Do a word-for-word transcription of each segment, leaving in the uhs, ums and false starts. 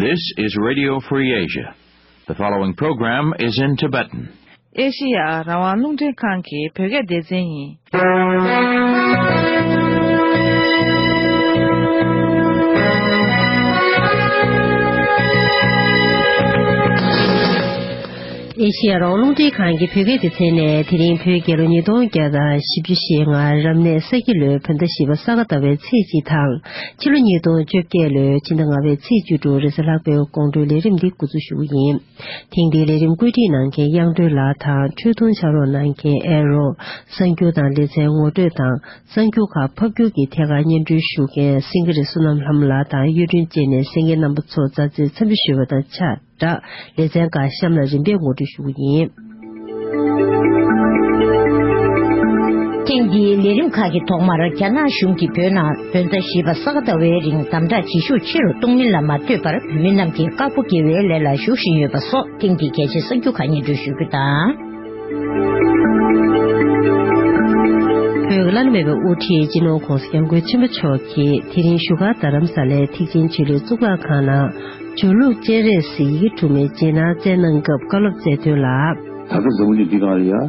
This is Radio Free Asia. The following program is in Tibetan. ཨེ་ཤི་ཡ་རང་དབང་རླུང་འཕྲིན་ཁང་གི་བོད་སྐད་སྡེ་ཚན་ཡིན། ཨེ་ཤི་ཡ་རང་དབང་རླུང་འཕྲིན་ཁང་གི་བོད་སྐད་སྡེ་ཚན་ནས་དེ་རིང་བོད་རྒྱལ་ལོ་ཉིས་སྟོང་བརྒྱ་དང་བཞི་བཅུ་ཞེ་ལྔ་རབ་གནས་ས་ཁྱི་ལོའི་བོད་ཟླ་བཞི་པ་ས་ག་ཟླ་བའི་ཚེས་གཅིག་དང་། ཕྱི་ལོ་ཉིས་སྟོང་བཅོ་བརྒྱད་ལོའི་ཕྱི་ཟླ་ལྔ་པའི་ཚེས་བཅུ་དྲུག་རེས་གཟའ་ལྷག་པའི་དགོང་དྲོའི་ལས་རིམ་འདི་འགོ་འཛུགས་ཞུ་རྒྱུ་ཡིན། ཐེངས་འདིའི་ལས་རིམ་བཀོད་སྒྲིག་གནང་མཁན་དབྱངས་སྒྲོན་ལགས་དང་། འཕྲོས་དུང་ཕྱག་རོགས་གནང་མཁན་ཨེ་རོ། གསར་འགྱུར་དང་ལེ་ཚན་ངོ་སྤྲོད་དང་། གསར་འགྱུར་ཁག་ཕབ་སྒྱུར་གྱི་ཐད་ཀར་སྙན་སྒྲོན་ཞུ་མཁན་སེང་གེ་རི་བསོད་ནམས་ལྷ་མོ་ལགས་དང་གཡུ་སྒྲོན་བཅས་ནས་གསན་མཁན་རྣམ་པ་ཚོ་མཛའ་བརྩེའི་འཚམས་འདྲི་ཞུ་བ་དང་ཆ་སྒྲགས། ལེ་ཚན་ཁག་གཤམ་ལ་རིམ་པས་ངོ་སྤྲོད་ཞུ་གི་ཡིན། ཐེངས་འདིའི་ལས་རིམ་ཁག་གི་ཐོག་མར། རྒྱ་ནག་གཞུང་གིས་བོད་ནང་བོད་ཟླ་བཞི་པ་ས་ག་ཟླ་བའི་རིང་དམ་དྲག་བྱེད་ཤུགས་ཆེ་རུ་གཏོང་མིན་ལ་མ་ལྟོས་པར་བོད་མི་རྣམས་ཀྱིས་དཀར་པོ་དགེ་བའི་ལས་ལ་ཞུགས་བཞིན་ཡོད་པ་སོགས། ཐེངས་འདིའི་གལ་ཆེའི་གསར་འགྱུར་ཁག་སྙན་སྒྲོན་ཞུ་རྒྱུ་དང་། བོད་ཀྱི་བླ་ན་མེད་པའི་དབུ་ཁྲིད་སྤྱི་ནོར་༧གོང་ས་༧སྐྱབས་མགོན་ཆེན་པོ་མཆོག་གིས་དེ་རིང་བཞུགས་སྒར་རྡ་རམ་ས་ལའི་ཐེག་ཆེན་ཆོས་གླིང་གཙུག་ལག་ཁང་ནང་ཇོ་ལུགས་སྤྱན་རས་གཟིགས་ཡི་གེ་དྲུག་མའི་རྗེས་གནང་སྩལ་གནང་སྐབས་བཀའ་སློབ་སྩལ་དོན་ལ། ད་ལྟ་འཛམ་བུ་གླིང་འདི་སྒང་ལ་ཡ།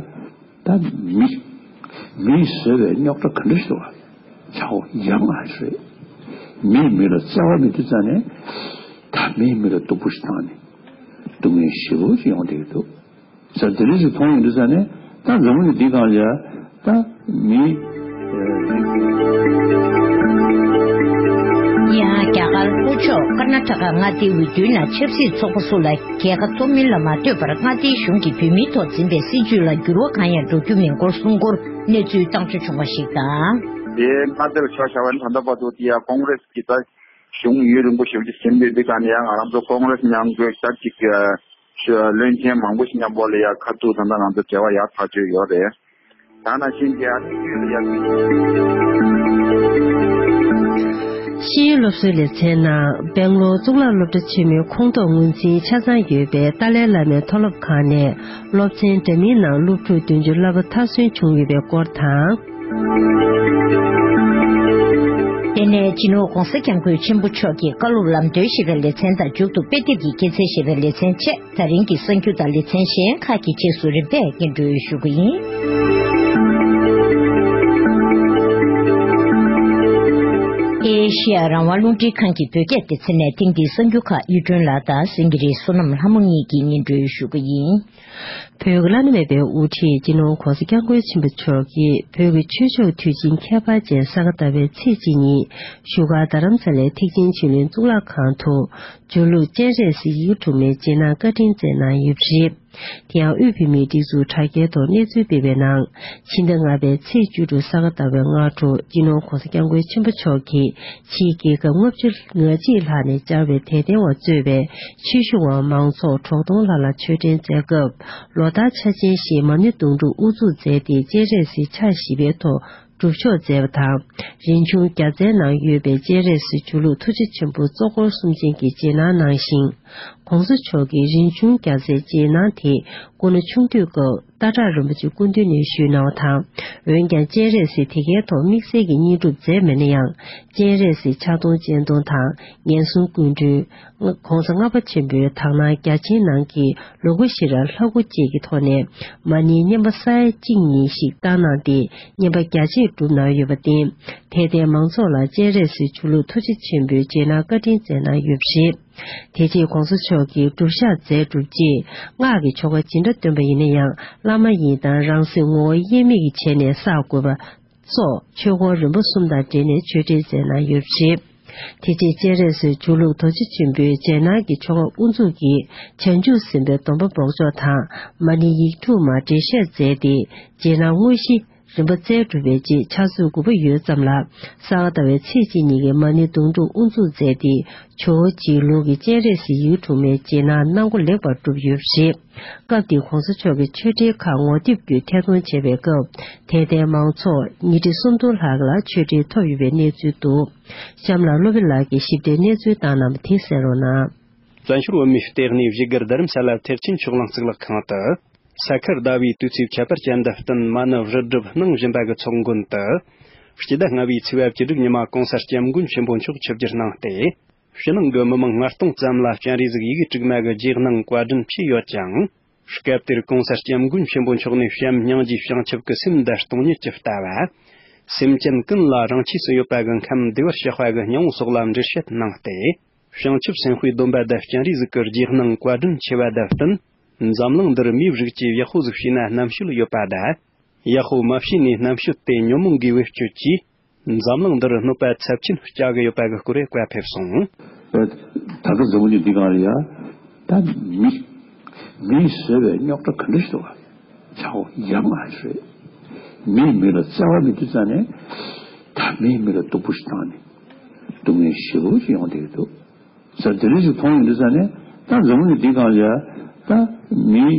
ད་མི། མིས་བཟོས་པའི་རྙོག་དྲ་ག་འདྲ་ཞིག་འདུག་བ། ཚ་བོ་ཡ་མ་ཧ་ཞུ་རེད། མིས་མི་ལ་བརྩེ་བ་མེད་དུས་ཙང་ནས། ད་མིས་མི་ལ་སྡུག་པོ་ཞིག་བཏང་ནས། སྡུག་བསྔལ་ཞེ་པོ་ཞིག་ཡོང་བསྡད་ཀྱི་འདུག་ས་དེ་འདྲ་ཞིག་མཐོང་ཡོང་དུས་ཙང་ནས། ད་འཛམ་བུ་གླིང་འདི་སྒང་ལ་ཡ། ད་མི། ཡང་རྒྱ་གར་ལྷོ་ཕྱོགས་ཀར་ན་ཊ་ཀ་མངའ་སྡེའི་འོས་བསྡུའི་ནང་ཆབ་སྲིད་ཚོགས་པ་སུ་ལ་རྒྱལ་ཁ་ཐོབ་མིན་ལ་མ་ལྟོས་པར། མངའ་སྡེའི་གཞུང་གིས་བོད་མིའི་ཐོག་འཛིན་པའི་སྲིད་བྱུས་ལ་འགྱུར་བ་གང་ཡང་འགྲོ་རྒྱུ་མིན་སྐོར་གསུང་སྐོར་གནས་ཚུལ་བཏང་ཆ་བྱུང་བ་ཞིག་དང་། དེའི་མངའ་སྡེ་ལ་ཆ་བཞག་པ་ཡིན་ན། ད་ལྟ་བར་དུ་དེ་ཡང་ཀོང་རེས་ཀྱི་ད་གཞུང་ཡུན་རིང་པོ་ཞེ་པོ་ཅིག་ཟིན་ཡོད་དུས་ཙང་ནས། ཡང་ང་རང་ཚོ་ཀོང་རེས་མཉམ་འབྲེལ་ད་ཅིག་བློན་ཆེན་མང་པོ་ཞིག་མཉམ་པོ་ལ་ཡང་ཁ་ཐུག་ད་ལྟ་ང་ཚོ་འབྲེལ་བ་ཡག་ཐག་ཆོད་ཡོད་རེད། ད་ནང་བཞིན་གྱི་ཨ་ནི་ཡུལ་ལ་ཡ། ཤེས་ཡོན་སློབ་གསོའི་ལེ་ཚན་ནང་། སྦེང་ལོར་གཙུག་ལག་སློབ་གྲྭ་ཆེན་མོའི་ཁོངས་གཏོགས་ངོས་འཛིན་ཆ་ཚང་ཡོད་པའི་ཏཱ་ལའི་བླ་མའི་མཐོ་སློབ་ཁང་ནས་སློབ་ཚན་འདྲ་མིན་ནང་སློབ་ཕྲུག་བདུན་ཅུ་བསླབ་པ་མཐར་སོན་བྱུང་ཡོད་པའི་སྐོར་དང་། དེ་ནས་སྤྱི་ནོར་༧གོང་ས་༧སྐྱབས་མགོན་ཆེན་པོ་མཆོག་གིས་བཀའ་སློབ་ལམ་སྟོན་ཞེས་པའི་ལེ་ཚན་དང་། མཇུག་ཏུ་དཔེ་དེབ་ཀྱི་སྐྱེད་ཚལ་ཞེས་པའི་ལེ་ཚན་བཅས། ད་རིང་གི་གསར་འགྱུར་དང་ལེ་ཚན་གཞན་ཁག་གི་རྗེས་སུ་རིམ་པས་སྙན་སྒྲོན་ཞུ་གི་ཡིན། ཨེ་ཤེ་ཡ་རང་དབང་རླུང་འཕྲིན་ཁང་གི་བོད་སྐད་སྡེ་ཚན་ནས་ཐེངས་འདིའི་གསར་འགྱུར་ཁག་གཡུ་སྒྲོན་ལགས་དང་སེང་གེ་རི་བསོད་ནམས་ལྷ་མོ་གཉིས་ཀྱིས་སྙན་སྒྲོན་ཞུ་གི་ཡིན། བོད་ཀྱི་བླ་ན་མེད་པའི་དབུ་ཁྲིད་སྤྱི་ནོར་༧གོང་ས་༧སྐྱབས་མགོན་ཆེན་པོ་མཆོག་གིས་བོད་ཀྱི་ཆོས་ཕྱོགས་དུས་ཆེན་ཁྱད་པར་ཅན་ས་ག་ཟླ་བའི་ཚེས་གཅིག་ཉིན་བཞུགས་སྒར་རྡ་རམ་ས་ལའི་ཐེག་ཆེན་ཆོས་གླིང་གཙུག་ལག་ཁང་དུ། ཇོ་ལུགས་སྤྱན་རས་གཟིགས་ཡིག་དྲུག་མའི་རྗེས་གནང་བཀའ་དྲིན་སྩལ་གནང་ཡོད་པ་རེད། དེ་ཡང་དབུས་བོད་མིའི་སྒྲིག་འཛུགས་དྲ་རྒྱའི་ཐོག་གནས་ཚུལ་སྤེལ་བའི་ནང་། ཕྱི་ཟླ་ལྔ་པའི་ཚེས་བཅུ་དྲུག་ས་ག་ཟླ་བའི་སྔ་དྲོ། སྤྱི་ནོར་༧གོང་ས་༧སྐྱབས་མགོན་ཆེན་པོ་མཆོག་གིས་ཕྱིའི་རྒྱལ་ཁབ་ལྔ་བཅུ་ང་གཅིག་ལྷག་ནས་བཅར་བའི་དད་ལྡན་པ་གཙོས་པའི་ཆོས་ཞུ་བ་མང་ཚོགས་དྲུག་སྟོང་ལྷག་ལ་ཆོས་འབྲེལ་མཛད་སྐབས། ལོ་ལྟར་འཆར་ཅན་བཞིན་མ་ཎི་དུང་སྒྲུབ་དབུ་འཛུགས་མཛད་དེ། སྤྱན་རས་གཟིགས་ཕྱག་བཞི་པའི་ཐོག་སྒྲུབ་ཆོག་མཛད་པ་དང་། རིན་འབྱུང་བརྒྱ་རྩའི་ནང་ཡོད་པའི་སྤྱན་རས་གཟིགས་ཇོ་ལུགས་ཐུགས་རྗེ་ཆེན་པོ་གཙོ་འཁོར་གསུམ་ཆེན་གྱི་རྗེས་གནང་གནང་ཞིང་། ༸གོང་ས་མཆོག་གིས་རིན་འབྱུང་བརྒྱ་རྩའི་རྗེས་གནང་དེ་སྐུ་ན་ཆུང་དུས་སྐབས་སྟག་བྲག་རིན་པོ་ཆེ་སྐུ་མདུན་ནས་ཞུས་གནང་བ་དང་། འོན་ཀྱང་སྤྱན་རས་གཟིགས་དེ་གའི་ཐོག་དམིགས་བསལ་གྱི་བསྙེན་སྒྲུབ་མཛད་མེད་ན་ཡང་། སྤྱན་རས་གཟིགས་ཕྱག་སྟོང་སྤྱན་སྟོང་དང་། ངན་སོང་ཀུན་འདུལ། ༸གོང་ས་ལྔ་པ་ཆེན་པོའི་དག་སྣང་རྒྱ་ཆེན་ནང་གི་ལོ་ཀུ་ཤྲཱི་ལྷ་སྐུ་བཅས་ཀྱི་ཐོག་ནས་མ་ཎི་བསྙེན་པ་ས་ཡ་གཅིག་གཉིས་ཤིག་བཏང་གནང་སྟེ། བསྙེན་པ་རྒྱ་ཆེར་བསྒྲུབས་གནང་ཡོད་པར་བརྟེན། དད་ལྡན་མང་ཚོགས་ལ་སྤྱན་རས་གཟིགས་ཇོ་ལུགས་ཐུགས་རྗེ་ཆེན་པོའི་རྗེས་གནང་བཀའ་དྲིན་སྩལ་གནང་ཡོད་པ་རེད། དེ་རྗེས་༸གོང་ས་མཆོག་གིས་སྒྲུབ་ཞག་མཛད་གྲུབ་རྗེས། སྔགས་ཀྱི་ཆོ་ག་ཇི་འདྲ་འདོན་པ་ཡིན་ན་ཡང་། བླ་མ་ཡིན་དང་རང་སེམས་ངོ་བོ་དབྱེར་མེད་ཀྱི་བྱས་ནས་བསགས་དགོས་པ། སོགས་ཆོས་སྐོར་རིམ་པ་གསུམ་དང་འབྲེལ་ནས་ཆོས་འབྲེལ་མཛད་གནང་ཡོད་པ་རེད། དེ་རྗེས་སྤྱན་རས་གཟིགས་ཇོ་ལུགས་རྡོ་རྗེ་ཆེན་པོའི་རྗེས་གནང་གི་ཆོ་ག་དབུ་འཛུགས་ཀྱིས་བྱང་ཆུབ་སེམས་དཔའི་སྡོམ་པ་འབོགས་ཆོག་དང་། མ་ཎི་ཡིག་དྲུག་མ་འགྲེལ་བཤད་མཛད་དེ། རྗེས་གནང་དངོས་གཞི་རིམ་པ་སྩལ་གྲུབ་པའི་རྗེས་ཕྱག་ཚོད་དགུ་པ་ཡོལ་ཙམ་ལ། ས་ག་ཟླ་བའི་ཚེས་གཅིག་ཉིན་གྱི་མ་ཎི་དུང་སྒྲུབ་དབུ་འཛུགས་མཛད་དེ། ཇོ་བོ་རྗེའི་ལུགས་ཀྱི་སྤྱན་རས་གཟིགས་ཡིག་དྲུག་མའི་རྗེས་གནང་གནང་སྒོ་ལེགས་པར་གྲུབ་ཡོད་པ་རེད། སྐབས་དེར་༸གོང་ས་མཆོག་གིས་ཆོས་འབྲེལ་ཁག་ངོ་དེབ་བརྒྱུད་ཐད་གཏོང་བྱས་པའི་སྐབས། དད་ལྡན་མང་ཚོགས་ཉིས་ཁྲི་སུམ་སྟོང་ལྷག་ལ་ཆོས་འབྲེལ་ཐོབ་ཡོད་པའི་གནས་ཚུལ་འདུག་གཤམ་ལ་བློ་བྷེ་ལགས་ཀྱིས་ཞིབ་ཕྲའི་གནས་ཚུལ་བཏང་གནང་བ་དེ་གསན་རོགས་གནང་། བཙན་བྱོལ་བོད་མིའི་ལྟེ་གནས་བཞུགས་སྒར་རྡ་རམ་ས་ལ་ཐེག་ཆེན་ཆོས་གླིང་གཙུག་ལག་ཁང་དུ། ས་ཁུལ་ཟླ་བའི་དུས་ཚིགས་ཁྱད་པར་ཅན་འདི་བསྟུན། མ་ཎི་རུ་སྒྲུབ་གནང་བཞིན་པ་གི་ཚོགས་མགོན་དུ། སྤྱི་ཟླ་ལྔ་པའི་ཚེས་པ་བཅུ་དྲུག་ཉི་མ་༸གོང་ས་༸སྐྱབས་མགོན་ཆེན་པོ་མཆོག་ཆིབས་བསྒྱུར་གནང་སྟེ། ཕྱི་ནང་གི་མི་མང་ལྔ་སྟོང་ཙམ་ལ་སྤྱན་རས་གཟིགས་ཡི་གེ་དྲུག་མ་གི་རྗེས་གནང་བཀའ་དྲིན་ཆེ་ཡོད་ཅིང་། སྐབས་དེར་གོང་ས་སྐྱབས་མགོན་ཆེན་པོ་མཆོག་ནས་བྱམས་སྙིང་རྗེ་བྱང་ཆུབ་ཀྱི་སེམས་འདི་སྟོང་ཉིད་ཀྱི་ལྟ་བ། སེམས་ཅན་ཀུན་ལ་རང་ཆས་སུ་ཡོད་པ་གི་ཁམས་བདེ་བར་གཤེགས་པ་གི་སྙིང་པོ་སོགས་ལ་འགྲེལ་བཤད་གནང་སྟེ། བྱང་ཆུབ་སེམས་དཔའི་སྡོམ་པ་དང་སྤྱན་རས་གཟིགས་ཀྱི་རྗེས་གནང་བཀའ་དྲིན་ཆེ་བ་དང་བསྟུན། འཛམ་གླིང་འདིར་མིའི་རིགས་ཀྱིས་ཡག་པོ་ཟིག་བྱས་ན་རྣམ་དཔྱོད་ཡོད་པ་དང་། ཡག་པོ་མ་བྱས་ནས་རྣམ་དཔྱོད་དེ་ཉོན་མོངས་ཀྱིས་བེད་སྤྱོད་ཀྱིས། འཛམ་གླིང་འདིར་གནོད་པ་ཚབས་ཆེན་བསྐྱལ་གི་ཡོད་པ་གི་སྐོར་བཀའ་ཕེབས་སོང་། ད་ལྟ་འཛམ་བུ་གླིང་འདི་སྒང་ལ་ཡ། ད་མི། མིས་བཟོས་པའི་རྙོག་དྲ་ག་འདྲ་ཞིག་འདུག་ག་ཆག་སྒོ་ཡ་མ་ཞིག་རེད། མིས་མི་ལ་བརྩེ་བ་མེད་དུས་ཙང་ནས། ད་མིས་མི་ལ་སྡུག་པོ་ཞིག་བཏང་ནས། སྡུག་བསྔལ་ཞེ་པོ་ཞིག་ཡོང་བསྡད་ཀྱི་འདུག་ས་དེ་འདྲ་ཞིག་མཐོང་ཡོང་དུས་ཙང་ནས། ད་འཛམ་བུ་གླིང་འདི་སྒང་ལ་ཡ། ད་མིའི་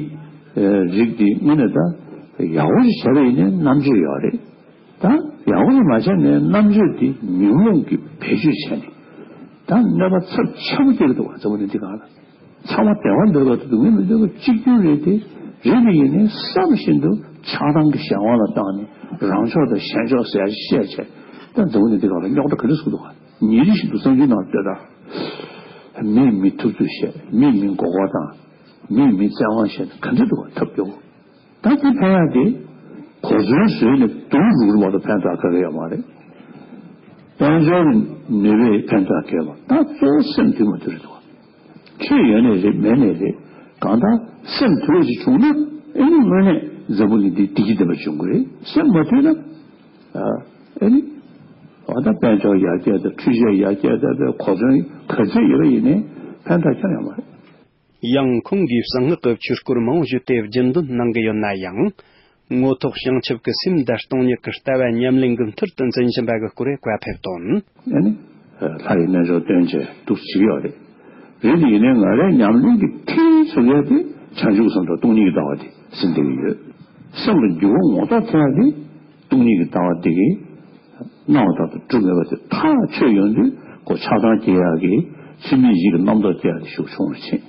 རིགས་འདི་དངོས་གནས་ད་ཡག་པོ་ཞིག་བྱས་པ་ཡིན་ནའི་རྣམ་དཔྱོད་ཡོད་རེད། ད་ཡག་པོ་ཞིག་མ་བྱས་ནའི་རྣམ་དཔྱོད་དེ་ཉོན་མོངས་ཀྱིས་བེད་སྤྱོད་བྱས་ནས། ད་གནོད་པ་ཚབས་ཆེན་པོ་སྐྱེལ་གྱི་འདུག་ག་འཛམ་བུ་གླིང་འདི་སྒང་ལ། ཚང་མ་བདེ་བ་འདོད་པ་དང་སྡུག་བསྔལ་མི་འདོད་པ་གཅིག་མཐུན་རེད་དེ། རེད་དེ་ཡིན་ནའི་བསམ་བཞིན་དུ་ཆགས་སྡང་གི་གཞན་དབང་ལ་བཏང་ནས་རང་ཕྱོགས་དང་གཞན་ཕྱོགས་ཟེར་ཡ་ཞིག་བཤད་བྱས། ད་འཛམ་བུ་གླིང་འདི་སྒང་ལ་རྙོག་དྲ་ག་འདྲ་ཟེར་གྱི་འདུག་ག་ཉིན་རེ་བཞིན་དུ་བསམ་ཚུལ་ནང་ལྟོས་དང་། མིས་མི་ཐུབ་ཚོད་བཤད། མིས་མི་མགོ་སྐོར་བཏང་། མིས་མི་བཙན་དབང་བཤད་ནས་ག་འདྲ་འདུག་ག་ཐབས་སྐྱོ་བོ། ད་དེ་ཕན་ཡག་དེ། གོ་མཚོན་བཟོས་ནས་དུམ་བུར་བུར་མ་གཏོགས་ཕན་ཐོགས་ག་གེ་ཡོད་མ་རེད། དཔལ་འབྱོར་གྱི་ནུས་པས་ཕན་ཐོགས་ག་གེ་ཡོད་མ་རེད། ད་གཙོ་བོ་སེམས་དུལ་མ་དུལ་རེད་འདུག་ཆོས་ཡོད་ནའི་རེད་མེད་ནའི་རེད། གང་ལྟར་སེམས་དུལ་བ་ཞིག་བྱུང་ན་ཨེ་ནི་དངོས་གནས་འཛམ་བུ་གླིང་འདི་བདེ་སྐྱིད་ལྡན་པ་བྱུང་གི་རེད། སེམས་མ་དུལ་ན། ཨ་ཨེ་ནི། འོ་ད་དཔལ་འབྱོར་ཡར་རྒྱས་དང་འཕྲུལ་ཆས་ཡར་རྒྱས་དང་གོ་མཚོན་ག་ཚད་ཡོད་པ་ཡིན་ནའི་ཕན་ཐོགས་ཁྱོན་ཡོད་མ་རེད། ཡང་ཁོང་གིས་གསང་སྔགས་ཀྱི་ཆོས་སྐོར་མང་པོ་ཞིག་དེ་རྒྱུན་འདོན་གནང་གི་ཡོད་ན་ཡང་། དངོས་ཐོག་བྱང་ཆུབ་ཀྱི་སེམས་དང་སྟོང་ཉིད་ཀྱི་ལྟ་བ་ཉམས་ལེན་གྱི་མཐིལ་དུ་འཛིན་བཞིན་པ་གི་སྐོར་བཀའ་ཕེབས་དོན། ཨ་ནི། ལྷ་ཡི་རྣལ་འབྱོར་སྟོན་བྱས་འདུག་བྱེད་ཀྱི་ཡོད་རེད། རེད་དེ་ཡིན་ནའི་ང་རའི་ཉམས་ལེན་གྱི་མཐིལ་ཟེར་ཡ་དེ་བྱང་ཆུབ་སེམས་དང་སྟོང་ཉིད་ཀྱི་ལྟ་བ་དེ་ཟིན་བསྡད་ཀྱི་ཡོད། སེམས་ལ་འགྱུར་བ་ངོ་ཐོག་ཐེབས་ཡ་དེ་སྟོང་ཉིད་ཀྱི་ལྟ་བ་དེ་གིས། སྣང་བ་དག་ཏུ་གྲུབ་མེད་པ་དེ་ཐག་ཆོད་ཡོང་དུས་ཁོ་ཆགས་སྡང་སྐྱེ་ཡག་གི་ཚུལ་མིན་བཞི་གི་རྣམ་རྟོག་སྐྱེ་ཡག་དེ་ཤུགས་ཆུང་རུ་ཕྱིན།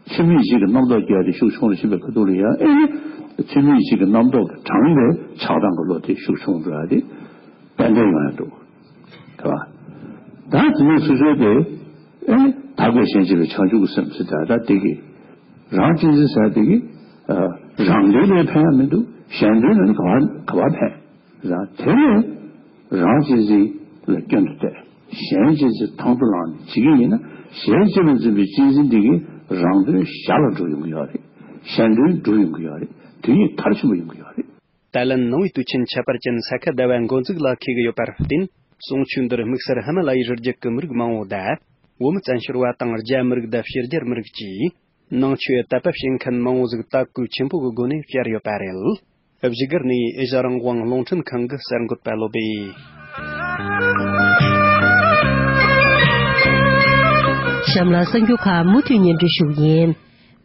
ཚུལ་མིན་བཞི་གི་རྣམ་རྟོག་སྐྱེ་ཡག་དེ་ཤུགས་ཆུང་རུ་ཕྱིན་པའི་ཁ་ཐུག་ལ་ཡང་ཨེ་ནི་ཚུལ་མིན་བཞི་གི་རྣམ་རྟོག་གིས་དྲངས་པའི་ཆགས་སྡང་གི་བློ་དེ་ཤུགས་ཆུང་འགྲོ་ཡག་དེ་ཏན་ཏན་ཡོང་ཡག་འདུག་ག་ད་དེ་ནས་སོ་སོའི་དེ་ཨེ་ནི་དག་པའི་ཞེན་བྱེད་པའི་བྱང་ཆུབ་ཀྱི་སེམས་ཟེར་ད་ད་དེ་གི་རང་གཅེས་འཛིན་ཟེར་དེ་གི་རང་དོན་ལས་ཕན་ཡག་མི་འདུག་གཞན་དོན་ལ་ནི་ག་བ་ག་བ་ཕན། རང་དེ་ནས་རང་གཅེས་འཛིན་ལ་སྐྱོན་དུ་བལྟས། གཞན་གཅེས་འཛིན་དང་དུ་བླངས་ནས་བྱེད་ཀྱི་ཡིན་ན། གཞན་གཅེས་པར་འཛིན་པའི་གཅེས་འཛིན་འདི་གིས་རང་དོན་ཞར་ལ་འགྲུབ་ཡོང་གི་ཡོད་རེད། གཞན་དོན་འགྲུབ་ཡོང་གི་ཡོད་རེད། དོན་གཉེར་མཐར་ཕྱིན་པ་ཡོང་གི་ཡོད་རེད། ད་ལན་ནང་པའི་དུས་ཆེན་ཁྱད་པར་ཅན་ས་ག་ཟླ་བ་འགོ་འཛུགས་ལ་འཁེལ་གྱི་ཡོད་པར་བརྟེན། གསུང་ཆོས་འདིར་དམིགས་བསལ་ཧི་མ་ལ་ཡའི་རི་རྒྱུད་ཀྱི་མི་རིགས་མང་བོ་དང་། བོད་མི་བཙན་བྱོལ་བ་དང་རྒྱ་མི་རིགས་དང་ཕྱི་རྒྱལ་མི་རིགས་ཀྱིས། ནང་ཆོས་དད་པ་བྱེད་མཁན་མང་བོ་ཟིག་དད་གུས་ཆེན་པོ་གི་སྒོ་ནས་བཅར་ཡོད་པ་རེད། བཞུགས་སྒར་ནས་ཨེ་ཤ་རང་དབང་རླུང་འཕྲིན་ཁང་གི་གསར་འགོད་པ་བློ་བྷེ། གཤམ་ལ་གསར་འགྱུར་ཁག་མུ་མཐུད་སྙན་སྒྲོན་ཞུ་གི་ཡིན།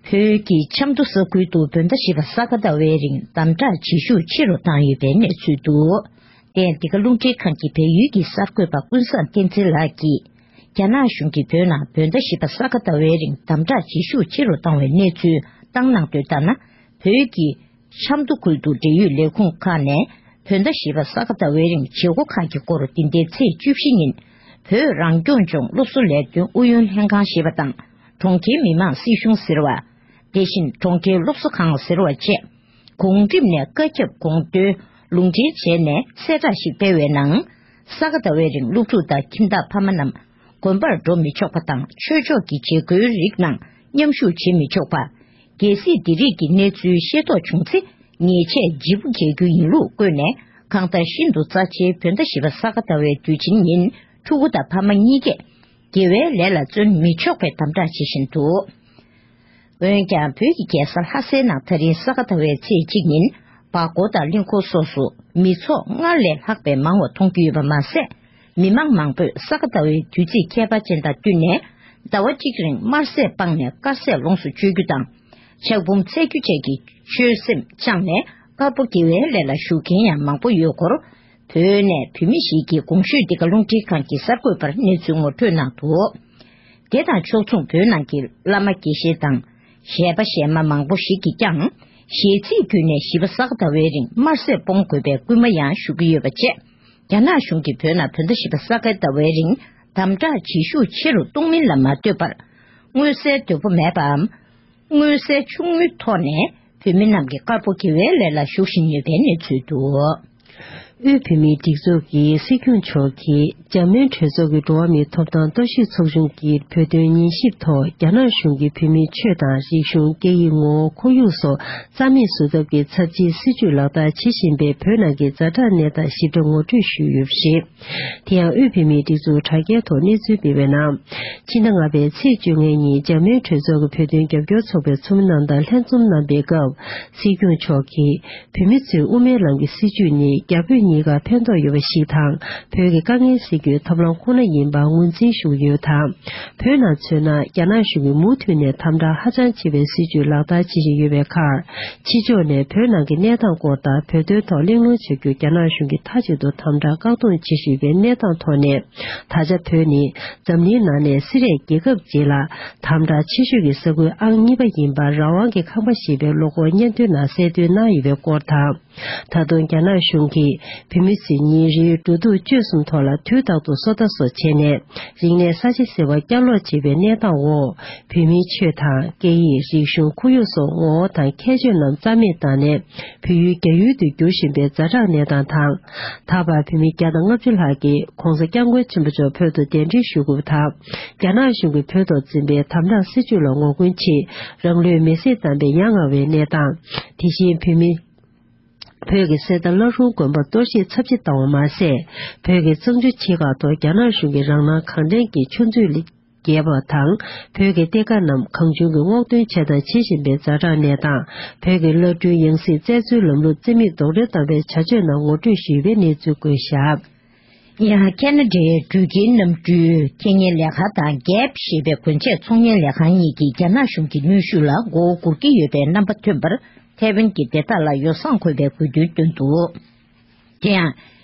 བོད་ཀྱི་ཆབ་མདོ་ས་ཁུལ་དུ་བོད་ཟླ་བཞི་པ་ས་ག་ཟླ་བའི་རིང་དམ་དྲག་བྱེད་ཤུགས་ཆེ་རུ་བཏང་ཡོད་པའི་གནས་ཚུལ་འདུག་དེ་འདི་ག་རླུང་འཕྲིན་ཁང་གི་བལ་ཡུལ་གྱི་གསར་འགོད་པ་ཀུན་བཟང་བསྟན་འཛིན་ལགས་ཀྱིས། རྒྱ་ནག་གཞུང་གིས་བོད་ནང་བོད་ཟླ་བཞི་པ་ས་ག་ཟླ་བའི་རིང་དམ་དྲག་བྱེད་ཤུགས་ཆེ་རུ་བཏང་བའི་གནས་ཚུལ་བཏང་གནང་དོན་ལྟར་ན། བོད་ཀྱི་ཆབ་མདོ་ཁུལ་དུ་འབྲེལ་ཡོད་ལས་ཁུངས་ཁག་ནས་བོད་ཟླ་བཞི་པ་ས་ག་ཟླ་བའི་རིང་བྱེད་སྒོ་ཁག་གི་སྐོར་འདི་ཟླའི་ཚེས་བཅུ་བཞི་ཉིན་བོད་རང་སྐྱོང་ལྗོངས་སློབ་གསོ་ལས་དོན་ཨུ་ཡོན་ལྷན་ཁང་ཞེས་པ་དང་། གྲོང་ཁྱེར་མི་དམངས་སྲིད་གཞུང་ཟེར་བ། དེ་བཞིན་གྲོང་ཁྱེར་སློབ་གསོ་ཁང་ཟེར་བ་བཅས། གོང་རིམ་ནས་བཀའ་ཁྱབ་དགོངས་དོན་ལུང་འདྲེན་བྱས་ནས་གསལ་བསྒྲགས་ཤིག་སྤེལ་བའི་ནང་། ས་ག་ཟླ་བའི་རིང་སློབ་ཕྲུག་དང་ཁྱིམ་བདག་ཕ་མ་རྣམས་དགོན་པར་འགྲོ་མི་ཆོག་པ་དང་ཆོས་ཕྱོགས་ཀྱི་བྱེད་སྒོའི་རིགས་ནང་མཉམ་ཞུགས་བྱེད་མི་ཆོག་པ། གལ་སྲིད་འདི་རིགས་ཀྱི་གནས་ཚུལ་ཤེས་རྟོགས་བྱུང་ཚེ་ཉེས་ཆད་ལྗིད་པོ་འགེལ་རྒྱུ་ཡིན་ལུགས་བཀོད་ནས་གང་ལྟར་ཤིན་ཏུ་རྩ་ཆེའི་བོད་ཟླ་བཞི་པ་ས་ག་ཟླ་བའི་དུས་ཆེན་ཉིན་ཕྲུ་གུ་དང་ཕ་མ་གཉིས་ཀས་དགེ་བའི་ལས་ལ་བརྩོན་མི་ཆོག་པའི་དམ་དྲག་བྱེད་བཞིན་འདུག་འོན་ཀྱང་བོད་ཀྱི་རྒྱལ་ས་ལྷ་སའི་ནང་ད་རིང་ས་ག་ཟླ་བའི་ཚེས་གཅིག་ཉིན་སྦག་སྒོ་དང་གླིང་སྐོར་སོགས་སུ་མི་ཚོགས་སྔར་ལས་ལྷག་པའི་མང་བ་མཐོང་རྒྱུ་ཡོད་པ་མ་ཟད། མི་མང་མང་པོས་ས་ག་ཟླ་བའི་དུས་ཚིགས་ཁྱད་པར་ཅན་དང་བསྟུན་ནས་ཟླ་བ་གཅིག་རིང་དམར་ཟས་སྤངས་ནས་དཀར་ཟས་ལོངས་སུ་སྤྱོད་རྒྱུ་དང་། ཇ་འབུམ་འཚལ་རྒྱུ་བཅས་ཀྱི་ཆོད་སེམས་བཅངས་ནས་དཀར་པོ་དགེ་བའི་ལས་ལ་ཞུགས་མཁན་ཡང་མང་པོ་ཡོད་སྐོར། བོད་ནས་བོད་མི་ཞིག་གིས་གོང་ཞུས་འདི་ག་རླུང་འཕྲིན་ཁང་གི་གསར་འགོད་པར་གནས་ཚུལ་ངོ་སྤྲོད་གནང་འདུག་དེ་དང་ཕྱོགས་མཚུངས་བོད་ནང་གི་བླ་མ་དགེ་བཤེས་དང་གཞས་པ་གཞས་མ་མང་པོ་ཞིག་གིས་ཀྱང་གཞས་ཚིག་བརྒྱུད་ནས་བཞི་པ་ས་ག་ཟླ་བའི་རིང་དམར་ཟས་སྤོང་དགོས་པའི་སྐུལ་མ་ཡང་ཞུ་གི་ཡོད་པ་བཅས། རྒྱ་ནག་གཞུང་གིས་བོད་ནང་བོད་ཟླ་བཞི་པ་ས་ག་ཟླ་བའི་རིང་ དམ་དྲག་བྱེད་ཤུགས་ཆེ་རུ་གཏོང་མིན་ལ་མ་ལྟོས་པར། མངོན་གསལ་དོད་པོ་མེད་པའམ། མངོན་གསལ་ཆུང་ངུའི་ཐོག་ནས་བོད་མི་རྣམས་ཀྱི་དཀར་པོ་དགེ་བའི་ལས་ལ་ཞུགས་བཞིན་ཡོད་པའི་གནས་ཚུལ་འདུག། དབུས་བོད་མིའི་སྒྲིག་འཛུགས་ཀྱི་སྲིད་སྐྱོང་མཆོག་གིས་འཇར་མན་གྲོས་ཚོགས་ཀྱི་འགྲོ་བ་མིའི་ཐོབ་ཐང་གཏོར་བཤིག་ཚོགས་ཆུང་གི་བོད་དོན་ཉན་ཞིབ་ཐོག་རྒྱ་ནག་གཞུང་གིས་བོད་མིའི་ཆོས་དང་རིག་གཞུང་། སྐད་ཡིག་ངོ་བོ། ཁོར་ཡུག་སོགས་རྩ་མེད་བཟོ་ཐབས་ཀྱི་ཚབས་ཆེའི་སྲིད་བྱུས་ལག་བསྟར་བྱེད་བཞིན་པའི་བོད་ནང་གི་ཛ་དྲག་གནས་སྟངས་ཞིབ་ཕྲ་ངོ་སྤྲོད་ཞུས་ཡོད་པ་རེད། དེ་ཡང་དབུས་བོད་མིའི་སྒྲིག་འཛུགས་དྲ་རྒྱའི་ཐོག་གནས་ཚུལ་སྤེལ་བའི་ནང་། ཕྱི་ཟླ་ལྔ་པའི་ཚེས་བཅོ་ལྔའི་ཉིན་འཇར་མན་གྲོས་ཚོགས་ཀྱི་བོད་དོན་རྒྱབ་སྐྱོར་ཚོགས་པའི་ཚོགས་མི་རྣམས་དང་ལྷན་འཛོམས་གནང་པའི་སྐབས། སྲིད་སྐྱོང་མཆོག་གིས་བོད་མི་ཚོས་དབུ་མའི་ལམ་གྱི་སྲིད་བྱུས་ནི་རྒྱ་བོད་གཉིས་ཀར་ཕན་ཐོགས་ཡོད་པ་ཞིག་དང་། བོད་ཀྱི་དཀའ་ངལ་སེལ་རྒྱུའི་ཐབས་ལམ་ཁོ་ན་ཡིན་པར་ངོས་འཛིན་ཞུ་གི་ཡོད་དང་། བོད་ནང་མཚོན་ན་རྒྱ་ནག་གཞུང་གིས་མུ་མཐུད་ནས་དམ་དྲག་ཧ་ཅང་ཆེ་བའི་སྲིད་བྱུས་ལག་བསྟར་བྱེད་བཞིན་ཡོད་པའི་ཁར། ཕྱི་ཕྱོགས་ནས་བོད་ནང་གི་གནས་སྟངས་སྐོར་དང་། བོད་དོན་ཐོག་གླེང་སློང་བྱ་རྒྱུར་རྒྱ་ནག་གཞུང་གིས་མཐའ་གཅིག་ཏུ་དམ་དྲག་བཀག་སྡོམ་བྱེད་བཞིན་པའི་གནས་སྟངས་ཐོག་ནས། ད་ཆ་བོད་ནི་འཛམ་གླིང་ནང་ནས་སེ་རའི་རྒྱལ་ཁབ་ཅིག་ལ་དམ་དྲག་ཆེ་ཤོས་ཀྱི་ས་ཁུལ་ཨང་གཉིས་པ་ཡིན་པར་རང་དབང་གི་ཁང་པ་ཞེས་པའི་ལོ་འཁོར་སྙན་ཐོའི་ནང་གསལ་སྟོན་གནང་ཡོད་པའི་སྐོར་དང་། ད་དུང་རྒྱ་ནག་གཞུང་གིས་བོད་མི་ཚོས་ཉིན་རེའི་འགྲོ་འདུག་སྤྱོད་གསུམ་ཐོག་ལ་དུས་རྟག་ཏུ་སོ་ལྟ་སོགས་བྱས་ནས། རིག་གནས་གསར་བརྗེ་ཟེར་བ་བསྐྱར་ལོག་བྱེད་པའི་གནས་སྟངས་འོག། བོད་མིའི་ཆོས་དང་། སྐད་ཡིག། རིག་གཞུང་། ཁོར་ཡུག་སོགས་ངོ་བོ་དང་ཁྱད་ཆོས་རྣམས་རྩ་མེད་བཏང་ནས། བོད་ཡུལ་རྒྱ་ཡུལ་དུ་བསྒྱུར་བཞིན་པའི་ཛ་དྲག་གནས་སྟངས་དང་། ད་བར་བོད་མི་བརྒྱ་དང་ལྔ་བཅུ་ལྷག་གིས་༧གོང་ས་༧སྐྱབས་མགོན་ཆེན་པོ་མཆོག་བོད་དུ་གདན་འདྲེན་ཞུ་དགོས་པ་དང་། རྒྱ་ནག་གཞུང་གིས་བོད་ཐོག་འཛིན་པའི་དམ་དྲག་སྲིད་བྱུས་ལ་ངོ་རྒོལ་ཆེད། རང་ལུས་མེར་སྲེག་བཏང་པའི་ཡ་ང་བའི་གནས་སྟངས། དེ་བཞིན་བོད་མི། བོད་ཀྱི་གསེར་རྟ་བླ་རུང་དགོན་པ་གཏོར་བཤིག་ཚབས་ཆེ་བཏང་བ་མ་ཟད། བོད་ཀྱི་གཙང་ཆུ་ཆེ་ཁག་ཐོག་རྒྱ་ནག་གཞུང་གིས་རང་སྣང་གང་དྲན་གྱིས་ཆུ་མཛོད་ལ་བརྒལ་བ་དང་། བོད་ཀྱི་གཏེར་ཁ་རྣམས་གང་བྱུང་གིས་སྔོག་འདོན་བྱས་དང་བྱེད་བཞིན་པའི་ཛ་དྲག་གནས་སྟངས། བོད་ཀྱི་བླ་སྤྲུལ་ཡང་སྲིད་བཙལ་འཚོལ་ལམ་ལུགས་རྩིས་མེད་རྡོག་རོལ་བཏང་བའི་བྱ་སྤྱོད་རྣམས་ངོ་སྤྲོད་ཞུས་པའི་གནས་ཚུལ་བཀོད་བཞག། ཡང་ཁེ་ན་ཌའི་འགྲུལ་སྐྱེལ་གནམ་གྲུའི་ཁེ་ཉེན་ལས་ཁང་དང་། གེབ་ཞེས་པའི་གོན་ཆས་ཚོང་གཉེར་ལས་ཁང་གཉིས་ཀྱིས་རྒྱ་ནག་གཞུང་གི་གནོན་ཤུགས་ལ་མགོ་བོ་སྒུར་གྱི་ཡོད་པའི་རྣམ་པ་ཐོན་པར། ཐའེ་ཝན་གྱིས་དེ་དག་ལ་ཡོ་བསྲང་དགོས་པའི་དགོས་འདུན་བཏོན་འདུག། དེ་ཡང་།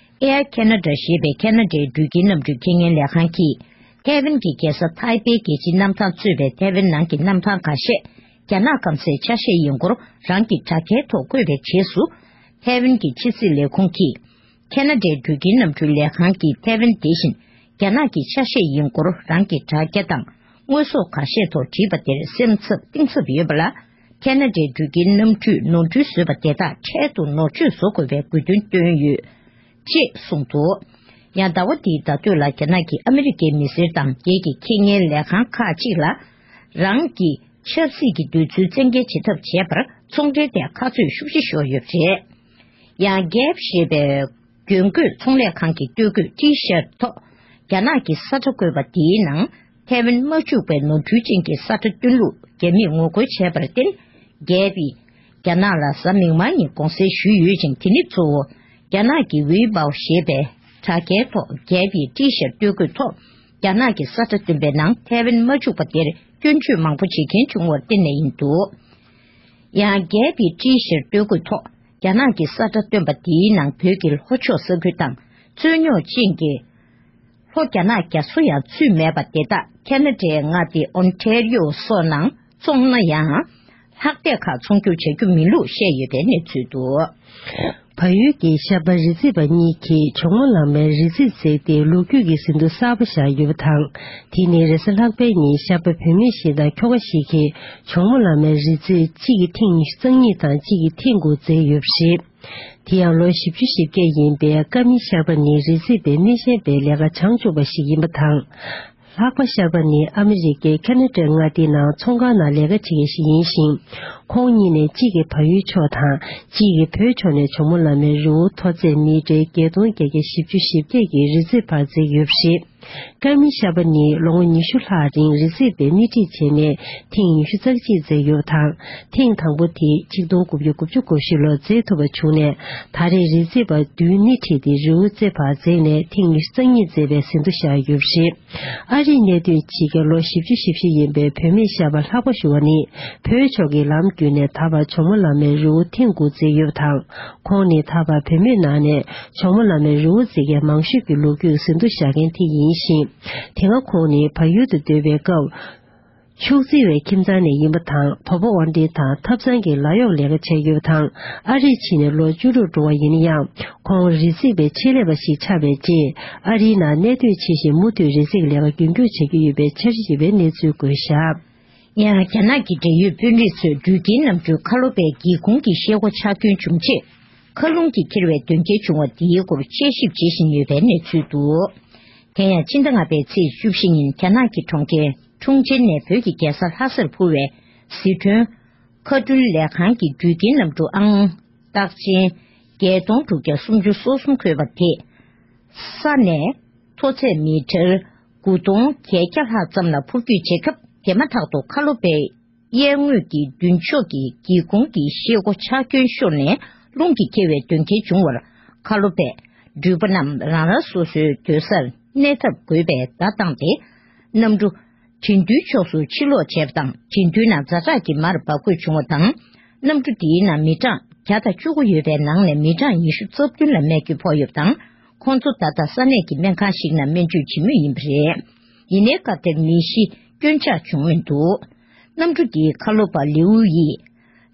Air Canada ཞེས་པའི་ཁེ་ན་ཌའི་འགྲུལ་སྐྱེལ་གནམ་གྲུའི་ཁེ་ཉེན་ལས་ཁང་གིས། ཐའེ་ཝན་གྱི་རྒྱལ་ས་ཐའེ་པེ་རྒྱལ་སྤྱིའི་གནམ་ཐང་གཙོས་པའི་ཐའེ་ཝན་ནང་གི་གནམ་ཐང་ཁ་ཤས། རྒྱ་ནག་སྐམ་སའི་ཆ་ཤས་ཡིན་སྐོར་རང་གི་དྲ་རྒྱའི་ཐོག་བཀོད་པའི་རྗེས་སུ། ཐའེ་ཝན་གྱི་ཕྱི་སྲིད་ལས་ཁུངས་ཀྱིས། ཁེ་ན་ཌའི་འགྲུལ་སྐྱེལ་གནམ་གྲུའི་ལས་ཁང་གིས་ཐའེ་ཝན་དེ་བཞིན་རྒྱ་ནག་གི་ཆ་ཤས་ཡིན་སྐོར་རང་གི་དྲ་རྒྱ་དང་དངོས་ཟོག་ཁ་ཤས་ཐོག་བྲིས་པ་དེར་སེམས་འཚབ་གཏིང་ཟབ་ཡོད་པ་ལ། ཁེ་ན་ཌའི་འགྲུལ་སྐྱེལ་གནམ་གྲུས་ནོར་འཁྲུལ་བཟོས་པ་དེ་དག་འཕྲལ་དུ་ནོར་བཅོས་བཟོ་དགོས་པའི་དགོས་འདུན་བཏོན་ཡོད། ཅེས་གསུངས་འདུག། ཡང་ཟླ་བ་འདིའི་ཟླ་སྟོད་ལ་རྒྱ་ནག་གིས་ཨ་མི་རི་ཀའི་མི་སེར་དང་རྒྱལ་གྱི་ཁེ་ཉེན་ལས་ཁང་ཁག་ཅིག་ལ། རང་གི་ཆབ་སྲིད་ཀྱི་འདོད་ཚུལ་བཙན་འགེལ་བྱེད་ཐབས་བྱས་པར་ཚོང་འབྲེལ་ཐད་ཁ་རྩོད་ཤུགས་ཆེ་ཤོར་ཡོད་པ་རེད། ཡང་། གེབ་ཞེས་པའི་གྱོན་གོས་ཚོང་ལས་ཁང་གི་སྟོད་གོས་ཊི་ཤར་ཐོག་རྒྱ་ནག་གི་ས་ཁྲ་བཀོད་པ་དེའི་ནང་ཐའེ་ཝན་མ་འཇུག་པའི་ནོར་འཁྲུལ་ཅན་གྱི་ས་ཁྲ་བཏོན་ལུགས་རྒྱ་མིས་ངོ་རྒོལ་བྱས་པར་བརྟེན། གེབ་ཡིས་རྒྱ་ནག་ལ་གཟའ་མིག་དམར་ཉིན་དགོངས་སེལ་ཞུས་ཡོད་ཅིང་། དེ་ནི་གཙོ་བོ་རྒྱ་ནག་གི་ཝེ་བའོ་ཞེས་པའི་དྲ་རྒྱའི་ཐོག་གེབ་ཡི་ཊི་ཤར་སྟོད་གོས་ཐོག་རྒྱ་ནག་གི་ས་ཁྲ་བཏོན་པའི་ནང་ཐའེ་ཝན་མ་འཇུག་པ་དེར་སྐྱོན་བརྗོད་མང་པོ་བྱེད་མཁན་བྱུང་བར་བརྟེན་ནས་ཡིན་འདུག། ཡང་། གེབ་ཡི་ཊི་ཤར་སྟོད་གོས་ཐོག་རྒྱ་ནག་གི་ས་ཁྲ་བཏོན་པ་དེའི་ནང་བོད་ཀྱི་ལྷོ་ཕྱོགས་ས་ཁུལ་དང་རྩོད་རྙོག་ཅན་གྱི་ལྷོ་རྒྱ་ནག་རྒྱ་མཚོ་ཡང་ཚུད་མེད་པ་དེ་དག་ཁེ་ན་ཌའི་མངའ་སྡེ་ཨོན་ཊེ་རི་ཡོ་སོགས་ནང་བཙོང་ན་ཡང་། ལྷག་བསྡད་ཁག་ཚོང་སྒྱུར་བྱ་རྒྱུ་མིན་ལུགས་བཤད་ཡོད་པའི་གནས་ཚུལ་འདུག། བལ་ཡུལ་གྱི་ཤར་པ་རི་རྩེད་པ་གཉིས་ཀྱིས་ཇོ་མོ་གླང་མའི་རི་རྩེ་བརྩེགས་ཏེ་ལོ་རྒྱུས་ཀྱི་ཟིན་ཐོ་གསར་པ་བཞག་ཡོད་པ་དང་། དེ་ནི་རེས་གཟའ་ལྷག་པའི་ཉིན་ཤར་པ་བུད་མེད་ཞིག་དང་ཁྱོ་ག་ཞིག་གིས་ཇོ་མོ་གླང་མའི་རི་རྩེ་གཅིག་གི་ཐེངས་ཉི་ཤུ་རྩ་གཉིས་དང་གཅིག་གི་ཐེངས་དགུ་བརྩེགས་ཡོད་པ་རེད། དེ་ཡང་ལོ་བཞི་བཅུ་ཞེ་བརྒྱད་ཡིན་པའི་ཀ་མི་ཤར་པ་ནི་རི་རྩེད་པའི་མི་ཆེན་པའི་ལས་ཀ་བྱང་ཆུབ་པ་ཞིག་ཡིན་པ་དང་། ལྷག་པ་ཤར་པ་ནི་ཨ་མི་རི་ཀའི་ཁེ་ན་ཌའི་མངའ་སྡེའི་ནང་ཚོང་ཁང་ནང་ལས་ཀ་བྱེད་མཁན་ཞིག་ཡིན་ཞིང་། ཁོང་གཉིས་ནས་གཅིག་གིས་བལ་ཡུལ་ཕྱོགས་དང་གཅིག་གིས་བོད་ཕྱོགས་ནས་ཇོ་མོ་གླང་མའི་རི་བོ་མཐོ་ཚད་མི་ཊར་བརྒྱད་སྟོང་བརྒྱད་བརྒྱ་བཞི་བཅུ་ཞེ་བརྒྱད་ཀྱི་རི་རྩེ་བར་བརྩེགས་ཡོད་པ་རེད། ཀ་མི་ཤར་པ་ནི་ལོ་ངོ་ཉི་ཤུ་ལྷག་རིང་རི་རྩེད་པའི་སྣེ་ཁྲིད་བྱས་ནས་ཐེངས་ཉི་ཤུ་རྩ་གཅིག་བརྩེགས་ཡོད་པ་དང་། ཐེངས་དང་པོ་དེ་ཆིག་སྟོང་དགུ་བརྒྱ་དགུ་བཅུ་གོ་བཞི་ལོར་བརྩེགས་ཐུབ་པ་བྱུང་ནས། ད་རེས་རི་རྩེད་པ་བདུན་སྣེ་ཁྲིད་དེ་རི་བོ་རྩེ་བར་བརྩེགས་ནས་ཐེངས་ཉི་ཤུ་རྩ་གཉིས་བརྩེགས་པའི་ཟིན་ཐོ་བཞག་ཡོད་པ་རེད། ཨ་རིའི་གནད་དོན་ཕྱི་རྒྱལ་ལོ་བཞི་བཅུ་ཞེ་བཞི་ཡིན་པའི་བུད་མེད་ཤར་པ་ལྷག་པ་ཞུ་བ་ནི། བོད་ཕྱོགས་ཀྱི་ལམ་བརྒྱུད་ནས་ད་བར་ཇོ་མོ་གླང་མའི་རི་བོ་ཐེངས་དགུ་བརྩེགས་ཡོད་པ་དང་། ཁོང་ནི་ད་བར་བུད་མེད་ནང་ནས་ཇོ་མོ་གླང་མའི་རི་བོ་རྩེ་མཁན་མང་ཤོས་ཀྱི་ལོ་རྒྱུས་ཟིན་ཐོ་བཞག་མཁན་དེ་ཡིན་ཞིང་། དེ་སྔ་ཁོང་ནི་བལ་ཡུལ་དུ་སྡོད་པའི་སྐབས། ཕྱུགས་རྫི་བའི་ཁྱིམ་ཚང་ནས་ཡིན་པ་དང་། བོད་པ་དབར་འབྲེལ་དང་ཐབ་ཚང་གི་ལཱ་གཡོག་ལས་ཀ་བྱས་ཡོད་པ་དང་། ཨ་རིར་ཕྱིན་ནས་ལོ་བཅུ་དྲུག་འགྲོ་བ་ཡིན་ན་ཡང་། ཁོང་རི་འཛེག་པའི་ཆེད་ལས་པ་ཞིག་ཆགས་པའི་རྗེས། ཨ་རིའི་ནང་གནས་སྡོད་བྱེད་བཞིན་མུ་མཐུད་རི་འཛེག་ལས་ཀ་རྒྱུན་སྐྱོང་བྱེད་ཀྱི་ཡོད་པའི་འཆར་གཞི་ཡོད་པའི་གནས་ཚུལ་བཀོད་བཞག་ཡང་རྒྱ་ནག་གི་འབྲེལ་ཡོད་དཔོན་རིགས་ཚོས་འགྲུལ་སྐྱེལ་གནམ་གྲུའི་ཁ་ལོ་པའི་སྒེའུ་ཁུང་གི་ཤེལ་སྒོ་ཆག་སྐྱོན་བྱུང་རྗེས། མཁའ་རླུང་གིས་ཁྱེར་བའི་དོན་རྐྱེན་བྱུང་བ་དེའི་སྐོར་དཔྱད་ཞིབ་བྱེད་བཞིན་ཡོད་པའི་གནས་ཚུལ་འདུག་དེ་ཡང་ཕྱི་ཟླ་ལྔ་པའི་ཚེས་བཅུ་བཞི་ཉིན་རྒྱ་ནག་གི་གྲོང་ཁྱེར་ཁྲུང་ཆིན་ནས་བོད་ཀྱི་རྒྱལ་ས་ལྷ་སར་འཕུར་བའི་ཟི་ཁྲོན་མཁའ་འགྲུལ་ལས་ཁང་གི་འགྲུལ་སྐྱེལ་གནམ་གྲུ་ཨང་རྟགས་ཅན་བརྒྱད་སྟོང་དྲུག་བརྒྱ་སུམ་ཅུ་སོ་གསུམ་འཁོད་པ་དེ། ས་ནས་མཐོ་ཚད་མི་ཊར་དགུ་སྟོང་བརྒྱད་བརྒྱ་ལྷག་ཙམ་ལ་འཕུར་སྐྱོད་བྱེད་སྐབས། དེ་མ་ཐག་ཏུ་ཁ་ལོ་པའི་གཡས་ངོས་ཀྱི་མདུན་ཕྱོགས་ཀྱི་སྒེའུ་ཁུང་གི་ཤེལ་སྒོ་ཆག་སྐྱོན་ཤོར་ནས་རླུང་གིས་ཁྱེར་བའི་དོན་རྐྱེན་བྱུང་བར། ཁ་ལོ་པས་འགྲུལ་པ་རྣམས་རང་རང་སོ་སོའི་སྡོད་སར་གནས་ཐབས་དགོས་པའི་བརྡ་བཏང་སྟེ། གནམ་གྲུ་འགྲིམ་འགྲུལ་ཕྱོགས་སུ་ཕྱིར་ལོག་བྱས་པ་དང་། འགྲིམ་འགྲུལ་ནང་ཛ་དྲག་གི་མར་འབབ་དགོས་བྱུང་བ་དང་། གནམ་གྲུ་འདིའི་ནང་མི་གྲངས་བརྒྱ་དང་བཅུ་དགུ་ཡོད་པའི་ནང་ནས་མི་གྲངས་ཉི་ཤུ་རྩ་བདུན་ལ་རྨས་སྐྱོན་ཕོག་ཡོད་པ་དང་། ཁོང་ཚོ་ད་ལྟ་ས་གནས་ཀྱི་སྨན་ཁང་ཞིག་ནང་སྨན་བཅོས་བྱེད་མུས་ཡིན་པ་རེད། ཡིན་ནའི་སྐབས་དེར་མི་ཤི་སྐྱོན་ཆག་བྱུང་མི་འདུག་གནམ་གྲུ་འདིའི་ཁ་ལོ་པ་ལིའུ་ཡིས།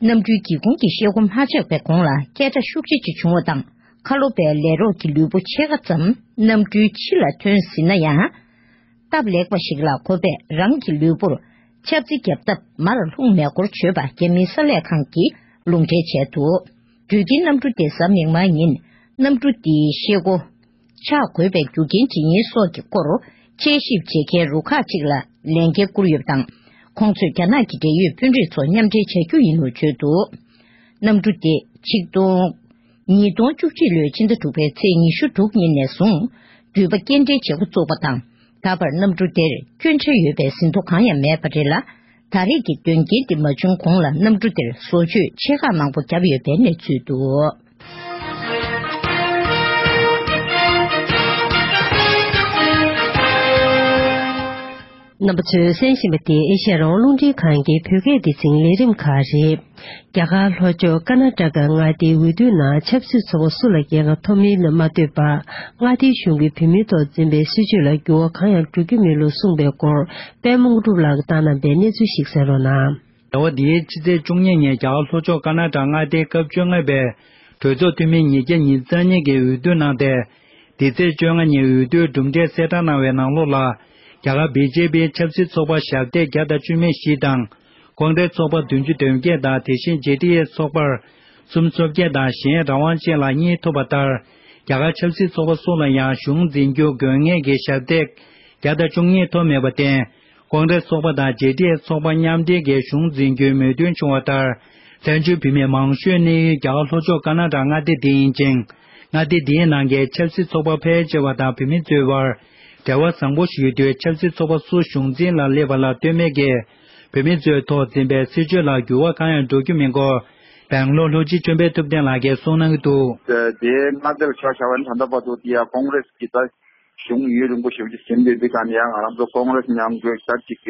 གནམ་གྲུའི་སྒེའུ་ཁུང་གི་ཤེལ་སྒོ་མ་ཆག་པའི་གོང་ལ་སྐད་སྒྲ་ཤུགས་ཆེ་ཅིག་བྱུང་བ་དང་། ཁ་ལོ་པའི་ལས་རོགས་ཀྱི་ལུས་པོ་ཕྱེད་ཀ་ཙམ་གནམ་གྲུའི་ཕྱི་ལ་ཐོན་ཟིན་ན་ཡང་། སྟབས་ལེགས་པ་ཞིག་ལ་ཁོ་པས་རང་གི་ལུས་པོར་ཆབ་རྩི་བརྒྱབ་སྟབས་མར་ལྷུང་མེད་སྐོར་བརྗོད་པ་རྒྱ་མིའི་གསར་ལས་ཁང་གིས་ལུང་འདྲེན་བྱས་འདུག་འགྲུལ་སྐྱེལ་གནམ་གྲུ་དེ་གཟའ་མིག་དམར་ཉིན་གནམ་གྲུ་དེའི་ཤེལ་སྒོ་ཆག་དགོས་པའི་རྒྱུ་རྐྱེན་ཇི་ཡིན་སོགས་ཀྱི་སྐོར་དཔྱད་ཞིབ་བྱེད་མཁན་རུ་ཁག་ཅིག་ལ་ལས་འགན་བསྐུར་ཡོད་པ་དང་། ཁོང་ཚོས་རྒྱ་ནག་གི་འབྲེལ་ཡོད་དཔོན་རིགས་ཚོ་མཉམ་འབྲེལ་བྱ་རྒྱུ་ཡིན་ལུགས་བརྗོད་འདུག་གནམ་གྲུ་དེ་ཆིག་སྟོང་། ཉིས་སྟོང་བཅུ་གཅིག་ལོའི་ཕྱི་ཟླ་དྲུག་པའི་ཚེས་ཉི་ཤུ་དྲུག་ཉིན་ནས་བཟུང་འགྲུལ་པ་སྐྱེལ་འདྲེན་བྱེད་འགོ་བཙུགས་པ་དང་། ད་བར་གནམ་གྲུ་དེར་སྐྱོན་ཆ་ཡོད་པའི་ཟིན་ཐོ་གང་ཡང་མེད་པ་རེད་ལ། ད་རེས་ཀྱི་དོན་རྐྱེན་འདི་མ་བྱུང་གོང་ལ་གནམ་གྲུ་དེར་བཟོ་བཅོས་ཆེ་ཁག་མང་པོ་བརྒྱབ་ཡོད་པའི་གནས་ཚུལ་འདུག་རྣམ་པ་ཚོས་གསན་བཞིན་པ་འདི་ཨེ་ཤ་ཡ་རང་དབང་རླུང་འཕྲིན་ཁང་གི་བོད་སྐད་སྡེ་ཚན་ལས་རིམ་ཁག་རེད། རྒྱ་གར་ལྷོ་ཕྱོགས་ཀར་ན་ཊ་ཀ་མངའ་སྡེའི་འོས་བསྡུའི་ནང་ཆབ་སྲིད་ཚོགས་པ་སུ་ལ་རྒྱལ་ཁ་ཐོབ་མིན་ལ་མ་ལྟོས་པར། མངའ་སྡེའི་གཞུང་གིས་བོད་མིའི་ཐོག་འཛིན་པའི་སྲིད་བྱུས་ལ་འགྱུར་བ་གང་ཡང་འགྲོ་རྒྱུ་མིན་ལུགས་གསུངས་པའི་སྐོར། པད་མ་དངོས་གྲུབ་ལགས་ཀྱིས་བཏང་གནང་པའི་གནས་ཚུལ་ཞིག་གསན་རོགས་གནང་། ཟླ་བ་འདིའི་ཕྱི་ཚེས་བཅུ་གཉིས་ཉིན་རྒྱ་གར་ལྷོ་ཕྱོགས་ཀར་ན་ཊ་ཀ་མངའ་སྡེའི་སྐབས་བཅོ་ལྔ་པའི་གྲོས་ཚོགས་འཐུས་མི་ཉིས་བརྒྱ་ཉི་ཤུ་རྩ་གཉིས་ཀྱིས་འོས་བསྡུ་གནང་སྟེ། འདི་ཚེས་བཅོ་ལྔ་ཉིན་འོས་བསྡུའི་གྲུབ་འབྲས་གསལ་བསྒྲགས་གནང་བའི་ནང་ལོགས་ལ། རྒྱ་གར་བི་ཇེ་པི་ཆབ་སྲིད་ཚོགས་པ་ཞབས་སྟེགས་བརྒྱ་དང་བཅུ་མེད་བཞི་དང་། ཀོང་རེས་ཚོགས་པ་བདུན་ཅུ་དོན་བརྒྱད་དང་། དེ་བཞིན་ཇེ་ཌི་ཨེསི་ཚོགས་པར་སུམ་ཅུ་སོ་བརྒྱད་དང་། གཞན་རང་དབང་ཅན་ལ་གཉིས་ཐོབ་པ་ལྟར། རྒྱ་གར་ཆབ་སྲིད་ཚོགས་པ་སོགས་ལ་ཡང་གཞུང་འཛིན་རྒྱུ་དགོས་ངེས་ཀྱི་ཞབས་སྟེགས་བརྒྱ་དང་བཅུ་གཉིས་ཐོབ་མེད་པར་བརྟེན། ཀོང་རེས་ཚོགས་པ་དང་ཇེ་ཌི་ཨེསི་ཚོགས་པ་མཉམ་འབྲེལ་གྱིས་གཞུང་འཛིན་རྒྱུའི་མོས་མཐུན་བྱུང་བ་ལྟར། བཙན་བྱོལ་བོད་མིའི་མང་ཤོས་གནས་ཡུལ་རྒྱ་གར་ལྷོ་ཕྱོགས་ཀར་ན་ཊ་ཀ་མངའ་སྡེ་འདི་ཡིན་ཅིང་། མངའ་སྡེ་འདིའི་ནང་གི་ཆབ་སྲིད་ཚོགས་པ་ཕལ་ཆེ་བ་དང་བོད་མི་ཚོའི་བར་འབྲེལ་བ་བཟང་པོ་ཞིག་ཡོད་དུས། ཆབ་སྲིད་ཚོགས་པ་སུ་གཞུང་འཛིན་ལ་སླེབས་པ་ལ་ལྟོས་མེད་ཀྱིས། བོད་མི་ཚོའི་ཐོག་འཛིན་པའི་སྲིད་བྱུས་ལ་འགྱུར་བ་གང་ཡང་འགྲོ་རྒྱུ་མིན་སྐོར། སྦེང་ལོར་ལྷོ་སྤྱི་ལྕམ་དཔལ་ཐུབ་བསྟན་ལགས་ཀྱིས་གསུངས་གནང་གི་འདུག་དེའི་མངའ་སྡེ་ལ་ཆ་བཞག་པ་ཡིན་ན། ད་ལྟ་བར་དུ་དེ་ཡང་ཀོང་རེས་ཀྱིས་ད་གཞུང་ཡུན་རིང་པོ་ཞེ་པོ་ཅིག་ཟིན་བསྡད་དུས་ཀ་ནས། ཡང་ང་རང་ཚོ་ཀོང་རེས་མཉམ་འབྲེལ་ད་ཅིག་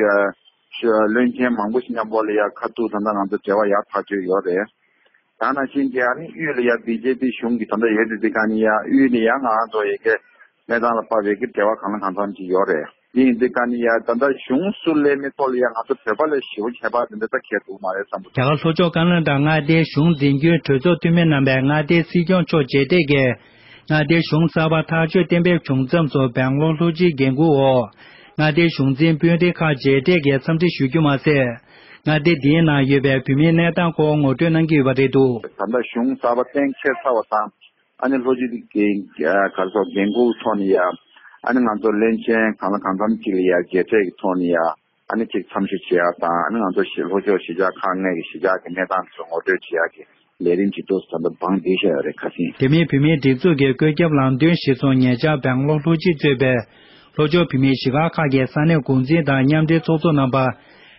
བློན་ཆེན་མང་པོ་ཞིག་མཉམ་པོ་ལ་ཡང་ཁ་ཐུག་ད་ལྟ་ང་ཚོ་འབྲེལ་བ་ཡག་ཐག་ཆོད་ཡོད་རེད། ད་ནང་བཞིན་གྱི་ཨ་ནི་དབུས་ལ་ཡང་བི་ཇེ་པི་གཞུང་གི་ད་ལྟ་ཡོད་དུས་དུས་ཀ་ནས། ཡང་དབུས་ནས་ཡང་ང་རང་ཚོ་ཡ་གི་གནས་སྟངས་ལ་དཔག་པའི་གི་འབྲེལ་བ་གང་ལ་གང་འཚམ་ཅིག་ཡོད་རེད། དེ་ཡིན་དུས་ཀ་ནས་ཡང་ད་ལྟ་གཞུང་སུ་སླེབས་མིན་ཐོག་ལ་ཡང་ང་ཚོ་བོད་པ་ལ་ཞེ་པོ་ཁྱད་པར་དེ་འདྲ་ད་གང་ཡང་འདུག་མ་རེད་བསམ་གྱི་འདུག་རྒྱ་གར་ལྷོ་ཕྱོགས་ཀར་ན་ཊ་ཀ་མངའ་སྡེའི་གཞུང་འཛིན་རྒྱུའི་གྲོས་ཚོགས་འཐུས་མི་རྣམ་པས་མངའ་སྡེའི་སྲིད་སྐྱོང་མཆོག་མཇལ་འཕྲད་ཀྱིས། མངའ་སྡེའི་གཞུང་གསར་པ་ཐག་གཅོད་གཏན་འབེབས་བྱུང་མཚམས་སུ། སྦེང་ལོར་ལྷོ་སྤྱིའི་འགན་འཁུར་འོག་མངའ་སྡེའི་གཞུང་འཛིན་དཔོན་རིགས་ཁག་མཇལ་འཕྲད་ཀྱིས་འཚམས་འདྲི་ཞུ་རྒྱུ་མ་ཟད། མངའ་སྡེ་འདིའི་ནང་ཡོད་པའི་བོད་མིའི་གནས་སྟངས་སྐོར་ངོ་སྤྲོད་གནང་གི་ཡོད་པ་རེད་འདུག་ད་ལྟ་གཞུང་གསར་པ་གཏན་འཁེལ་ཚར་བ་དང་། ཨ་ནི་ལྷོ་སྤྱི་གི་ག་རེ་ཟེར། འགན་འཁུར་ཐོག་ནས་ཡ། ཨ་ནི་ང་ཚོ་བློན་ཆེན་གང་ལ་གང་འཚམ་ཅིག་ལ་ཡ་མཇལ་འཕྲད་ཀྱི་ཐོག་ནས་ཡ། ཨ་ནི་ཅིག་འཚམས་ཞུ་བྱེད་ཡག་དང་། ཨ་ནི་ང་ཚོ་ཞི་ལྷོ་ཕྱོགས་གཞིས་ཆགས་ཁག་ལྔའི་གི་གཞིས་ཆགས་ཀྱི་གནས་སྟངས་ཚོ་ངོ་སྤྲོད་བྱེད་ཡག་གི་ལས་རིམ་ཅིག་ཏོག་ཙམ་ད་ལྟ་བང་བསྒྲིགས་བཞག་ཡོད་རེད། ཁ་སང་། དེ་མིན་བོད་མིའི་སྒྲིག་འཛུགས་ཀྱི་བཀོད་ཁྱབ་ལམ་སྟོན་གཞིར་བཟུང་། ཉེ་ཆར་སྦེང་ལོར་ལྷོ་སྤྱི་གཙོས་པའི་ལྷོ་ཕྱོགས་བོད་མིའི་གཞིས་ཁག་ཁག་གི་ས་གནས་འགོ་འཛིན་དང་མཉམ་འབྲེལ་ཚོགས་གཙོ་རྣམ་པ་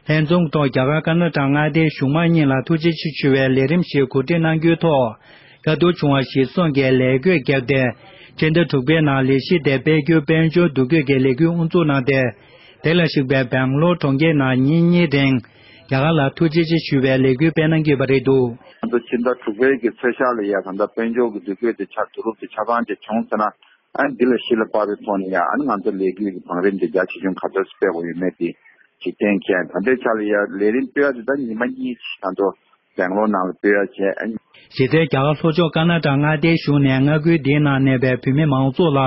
ལྷན་འཛོམས་ཐོག་རྒྱ་གར་ཀར་ན་ཊ་ཀ་མངའ་སྡེའི་གཞུང་མང་གཉིས་ལ་ཐུགས་རྗེ་ཆེ་ཞུ་བའི་ལས་རིམ་ཞིག་གོ་སྒྲིག་གནང་རྒྱུའི་ཐོག་བཀའ་བསྡུར་བྱུང་བ་གཞིར་བཟུང་གིས་ལས་བགོས་བརྒྱབ་སྟེ། ཕྱི་ཟླ་དྲུག་པའི་ནང་ལས་གཞི་དེ་སྤེལ་རྒྱུའི་དཔལ་འབྱོར་འདུ་འགོད་ཀྱི་ལས་འགུལ་དབུ་འཛུགས་གནང་སྟེ། དེ་ལ་གཞིགས་པའི་སྦེང་ལོར་གྲོང་ཁྱེར་ནང་ཉིན་གཉིས་རིང་རྒྱ་གར་ལ་ཐུགས་རྗེ་ཆེ་ཞུ་བའི་ལས་འགུལ་སྤེལ་གནང་གི་ཡོད་པ་རེད་འདུག་ང་ཚོ་ཕྱི་ཟླ་དྲུག་པའི་གི་ཚེས་ཤར་ལ་ཡ། ད་ལྟ་དཔལ་འབྱོར་གྱི་འདུ་འགོད་དེ་ཆ་བསྡུ་རུབ་དེ་ཆ་ཚང་ཅིག་བྱུང་ཟེར་ན། ཨ་ནི་འདི་ལ་གཞི་ལ་དཔག་པའི་ཐོག་ནས་ཡ། ཨ་ནི་ང་ཚོ་ལས་འགུལ་གྱི་བང་རིམ་དེ་རྒྱ་ཆེ་ཆུང་ག་ཚོད་སྤེལ་དགོས་ཡོད་མེད་དེ། འཇིག་རྟེན་མཁན་ད་ལྟའི་ཆ་ལ་ཡ་ལས་རིམ་སྤེལ་བ་དེ་ད་ཉི་མ་གཉིས་ད་དུ་སྦེང་ལོར་ནང་ལ་སྤེལ་བ་བྱས། གཞི་རྩའི་རྒྱ་གར་ལྷོ་ཕྱོགས་ཀ་ན་ཊ་མངའ་སྡེའི་གཞུང་ནས་མངའ་ཁུལ་འདིའི་ནང་གནས་པའི་བོད་མི་མང་ཚོགས་ལ་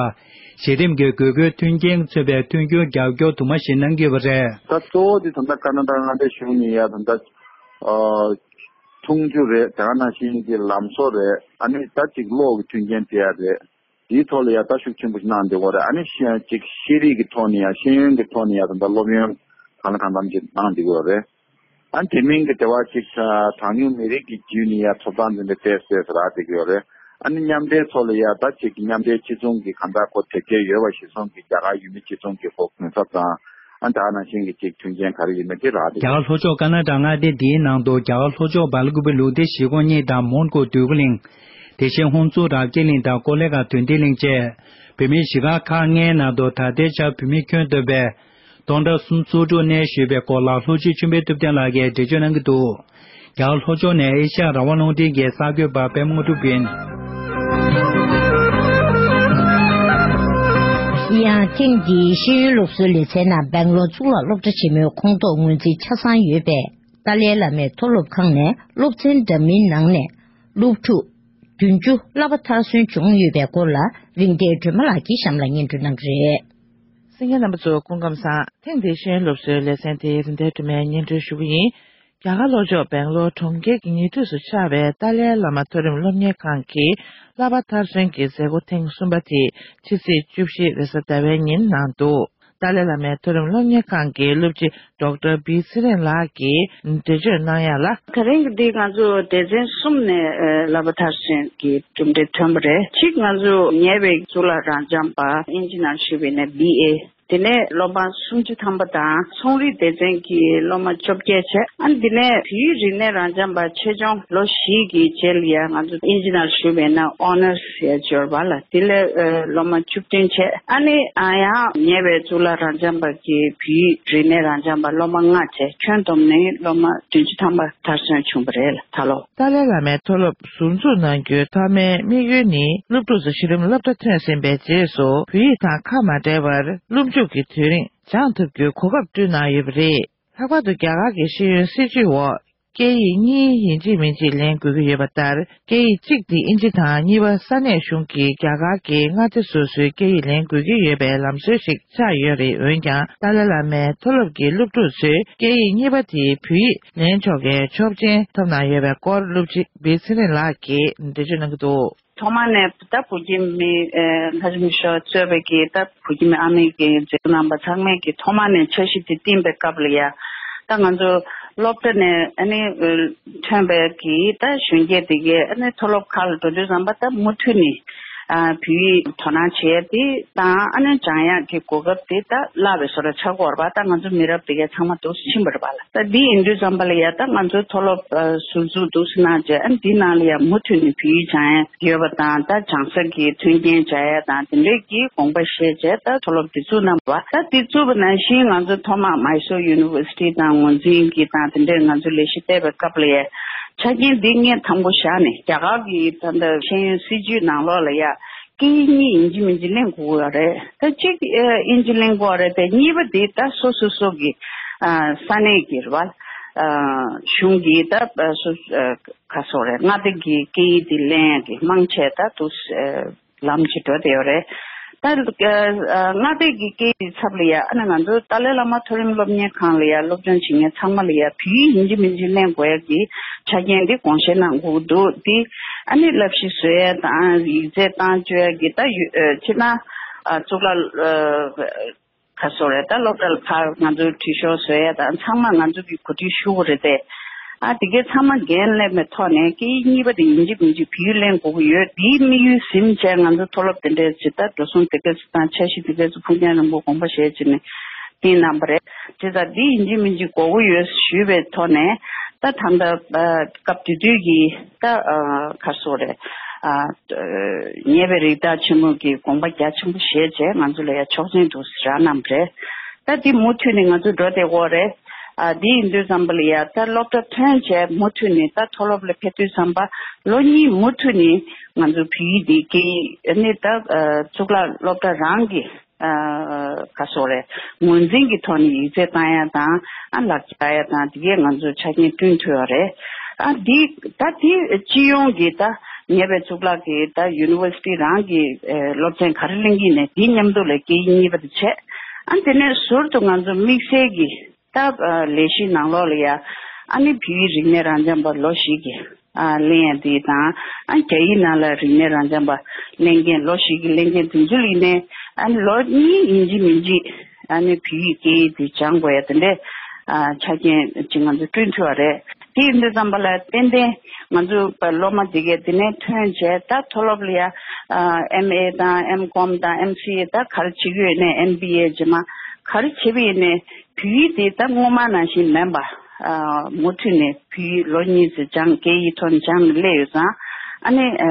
གཞི་རིམ་གྱི་དགོས་མཁོའི་མཐུན་རྐྱེན་མཚོན་པའི་མཐུན་འགྱུར་རྒྱབ་སྐྱོར་དུ་མ་ཞིག་གནང་གི་ཡོད་པ་རེད། ད་གཙོ་བོ་དེ་ད་ལྟ་ཀ་ན་ཊ་མངའ་སྡེའི་གཞུང་ནས་ཡ་ད་ལྟ་ཨ་འཐུང་ཆུ་རེད། དེ་ག་ནང་བཞིན་གྱི་ལམ་བཟོ་རེད། ཨ་ནི་ད་ཅིག་གློག་གི་མཐུན་རྐྱེན་སྤྲད་ཡ་རེད། དེའི་ཐོག་ལ་ཡ་ད་ཤུགས་ཆེན་པོ་ཞིག་གནང་བསྡད་ཡོད་རེད། ཨ་ནི་ཤེས་ཅིག་ཤེས་རིག་གི་ཐོག་ནས་ཡ་ཤེས་ཡོན་གྱི་ཐོག་ནས་ཡ་ད་ལྟ་སློབ་ཡོན་གང་ལ་གང་འཚམ་ཅིག་གནང་བསྡད་ཡོད་རེད། ཨ་ནི་དེ་མིན་གྱི་དེ་བ་ཅིག་གྲངས་ཉུང་མི་རིགས་ཀྱི་བརྒྱུད་ནས་ཡ་ཐོབ་ཐང་འདི་འདྲ་སྤྲད་སྲོལ་ཟེར་རག་བསྡད་ཀྱི་ཡོད་རེད། ཨ་ནི་མཉམ་འབྲེལ་ཐོག་ལ་ཡ་ད་ཅིག་མཉམ་འབྲེལ་སྤྱི་མཚུངས་ཀྱི་གང་ལྟར་ཁོ་དེབ་སྐྱེལ་ཡོད་པ་གཞིར་བཟུང་གི་རྒྱ་གར་ཡུལ་མི་སྤྱི་མཚུངས་ཀྱི་ཁོ་གུན་གསབ་དང་ཨ་ནི་ད་ནང་བཞིན་གྱི་ཅིག་མཐུན་རྐྱེན་ག་རེ་ཡིན་མིན་དེ་རག་བསྡད་ཀྱི་ཡོད། རྒྱ་གར་ལྷོ་ཕྱོགས་ཀ་ན་ཊ་མངའ་སྡེ་འདིའི་ནང་དུ་རྒྱ་གར་ལྷོ་ཕྱོགས་སྦེལ་ཀུ་པེ་ལུགས་བདེ་གཞིས་ཁོངས་གཉིས་དང་མོན་གྷོ་འདོད་རྒུ་གླིང་། དེ་བཞིན་ཧོན་སུར་རབ་རྒྱས་གླིང་དང་ཀོ་ལེ་གྷལ་དོན་ལྡན་གླིང་བཅས་བོད་མིའི་གཞིས་ཆགས་ཁག་ལྔའི་ནང་དུ་ད་ལྟའི་ཆར་བོད་མི་ཁྱོན་བསྡོམས་པའི་སྟོང་ཕྲག་སུམ་ཅུ་དྲུག་གནས་བཞུགས་པའི་སྐོར་ལ་ལྷོ་སྤྱི་ཆོས་འཕེལ་ཐུབ་བསྟན་ལགས་ཀྱིས་འགྲེལ་བརྗོད་གནང་གི་འདུག་རྒྱ་གར་ལྷོ་ཕྱོགས་ནས་ཨེ་ཤ་ཡ་རང་དབང་རླུང་འཕྲིན་གྱི་གསར་འགོད་པ་པད་མ་དངོས་གྲུབ་ཡིན། ཡང་ཐེངས་འདིའི་ཤེས་ཡོན་སློབ་གསོའི་ལེ་ཚན་ནང་སྦེང་ལོར་གཙུག་ལག་སློབ་གྲྭ་ཆེན་མོའི་ཁོངས་གཏོགས་ངོས་འཛིན་ཆ་ཚང་ཡོད་པའི་ཏཱ་ལའི་བླ་མའི་མཐོ་སློབ་ཁང་ནས་སློབ་ཚན་འདྲ་མིན་ནང་ནས་སློབ་ཕྲུག་བདུན་ཅུ་བསླབ་པ་མཐར་སོན་བྱུང་ཡོད་པའི་སྐོར་ལ་རིག་ལྡན་སྒྲོལ་མ་ལགས་ཀྱིས་གཤམ་ལ་སྙན་སྒྲོན་གནང་གི་རེད། གསན་མཁན་རྣམ་པ་ཚོ་སྐུ་ཁམས་བཟང་། ཐེངས་འདིའི་ཤེས་ཡོན་སློབ་གསོའི་ལེ་ཚན་དེ་རིག་ལྡན་སྒྲོལ་མས་སྙན་སྒྲོན་ཞུ་གི་ཡིན། རྒྱ་གར་ལྷོ་ཕྱོགས་སྦེང་ལོར་གྲོང་ཁྱེར་གྱི་ཉེ་འཁྲིས་སུ་ཆགས་པའི་ཏཱ་ལའི་བླ་མ་མཐོ་རིམ་སློབ་གཉེར་ཁང་གི་བསླབ་པ་མཐར་སོན་གྱི་མཛད་སྒོ་ཐེངས་གསུམ་པ་དེ་ཕྱི་ཚེས་བཅུ་བཞི་རེས་གཟའ་ཟླ་བའི་ཉིན་གནང་འདུག་ཏཱ་ལའི་བླ་མའི་མཐོ་རིམ་སློབ་གཉེར་ཁང་གི་སློབ་སྤྱི་ཌོག་ཊར་བི་ཚེ་རིང་ལགས་ཀྱིས་འགྲེལ་བརྗོད་གནང་ཡ་ལ། ད་རིང་གི་འདི་ང་ཚོ་སྡེ་ཚན་གསུམ་ནས་ཨ་བསླབ་པ་མཐར་སོན་གྱི་གྲུབ་འབྲས་ཐོན་པ་རེད། གཅིག་ང་ཚོ་ཉེ་བའི་གཙུག་ལག་རབ་འབྱམས་པ་དབྱིན་ཇི་ནང་ཞུགས་པའི་ནས་བི་ཨེ། དེ་ནས་སློབ་མ་སུམ་ཅུ་ཐམ་པ་དང་ཚོང་རིག་སྡེ་ཚན་གྱི་སློབ་མ་བཅོ་བརྒྱད་བྱས། ཨ་ནི་དེ་ནས་བོད་ཡིག་རིག་གནས་རབ་འབྱམས་པ་ཆེད་སྦྱོང་ལོ་བཞི་གི་རྗེས་ལ་ཡང་ང་ཚོ་དབྱིན་ཇི་ནང་ཞུགས་པའི་ནང་ཨོ་ནར་སི་ཡ་འབྱོར་པ་ལ་དེ་ལས་ཨ་སློབ་མ་བཅུ་བདུན་བྱས། ཨ་ནི་ཨ་ཡང་ཉེ་བའི་གཙུག་ལག་རབ་འབྱམས་པ་གི་བོད་ཡིག་རིག་གནས་རབ་འབྱམས་པ་སློབ་མ་ལྔ་བྱས། ཁྱོན་བསྡོམས་ནས་སློབ་མ་བདུན་ཅུ་ཐམ་པ་མཐར་སོན་བྱུང་བ་རེད་ལ་ད་ལོ། ཏཱ་ལའི་བླ་མའི་མཐོ་སློབ་ཟུར་འཛུགས་གནང་རྒྱུའི་མཐའ་མའི་དམིགས་ཡུལ་ནི། སློབ་ཕྲུག་ཚོ་གཞི་རིམ་སློབ་གྲྭ་ཐོན་ཟིན་པའི་རྗེས་སུ་བོད་ཡིག་དང་ཁ་མ་བྲལ་བར་སློབ་འཇུག་གི་དུས་རིང་སྦྱང་ཐུབ་རྒྱུའི་གོ་སྐབས་བསྐྲུན་གནང་ཡོད་པ་རེད། ལྷག་པར་དུ་རྒྱ་གར་གྱི་ཤེས་ཡོན་སྲིད་བྱུས་འོག་སྐད་ཡིག་གཉིས་ཡིན་གཅིག་མིན་གཅིག་ལེན་དགོས་ཀྱི་ཡོད་པ་ལྟར། སྐད་ཡིག་གཅིག་དེ་དབྱིན་ཇི་དང་གཉིས་པ་ས་གནས་གཞུང་གིས་རྒྱ་གར་གྱི་མངའ་སྡེ་སོ་སོའི་སྐད་ཡིག་ལེན་དགོས་ཀྱི་ཡོད་པའི་ལམ་སྲོལ་ཞིག་ཆགས་ཡོད་རེད། འོན་ཀྱང་ཏཱ་ལའི་བླ་མའི་མཐོ་སློབ་ཀྱི་སློབ་ཕྲུག་ཚོས་སྐད་ཡིག་གཉིས་པ་དེའི་བོད་ཡིག་ལེན་ཆོག་མཁན་ཆོག་མཆན་ཐོབ་གནང་ཡོད་པའི་སྐོར་སློབ་སྤྱི་བི་ཚེ་རིང་ལགས་ཀྱིས་འགྲེལ་བརྗོད་གནང་གི་འདུག་ཐོག་མ་ནས་ད་བོད་ཀྱི་མི་ཨེ་ལྷ་རིམ་ཤོག་གཙོས་པའི་གི་ད་བོད་ཀྱི་མི་ཨ་མེ་རི་ཀའི་མཛད་གཙོ་རྣམ་པ་ཚང་མས་ཀྱི་ཐོག་མ་ནས་འཆར་གཞི་དེ་བཏིང་པའི་སྐབས་ལ་ཡ་ད་ང་ཚོ་སློབ་གྲྭ་ནས་ཨ་ནི་ཐོན་པའི་གི་ད་གཞོན་སྐྱེས་དེ་གས་ཨ་ནི་མཐོ་སློབ་ཁག་ལ་འགྲོ་དུས་ཙམ་པ་ད་མུ་མཐུད་ནས་ཨ་བོད་ཡིག་དོ་སྣང་བྱེད་ཡ་དེ་དང་ཨ་ནི་སྦྱང་ཡག་གི་གོ་སྐབས་དེ་ད་བརླག་པའི་བཟོ་འདྲ་ཆགས་ཀྱི་ཡོད་རེད་པ། ད་ང་ཚོ་མི་རབས་དེ་གས་ཚང་མ་འདུག་སེ་ཕྱིན་པ་རེད་པ་ལ། ད་འདི་ཡིན་དུས་ཙམ་པ་ལ་ཡ་ད་ང་ཚོའི་མཐོ་སློབ་ཨ་ཟུར་འཛུགས་འདུག་སེ་གནང་བྱས། ཨ་འདི་ནང་ལ་ཡ་མུ་མཐུད་ནས་བོད་ཡིག་སྦྱང་ཡ་ཡོད་པ་དང་། ད་སྦྱང་ས་གི་མཐུན་རྐྱེན་སྦྱར་ཡ་དང་དེ་འདྲས་ཀྱི་དགོངས་པ་བཞེས་བྱས་ད་མཐོ་སློབ་འདི་བཙུགས་གནང་བ། ད་འདི་བཙུགས་པ་ནང་བཞིན་ང་ཚོ་ཐོག་མ་Mysore University་དང་ངོས་འཛིན་གྱི་དང་དེ་འདྲས་ང་ཚོ་ལས་གཞི་སྤེལ་བའི་སྐབས་ལ་ཡ་ཆ་རྐྱེན་འདི་སྔོན་དང་པོ་བཞག་ནས་རྒྱ་གར་གྱི་ད་ལྟ་ཤེས་ཡོན་སྲིད་བྱུས་ནང་ལོགས་ལ་ཡ་སྐད་ཡིག་གཉིས་ཡིན་གཅིག་མིན་གཅིག་ལེན་དགོས་ཀྱི་ཡོད་རེད། ད་གཅིག་ཨ་དབྱིན་ཇི་ལེན་དགོས་ཀྱི་ཡོད་རེད་དེ། གཉིས་པ་དེ་ད་སོ་སོ་སོ་གི་ཨ་ས་གནས་ཀྱི་རེད་བ། ཨ་གཞུང་གི་ད་ཨ་སོ་ཨ་ག་སོ་རེད། མངའ་སྡེ་གི་སྐད་ཡིག་དེ་ལེན་ཡ་གི་མང་ཆེ་ད་དུ་ཨ་ལམ་གྱི་འགྲོ་བསྡད་ཡོད་རེད། ད་ཨ་མངའ་སྡེ་གི་སྐད་ཡིག་ཚབ་ལ་ཡ་ཨ་ནི་ང་ཚོ་ཏཱ་ལའི་བླ་མ་མཐོ་རིམ་སློབ་གཉེར་ཁང་ལ་ཡ་སློབ་སྦྱོང་བྱེད་མཁན་ཚང་མ་ལ་ཡ་བོད་ཡིག་ཡིན་གཅིག་མིན་གཅིག་ལེན་དགོས་ཡ་གི་ཆ་རྐྱེན་དེ་དགོངས་བཞེས་གནང་དགོས་ཀྱི་འདུག་དེ་ཨ་ནི་བསླབ་གཞི་བཟོ་ཡ་དང་ཡིག་ཚད་བཏང་བཅུག་ཡ་གི་ད་ཡོད་ཨ་ཕྱི་ནང་ཨ་གཙུག་ལག་ཨ་ག་སོ་རེད། ད་སློབ་གྲྭ་ལ་ཕར་ང་ཚོའི་འབྲི་ཤོག་བཟོ་ཡ་དང་ཚང་མ་ང་ཚོ་གི་གོ་སྒྲིག་ཞུ་དགོས་རེད་དེ། ཨ་དེ་གའི་ཚང་མ་འགན་ལེན་པའི་ཐོག་ནས་སྐད་ཡིག་གཉིས་པ་དེ་ཡིན་གཅིག་མིན་གཅིག་བོད་ཡིག་ལེན་དགོས་ཀྱི་ཡོད། དེའི་དམིགས་ཡུལ་ཟིན་བྱས་ང་ཚོ་མཐོ་སློབ་དེ་འདྲའི་ཇི་ལྟར་འགྲོ་སོང་དེ་ག་ཚོད་དང་འཆར་གཞི་དེ་ག་ཚོད་ཕུགས་རྒྱང་རིང་པོ་དགོངས་པ་བཞེས་བྱས་ནས་བཏིང་གནང་བ་རེད། དེ་ལྟར་འདི་ཡིན་གཅིག་མིན་གཅིག་དགོས་ཀྱི་ཡོད་ཞུས་པའི་ཐོག་ནས་ད་ད་ལྟ་ཨ་སྐབས་དེ་དུས་ཀྱི་ད་ཨ་ག་སོ་རེད། ཨ་ཉེ་བའི་རིགས་བདག་ཆེན་མོ་གི་དགོངས་པ་རྒྱ་ཆེན་པོ་བཞེས་བྱས་ང་ཚོ་ལ་ཡ་ཆོག་མཆན་འདུག་སེ་རག་གནང་བ་རེད། ད་འདི་མུ་མཐུད་ནས་ང་ཚོ་འགྲོ་བསྡད་ཀྱི་ཡོད་རེད། ཨ་འདི་ཡིན་དུས་ཙམ་པ་ལ་ཡ་ད་སློབ་གྲྭ་ཐོན་བྱས་མུ་མཐུད་ནས་ད་མཐོ་སློབ་ལ་ཕེབས་དུས་ཙམ་པ་ལོ་གཉིས་མུ་མཐུད་ནས་ང་ཚོ་བོད་ཡིག་འདི་སྐད་ཡིག་ནི་ད་ཨ་གཙུག་ལག་སློབ་གྲྭ་རང་གི་ ཨ་ག་སོགས་རེད། ངོས་འཛིན་གྱི་ཐོག་ནས་ཡིག་ཚད་བཏང་ཡ་དང་ཨ་ལག་ཆ་ཡ་དང་དེ་གས་ང་ཚོ་ཆ་རྐྱེན་བསྐྲུན་ཐུབ་ཡོད་རེད། ཨ་འདི་ད་དེ་སྤྱི་ཡོངས་ཀྱི་ད་ཉེ་བའི་གཙུག་ལག་གི་ད་ཡུ་ནི་ཝར་སི་ཊི་རང་གི་ཨ་སློབ་ཚན་ག་རེ་ལེན་གྱི་ཡིན་ནས་དེའི་མཉམ་དུ་ལ་སྐད་ཡིག་གཉིས་པ་དེ་བྱས། ཨ་དེ་ནས་ཟུར་དུ་ང་ཚོ་དམིགས་བསལ་གྱི་ད་ཨ་ལས་གཞི་ནང་ལོགས་ལ་ཡ་ཨ་ནི་བོད་ཡིག་རིག་གནས་རང་འཇགས་པ་ལོ་བཞི་གི་ཨ་གླེང་ཡ་དེ་དང་ཨ་རྒྱ་ཡིག་ནང་ལ་རིག་གནས་རང་འཇགས་པ་གླེང་མཁན་ལོ་བཞི་གི་གླེང་མཁན་དེ་ཚོ་ལ་ཡིན་ནའི་ཨ་ནི་ལོ་གཉིས་ཡིན་གཅིག་མིན་གཅིག་ཨ་ནི་བོད་ཡིག་སྐད་ཡིག་དེ་སྦྱང་དགོས་ཡ་དེ་འདྲའི་ཨ་ཆ་རྐྱེན་ཅིག་ང་ཚོ་བསྐྲུན་ཐུབ་པ་རེད། དེ་ཡིན་དུས་ཙམ་པ་ལ་ཏན་ཏན་ང་ཚོ་སློབ་མ་དེ་གས་དེ་ནས་ཐོན་བྱས་ད་མཐོ་སློབ་ལ་ཡ་ཨ་ཨེམ་ཨེ་དང་ཨེམ་ཀོམ་དང་ཨེམ་སི་ཨེ་ད་ག་རེ་བྱེད་ཀྱི་ཡོད་ནའི་ཨེམ་བི་ཨེ་རྗེས་མ་ག་རེ་བྱེད་པ་ཡིན་ནའི་བོད་ཡིག་དེ་ད་སྔོན་མ་ནང་བཞིན་མིན་པ། ཨ་མུ་མཐུད་ནས་བོད་ཡིག་ལོ་གཉིས་ཙམ་སྦྱངས་སྐད་ཡིག་ཐོག་ནས་སྦྱངས་ནས་སླེབས་ཡོད་ཙང་ཨ་ནི་ཨ་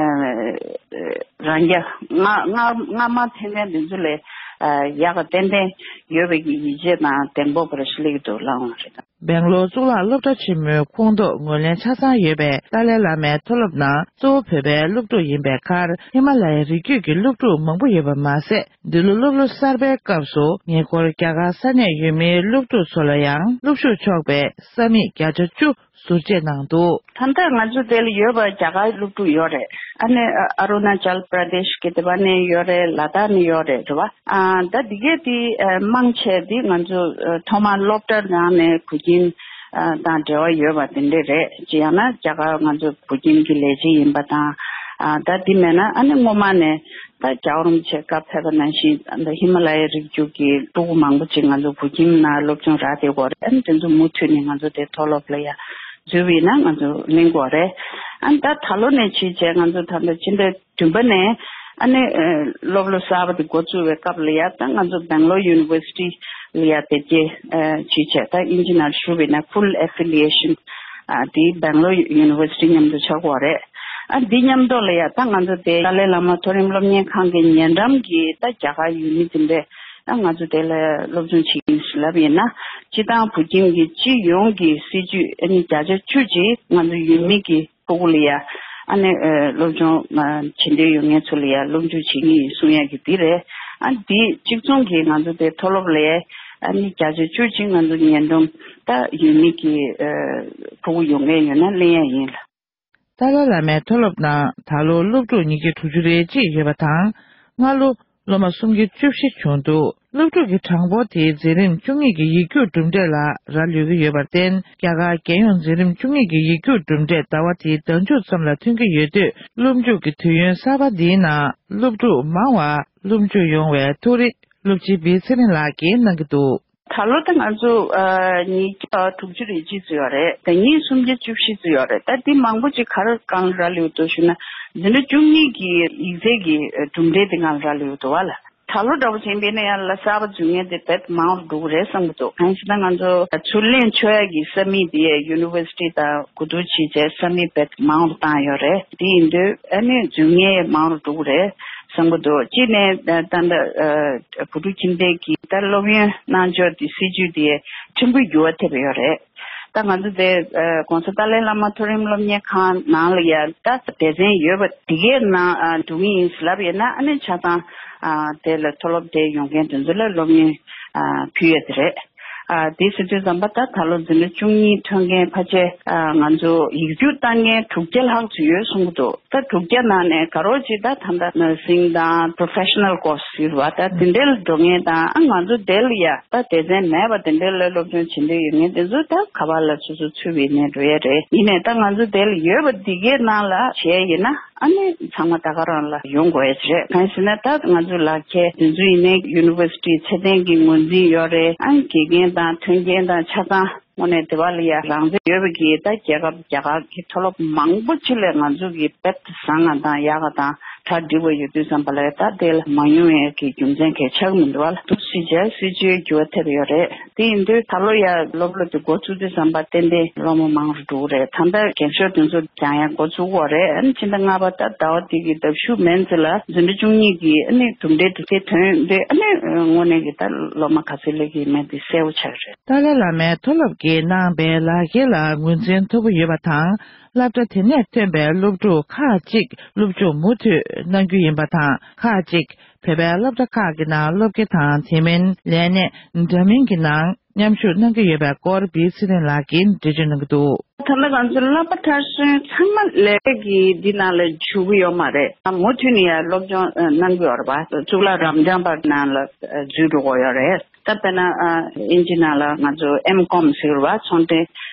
རང་རྒྱ་སྔ་སྔ་སྔ་མ་ཐོན་མཁན་དེ་ཚོ་ལས་ཨ་ཡག་ག་ཏན་ཏན་ཡོད་པའི་གི་ཡིད་ཆེས་དང་གདེང་སྤོབས་པ་རེ་ཞིག་སླེབས་ཀྱི་འདུག་ལབ་འོང་བ་རེད། སྦེང་ལོར་གཙུག་ལག་སློབ་གྲྭ་ཆེན་མོའི་ཁོངས་གཏོགས་ངོས་ལེན་ཆ་ཚང་ཡོད་པའི་ཏཱ་ལའི་བླ་མའི་མཐོ་སློབ་ནང་གཙོ་བོ་བོད་པའི་སློབ་ཕྲུག་ཡིན་པའི་ཁར་ཧི་མ་ལ་ཡའི་རི་རྒྱུད་ཀྱི་སློབ་ཕྲུག་མང་པོ་ཡོད་པ་མ་ཟད། འདི་ལོ་སློབ་ལོ་གསར་པའི་སྐབས་སུ་ཉེ་འཁོར་རྒྱ་གར་ས་གནས་ཡུལ་མིའི་སློབ་ཕྲུག་ཚོ་ལ་ཡང་སློབ་ཞུགས་ཆོག་པའི་ས་མིག་བརྒྱ་ཆ་བཅུ་ཟུར་བཅད་གནང་འདུག་ད་ལྟ་ང་ཚོ་དེ་ལ་ཡོད་པ་རྒྱ་གར་སློབ་ཕྲུག་ཡོད་རེད། ཨ་ནི་ཨ་རུ་ན་ཅལ་པྲ་དེཤ་གི་དེ་པ་ནས་ཡོད་རེད། ལ་དྭགས་ནས་ཡོད་རེད། རེད་བ། ཨ་ད་འདི་གས་དེ་ཨ་མང་ཆེ་དེ་ང་ཚོ་ཨ་ཐོག་མར་སློབ་གྲྭ་ནང་ནས་བོད་ཁྱིམ་ཨ་དང་འབྲེལ་བ་ཡོད་པ་དེ་འདྲས་རེད། ཅི་ཡང་ན་རྒྱ་གར་ང་ཚོ་བོད་ཁྱིམ་གྱི་ལས་བྱེད་ཡིན་པ་དང་ཨ་ད་དེ་མེད་ན་ཨ་ནི་སྔོན་མ་ནས། ད་རྒྱལ་བ་རིན་པོ་ཆེ་སྐབས་ཕེབས་པ་ནང་བཞིན་ད་ཧི་མ་ལ་ཡའི་རི་རྒྱུད་ཀྱི་ཕྲུ་གུ་མང་པོ་ཅིག་ང་ཚོ་བོད་ཁྱིམ་ནང་སློབ་སྦྱོང་རག་བསྡད་ཡོད་རེད། ཨ་ནི་དེ་ཚོ་མུ་མཐུད་ནས་ང་ཚོ་དེ་མཐོ་སློབ་ལ་ཡ་འཛུལ་བ་ཡིན་ན་ང་ཚོ་ལེན་དགོས་རེད། ཨ་ནི་ད་ད་ལོ་ནས་བྱས་བྱས་ང་ཚོ་ད་ལྟ་ཕྱི་ཟླ་བདུན་པ་ནས་ཨ་ནི་ཨ་སློབ་ལོ་གསར་པ་དེ་འགོ་བཙུགས་པའི་སྐབས་ལ་ཡ་ད་ང་ཚོ་སྦེང་ལོར་ཡུ་ནི་ཝར་སི་ཊི་ལ་ཡ་དེབ་སྐྱེལ་ཨ་བྱས་བྱས་ད་དབྱིན་ཇི་ནང་ཞུ་བ་ཡིན་ན་ཕུལ་ཨེ་ཕི་ལི་ཡེ་ཤན་ཨ་དེ་སྦེང་ལོར་ཡུ་ནི་ཝར་སི་ཊི་མཉམ་དུ་ཆགས་ཀྱི་ཡོད་རེད། ཨ་འདི་མཉམ་དུ་ལ་ཡ་ད་ང་ཚོ་དེ་ཏཱ་ལའི་བླ་མ་མཐོ་རིམ་སློབ་གཉེར་ཁང་གི་ཉེ་འགྲམ་གྱི་ད་རྒྱ་གར་ཡུལ་མི་འདི་འདྲས་ད་ང་ཚོ་དེ་ལ་སློབ་སྦྱོང་བྱེད་ཀྱི་ཡིན་ཟེར་ལབ་ཡིན་ན། སྤྱི་བཏང་བོད་ཁྱིམ་གྱི་སྤྱི་ཡོངས་ཀྱི་སྲིད་ཇུས་ཨ་ནི་བརྒྱ་ཆ་བཅུ་ཅིག་ང་ཚོ་ཡུལ་མི་གི་ཕྲུ་གུ་ལ་ཡ་ཨ་ནི་ཨ་སློབ་སྦྱོང་ཨ་བྱེད་འདོད་ཡོད་མཁན་ཚོ་ལ་ཡ་སློབ་འཇུག་བྱེད་ཀྱི་ཡིན་གསུང་ཡ་གི་འདི་རེད། ཨ་འདི་གཅིག་མཚུངས་ཀྱི་ང་ཚོ་དེ་མཐོ་སློབ་ལ་ཡ་ཨ་ནི་བརྒྱ་ཆ་བཅུ་ཅིག་ང་ཚོ་ཉེ་འགྲམ་ད་ཡུལ་མི་གི་ཨ་ཕྲུ་གུ་ཡོད་མཁན་ཡོད་ན་ལེན་ཡ་ཡིན་ལ། ཏཱ་ལའི་བླ་མའི་མཐོ་སློབ་ནང་ད་ལོ་སློབ་ཕྲུག་ཉིས་བརྒྱ་དྲུག་ཅུ་རེ་གཅིག་ཡོད་པ་དང་། སྔ་ལོ་སློབ་མ་སུམ་བརྒྱ་བཅུ་བཞི་བྱུང་འདུག་སློབ་ཕྲུག་གི་གྲངས་འབོར་དེ་འཛིན་རིམ་བཅུ་གཉིས་ཀྱི་ཡིག་རྒྱུགས་གྲུབ་འབྲས་ལ་རག་ལུས་ཀྱི་ཡོད་པར་བརྟེན། རྒྱ་གར་རྒྱལ་ཡོངས་འཛིན་རིམ་བཅུ་གཉིས་ཀྱི་ཡིག་རྒྱུགས་གྲུབ་འབྲས་ཟླ་བ་འདིའི་ཟླ་མཇུག་ཙམ་ལ་ཐོན་གྱི་ཡོད་དུས། སློབ་འཇུག་གི་དུས་ཡུན་གསར་པ་འདིའི་ནང་སློབ་ཕྲུག་མང་བ་སློབ་འཇུག་ཡོང་བའི་ཐུགས་རེ་སློབ་སྤྱི་བི་ཚེ་རིང་ལགས་ཀྱིས་གནང་གི་འདུག་ད་ལོ་ད་ང་ཚོ་ཨ་ཉིས་བརྒྱ་དྲུག་ཅུ་རེ་གཅིག་ཙམ་ཡོད་རེད། ཟླ་ཉིན་སུམ་བརྒྱ་བཅུ་བཞི་ཙམ་ཡོད་རེད། ད་འདི་མང་པོ་ཅིག་ག་རེ་གང་རག་ལུས་འདུག་ཞུ་ན། འཛིན་གྲྭ་བཅུ་གཉིས་ཀྱི་ཡིག་ཚད་ཀྱི་གྲུབ་འབྲས་དེ་གང་རག་ལུས་འདུག་བ་ལ། ད་ལོ་འདྲ་པོ་ཅིག་ཡིན་པས་ན་ཡང་ལ་གསར་པ་འཛུལ་མཁན་དེ་དཔེ་མང་རུ་འགྲོ་གི་རེད་བསམ་གྱི་འདུག་གང་ཞེ་ན་ང་ཚོ་ཚུར་ལེན་ཆོག་ཡ་གི་ས་མིག་དེ་ཡུ་ནི་ཝར་སི་ཊི་དང་གོ་བསྡུར་བྱས་བྱས་ས་མིག་དཔེ་མང་རུ་བཏང་ཡོད་རེད། དེ་ཡིན་དུས་ཨ་ནི་འཛུལ་མཁན་མང་རུ་འགྲོ་གི་རེད། བསམ་གྱི་འདུག་གཅིག་ནས་ད་ལྟ་ཨ་བོད་ཕྲུག་ཁྱིམ་སྡེ་གི་ད་སློབ་ཡོན་གནང་ཕྱོགས་དེ་སྲིད་ཇུས་དེ་ཕྲན་བུ་འགྱུར་བ་ཐེབས་ཡོད་རེད། ད་ང་ཚོ་དེ་ཨ་༸གོང་ས་ཏཱ་ལའི་བླ་མ་མཐོ་རིམ་སློབ་གཉེར་ཁང་ནང་ལ་ཡ་ད་སྡེ་ཚན་ཡོད་པ་དེ་གའི་ནང་ཨ་འགྲོ་གི་ཡིན་ལབ་ཡོད་ན། ཨ་ནི་ཆ་ཚང་ཨ་དེ་ལ་མཐོ་སློབ་དེ་ཡོང་མཁན་དེ་ཚོ་ལ་སློབ་ཡོན་ཨ་ཕུལ་ཡ་དེ་རེད། ཨ་དེ་ཟེར་དུས་ཙམ་པ་ད་ད་ལོ་འཛིན་གྲྭ་བཅུ་གཉིས་ཐོན་མཁན་ཕལ་ཆེར་ཨ་ང་ཚོ་ཡིག་རྒྱུགས་བཏང་མཁན་དྲུག་བརྒྱ་ལྷག་ཙམ་ཡོད་གསུང་གི་འདུག་ད་དྲུག་བརྒྱ་ནང་ནས་དགའ་རོགས་ཅིག་ད་ད་ལྟ་ནར་སིང་དང་པྲོ་ཕེ་ཤ་ནལ་ཀོར་སི་ཡོད་པ་ད་དེ་འདྲའི་འགྲོ་མཁན་དང་། ཨ་ང་ཚོ་དེ་ལ་ཡ་ད་སྡེ་ཚན་མེད་པ་དེ་འདྲའི་ལ་སློབ་སྦྱོང་བྱེད་འདོད་ཡོད་མཁན་དེ་ཚོ་ད་ག་པ་ལ་སོ་སོ་ཚུད་པའི་ནས་འགྲོ་ཡ་རེད། ཡིན་ནའི་ད་ང་ཚོ་དེ་ལ་ཡོད་པ་འདི་གའི་ནང་ལ་བྱས་ཡིན་ན། ཨ་ནི་ཚང་མ་ད་ག་རང་ལ་ཡོང་དགོས་ཡ་རེད། གང་ཡིན་ཟེར་ན་ད་ང་ཚོ་ལག་ཁྱེར་དེ་ཚོ་ཡིན་ནའི་ཡུ་ནི་ཝར་སི་ཊི་ཚད་ལྡན་གྱི་ངོས་འཛིན་ཡོད་རེད། ཨ་ནི་དགེ་རྒན་དང་མཐུན་རྐྱེན་དང་ཆ་ཚང་དངོས་གནས་དེ་བ་ལ་ཡ་རང་བཙན་ཡོད་པ་གི་ད་རྒྱལ་ཁབ་རྒྱ་གར་གྱི་མཐོ་སློབ་མང་པོ་ཅིག་ལས་ང་ཚོ་གི་དཔེ་བཟང་ང་དང་ཡག་ག་དང་གྲ་སྒྲིག་པ་ཡོད་དུས་ཙམ་པ་ལ་ད་དེ་ལ་མ་ཡོང་ཡས་ཀྱི་རྒྱུ་མཚན་གལ་ཆགས་མི་འདུག་བ་ལ། འདུག་སེ་བྱས་སྲིད་ཇུས་འགྱུར་བ་ཐེབས་ཡོད་རེད། དེ་ཡིན་དུས་ད་ལོ་ཡ་སློབ་ལོ་དེ་འགོ་ཚུགས་དུས་ཙམ་པ་ཏན་ཏན་སློབ་མ་མང་རུ་འགྲོ་གི་རེད། ད་ལྟ་རྒན་ཤོས་དེ་ཚོ་སྦྱང་ཡ་འགོ་ཚུགས་ཀྱི་ཡོད་རེད། ཨ་ནི་ཕྱི་ཟླ་ལྔ་པ་ད་ཟླ་བ་དེ་གི་ཟླ་གཞུག་མན་ཙམ་ལ་འཛིན་གྲྭ་བཅུ་གཉིས་ཀྱི་ཨ་ནི་གྲུབ་འབྲས་དེ་དེ་ཐོན་དུས་ཨ་ནི་དངོས་གནས་ཀྱི་ད་སློབ་མ་ག་ཚོད་སླེབས་ཀྱི་ཡིན་མིན་དེ་གསལ་པོ་ཆགས་ཀྱི་རེད། ཏཱ་ལའི་བླ་མའི་མཐོ་སློབ་ཀྱིས་གནང་པའི་ལག་འཁྱེར་ལ་ངོས་འཛིན་མཐོ་པོ་ཡོད་པ་དང་། སློབ་གྲྭ་དེ་ནས་ཐོན་པའི་སློབ་ཕྲུག་ཁག་ཅིག་སློབ་སྦྱོང་མུ་མཐུད་གནང་རྒྱུ་ཡིན་པ་དང་། ཁག་ཅིག་ བོད་པའི་སློབ་གྲྭ་ཁག་གི་ནང་སློབ་དགེ་དང་དེ་མིན་ལས་གནས་འདྲ་མིན་གྱི་ནང་མཉམ་ཞུགས་གནང་གི་ཡོད་པའི་སྐོར་བི་ཚེ་རིང་ལགས་ཀྱིས་འགྲེལ་བརྗོད་གནང་གི་འདུག། ད་ལྟ་ང་ཚོ་བསླབ་པ་མཐར་སོན་ཚང་མ་ལས་ཀའི་འདི་ནང་ལ་འཇུག་གི་ཡོད་མ་རེད། མུ་མཐུད་ནས་ཡང་སློབ་སྦྱོང་གནང་གི་ཡོད་རེད་པ། གཙུག་ལག་རབ་འབྱམས་པ་ནང་ལ་འཛུལ་འགྲོ་གི་ཡོད་རེད། ད་དཔེར་ན་ཨ་དབྱིན་ཇི་ནང་ལ་ང་ཚོ་ཨེམ་ཀོམ་ཟེར་བ་ཚོང་དོན་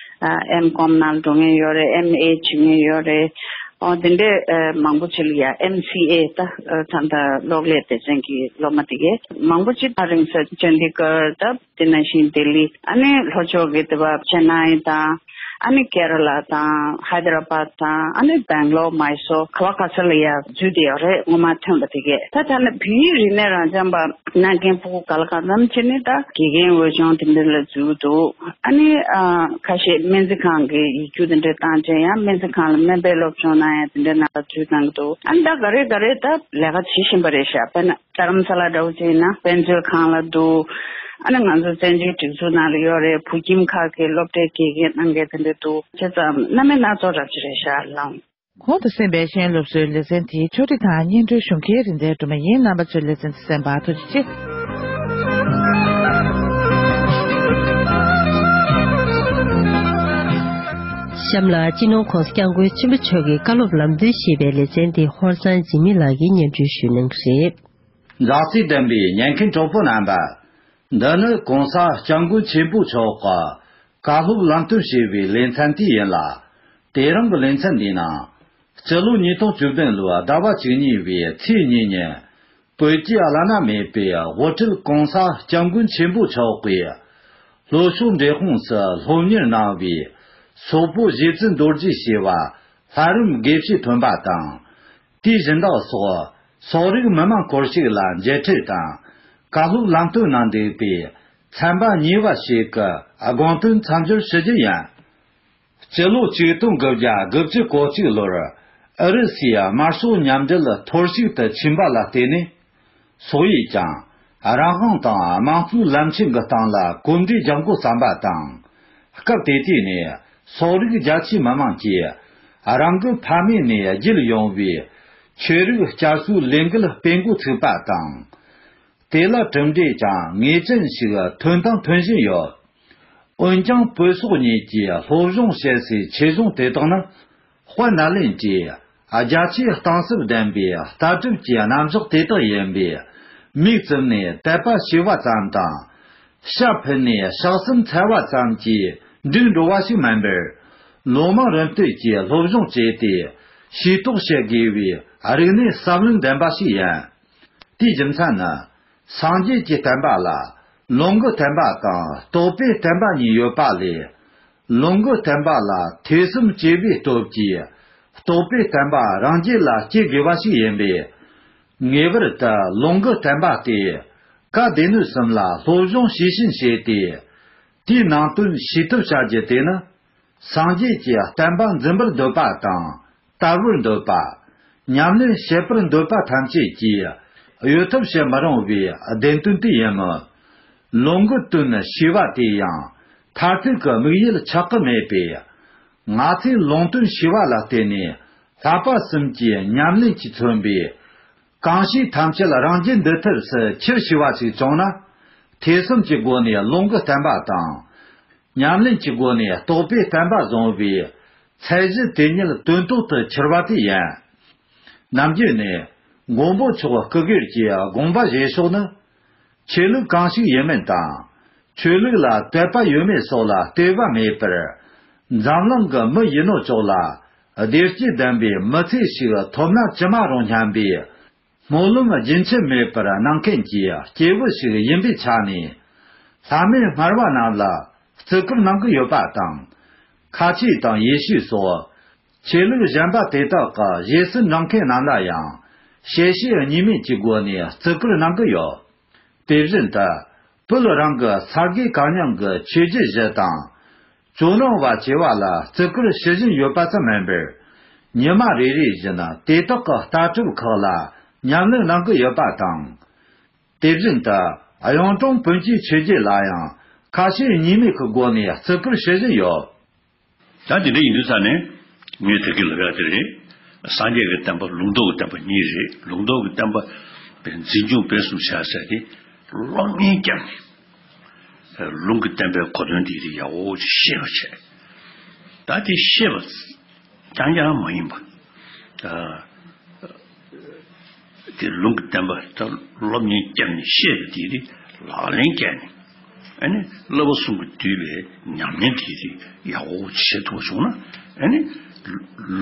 ཨ་ཨེམ་ཀོམ་ནང་འགྲོ་མཁན་ཡོད་རེད། ཨེམ་ཨེ་བྱེད་མཁན་ཡོད་རེད། ཨོ་དེ་འདྲས་ཨ་མང་པོ་ཅིག་ལ་ཡ་ཨེམ་སི་ཨེ་ད་ཨ་ད་ལྟ་གློག་ཀླད་སྡེ་ཚན་གྱི་སློབ་མ་དེ་གས་མང་པོ་ཅིག་ཨ་རིང་ས་ཅན་ཌི་གར་ད་དེ་ནང་བཞིན་ལྡི་ལི། ཨ་ནི་ལྷོ་ཕྱོགས་ཀྱི་དེ་བ་ཅེན་ནའི་དང་། ཨ་ནི་ཀེ་ར་ལ་དང་ཧའི་ད་ར་བཱད་དང་། ཨ་ནི་སྦེང་ལོར། མའི་སོར། ག་བ་ག་ས་ལ་ཡ་འཛུལ་བསྡད་ཡོད་རེད། སྔོན་མ་ཐོན་པ་དེ་གས། ད་ད་ནི་བོད་ཡིག་རིག་གནས་རབ་འབྱམས་པ་གནང་མཁན་ཕྲུ་གུ་ག་ལ་གང་འཚམ་ཅིག་ནི་ད་དགེ་རྒན་འོས་སྦྱོང་དེ་འདྲ་ལ་འཛུལ་འདུག། ཨ་ནི་ཨ་ཁ་ཤས་སྨན་རྩིས་ཁང་གི་ཡིག་རྒྱུགས་དེ་འདྲ་བཏང་བྱས་ཡང་སྨན་རྩིས་ཁང་ལ་སྨན་པའི་སློབ་སྦྱོང་གནང་ཡ་དེ་འདྲ་ནང་ལ་འཛུལ་གནང་གི་འདུག། ཨ་ནི་ད་ག་རེ་ག་རེ་ད་ལས་ཀ་བྱེད་བཞིན་པ་རེད་ཤག། དཔེར་ན། རྡ་རམ་ས་ལ་འདྲ་བོ་ཅིག་ཡིན་ན་དཔེ་མཛོད་ཁང་ལ་འདུག། ཨ་ནི་ང་ཚོ་བཙན་བྱོལ་སྒྲིག་འཛུགས་ནང་ལ་ཡོད་རེད། བོད་ཁྱིམ་ཁག་གི་སློབ་གྲྭའི་དགེ་རྒན་གནང་མཁན་དེ་འདྲ་འདུག། བྱས་ཙང་སྣ་མིན་སྣ་ཚོགས་རབ་ཅིག་རེད་ཤག་ལགས། གོང་དུ་གསན་པའི་གཞན་སློབ་གསོའི་ལེ་ཚན་དེའི་ཕྱོགས་སྒྲིག་དང་སྙན་སྒྲོན་ཞུ་མཁན་རིག་ལྡན་སྒྲོལ་མ་ཡིན། རྣམ་པ་ཚོས་ལེ་ཚན་དེ་གསན་པར་ཐུགས་རྗེ་ཆེ། གཤམ་ལ་སྤྱི་ནོར་༸གོང་ས་༸སྐྱབས་མགོན་ཆེན་པོ་མཆོག་གི་བཀའ་སློབ་ལམ་སྟོན་ཞེས་པའི་ལེ་ཚན་དེ་ཧོར་གཙང་འཇིགས་མེད་ལགས་ཀྱིས་སྙན་སྒྲོན་ཞུ་གནང་གི་རེད། མཛའ་བརྩེ་ལྡན་པའི་ཉན་མཁན་གྲོགས་པོ་རྣམ་པ། འདི་ནི་༸གོང་ས་༸སྐྱབས་མགོན་ཆེན་པོ་མཆོག་གི་བཀའ་སློབ་ལམ་སྟོན་ཞེས་པའི་ལེ་ཚན་དེ་ཡིན་ལ། དེ་རིང་གི་ལེ་ཚན་འདིའི་ནང་། སྤྱི་ལོ་ཉིས་སྟོང་བཅུ་བདུན་ལོའི་ཟླ་བ་བཅུ་གཉིས་པའི་ཚེས་གཉིས་ཉིན། བོད་ཀྱི་བླ་ན་མེད་པའི་དབུ་ཁྲིད་༸གོང་ས་༸སྐྱབས་མགོན་ཆེན་པོ་མཆོག་གིས། ལྷོ་ཕྱོགས་འབྲས་སྤུངས་སུ་སློབ་གཉེར་གནང་བའི་སོག་པོ་རྗེ་བཙུན་རྡོ་རྗེ་ཞེས་པ་ལྷ་རམས་དགེ་བཤེས་ཐོན་པ་དང་། དེའི་སྦྱིན་བདག་སོགས་སོག་རིགས་མི་མང་སྐོར་ཞིག་ལ་མཇལ་འཕྲད་དང་། བཀའ་སློབ་ལམ་སྟོན་གནང་འདུག་པའི་ཚན་པ་གཉིས་པ་ཞིག་གི་དགོངས་དོན་མཚམས་སྦྱོར་ཞུ་རྒྱུ་ཡིན། སྤྱི་ལོ་ཆིག་སྟོང་དགུ་བརྒྱ་དགུ་བཅུ་གོ་གཅིག་ལོར་ཨུ་རུ་སུའི་དམར་ཤོག་མཉམ་འབྲེལ་ཐོར་ཞིག་ཏུ་ཕྱིན་པ་ལ་བརྟེན་ནས། སོག་ཡིས་ཀྱང་རང་དབང་དང་དམངས་གཙོའི་ལམ་ཆེན་གྱི་སྟེང་ལ་གོམ་འགྲོས་རྒྱག་འགོ་བརྩམས་པ་དང་། སྐབས་དེ་དུས་ནས་སོག་རིགས་རྒྱ་ཆེའི་མི་མང་གིས་རང་གི་ཕ་མེས་ནས་བརྒྱུད་ཡོང་བའི་ཆོས་རིག་བསྐྱར་གསོའི་ལས་འགུལ་སྤེལ་འགོ་ཚུགས་པ་དང་། དེ་ལ་གྲུབ་འབྲས་ཀྱང་ངེས་ཅན་ཞིག་ཐོན་དང་ཐོན་བཞིན་ཡོད། འོན་ཀྱང་བོད་སོག་གཉིས་ཀྱི་སློབ་སྦྱོང་བྱེད་སའི་ཆོས་གཞུང་དེ་དག་ནི། དཔལ་ནཱ་ལེནྡྲའི་རྒྱ་ཆེའི་གཏིང་ཟབ་ལྡན་པའི་ལྟ་གྲུབ་ཀྱི་རྣམ་གཞག་དེ་དག་ཡིན་པས། མིག་བཙུམ་ནས་དད་པ་བྱས་པ་ཙམ་དང་། ཞྭ་ཕུད་ནས་ཕྱག་གསུམ་འཚལ་བ་ཙམ་གྱིས་འགྲིག་འགྲོ་བ་ཞིག་མིན་པར། ལོ་མང་རིམ་སྤོས་ཀྱི་སློབ་སྦྱོང་བྱས་ཏེ། ཤེས་རྟོགས་བྱེད་དགོས་པའི་རིག་གནས་ཟབ་ལོན་ལྡན་པ་ཞིག་ཡིན། དེའི་རྒྱུ་མཚན་ནི། སངས་རྒྱས་ཀྱི་བསྟན་པ་ལ་ལོངས་སྐུ་བསྟན་པ་དང་རྟོགས་པའི་བསྟན་པ་གཉིས་ཡོད་པ་ལས། ལོངས་སྐུ་བསྟན་པ་ལ་ཐོས་བསམ་བྱས་པའི་སྟོབས་ཀྱིས་རྟོགས་པའི་བསྟན་པ་རང་རྒྱུད་ལ་སྐྱེ་དགོས་པ་ཞིག་ཡིན་པས། ངེས་པར་དུ་ལོངས་སྐུ་བསྟན་པ་སྟེ། བཀའ་སྡེ་སྣོད་གསུམ་ལ་སློབ་སྦྱོང་ཤེས་བཞིན་བྱས་ཏེ། དེའི་ནང་དོན་ཤེས་ཐབས་བྱ་རྒྱུ་དེ་ནི། སངས་རྒྱས་ཀྱི་བསྟན་པ་འཛིན་པར་འདོད་པ་དང་། དར་བར་འདོད་པ། ཉམས་ལེན་བྱེད་པར་འདོད་པ་ཐམས་ཅད་ཀྱིས་གཡོལ་ཐབས་བྱེད་མི་རུང་བའི་བདེན་དོན་དེ་ཡིན་མོད། ལོངས་སྐུ་དོན་ཤེས་པ་དེ་ཡང་མཐར་ཐུག་གི་དམིགས་ཡུལ་ཆགས་ཀྱི་མེད་པས། ང་ཚོས་ལུང་དོན་ཤེས་པ་ལ་བརྟེན་ནས་བསླབ་པ་གསུམ་གྱི་ཉམས་ལེན་གྱིས་མཚོན་པའི་གང་ཞིག་ཐམས་ཅད་རང་རྒྱུད་འདུལ་ཐབས་སུ་ཁྱེར་ཤེས་པ་ཞིག་བྱུང་ན། ཐོས་བསམ་གྱི་སྒོ་ནས་ལོངས་སྐུ་བསྟན་པ་དང་། ཉམས་ལེན་གྱི་སྒོ་ནས་རྟོགས་པའི་བསྟན་པ་བཟུང་བའི་ཚད་གཞི་དེ་ཉིད་དོན་ཐོག་ཏུ་འཁྱོལ་བ་དེ་ཡིན། ནམ་རྒྱུན་ནས་མགོན་པོ་མཆོག་སྐུ་སྒེར་གྱི་དགོངས་པ་བཞེས་ཕྱོགས་ནི། ཆོས་ལུགས་གང་ཞིག་ཡིན་མིན་དང་། ཆོས་ལུགས་ལ་དད་པ་ཡོད་མེད་སོགས་ལ་ལྟོས་པ་མེད་པར། འཛམ་གླིང་གི་མི་ཡིན་ནོ་ཅོག་ལ་བདེ་སྐྱིད་ལྡན་པའི་མི་ཚེ་ཞིག་ཐོབ་ན་ཅི་མ་རུང་སྙམ་པའི། སྨོན་ལམ་རྒྱུན་ཆད་མེད་པར་གནང་མཁན་གྱི་སྐྱེས་བུ་ཞིག་ཡིན་པའི་ཆ་ནས། ལྷ་མིན་སྨྲ་བ་རྣམས་ལ་བརྩི་བཀུར་གནང་གི་ཡོད་པ་དང་། ཁ་ཆེ་དང་ཡེ་ཤུ་སོགས་ཆོས་ལུགས་གཞན་པ་དེ་དག་གི་རྗེས་སུ་འབྲང་མཁན་རྣམས་ལ་ཡང་། བྱད་བཞིན་གཉིས་མེད་ཀྱི་སྒོ་ནས་བརྩི་བཀུར་གནང་གི་ཡོད། དེ་བཞིན་དུ། བོད་རང་གི་ས་དགེ་བཀའ་རྙིང་གི་ཆོས་བརྒྱུད་བཞི་དང་། ཇོ་ནང་བ་བཅས་པ་ལ་བརྩི་བཀུར་ཞུ་བཞིན་ཡོད་པ་ཙམ་མིན་པར། ཉི་མ་རེ་རེ་བཞིན་དེ་དག་གི་ལྟ་གྲུབ་ཁག་ལ་ཉམས་ལེན་གནང་གི་ཡོད་པ་དང་། དེ་བཞིན་དུ་གཡུང་དྲུང་བོན་གྱི་ཆོས་བརྒྱུད་ལ་ཡང་ཁ་ཞེ་གཉིས་མེད་ཀྱི་སྒོ་ནས་བརྩི་བཀུར་ཞུ་བཞིན་ཡོད། ད་དེ་འདྲ་ཡིན་དུས་ཙང་ནས་ངས་དེ་སྐད་ལབ་ཡ་དེ་རེད། སངས་རྒྱས་ཀྱི་བསྟན་པ་ལུང་རྟོགས་ཀྱི་བསྟན་པ་གཉིས་རེད། ལུང་རྟོགས་ཀྱི་བསྟན་པ་ འཛིན་སྐྱོང་སྤེལ་གསུམ་བྱ་ཟེར་ཏེ། སློབ་གཉེར་བརྒྱབ་ནས་ལུང་གི་བསྟན་པའི་གོ་དོན་དེ་ཡག་པོ་ཅིག་ཤེས་པ་བྱས། ད་དེ་ཤེས་པ་རྐྱང་རྐྱང་མ་ཡིན་པ། ད་དེ་ལུང་གི་བསྟན་པ་ད་སློབ་གཉེར་བརྒྱབ་ནས་ཤེས་པ་དེ་ལག་ལེན་བཀལ་ནས། ཨ་ནི་བསླབ་པ་གསུམ་གྱིས་བསྡུས་པའི་ཉམས་ལེན་དེ་ཡག་པོ་བྱེད་ཐུབ་པ་བྱུང་ན། ཨ་ནི་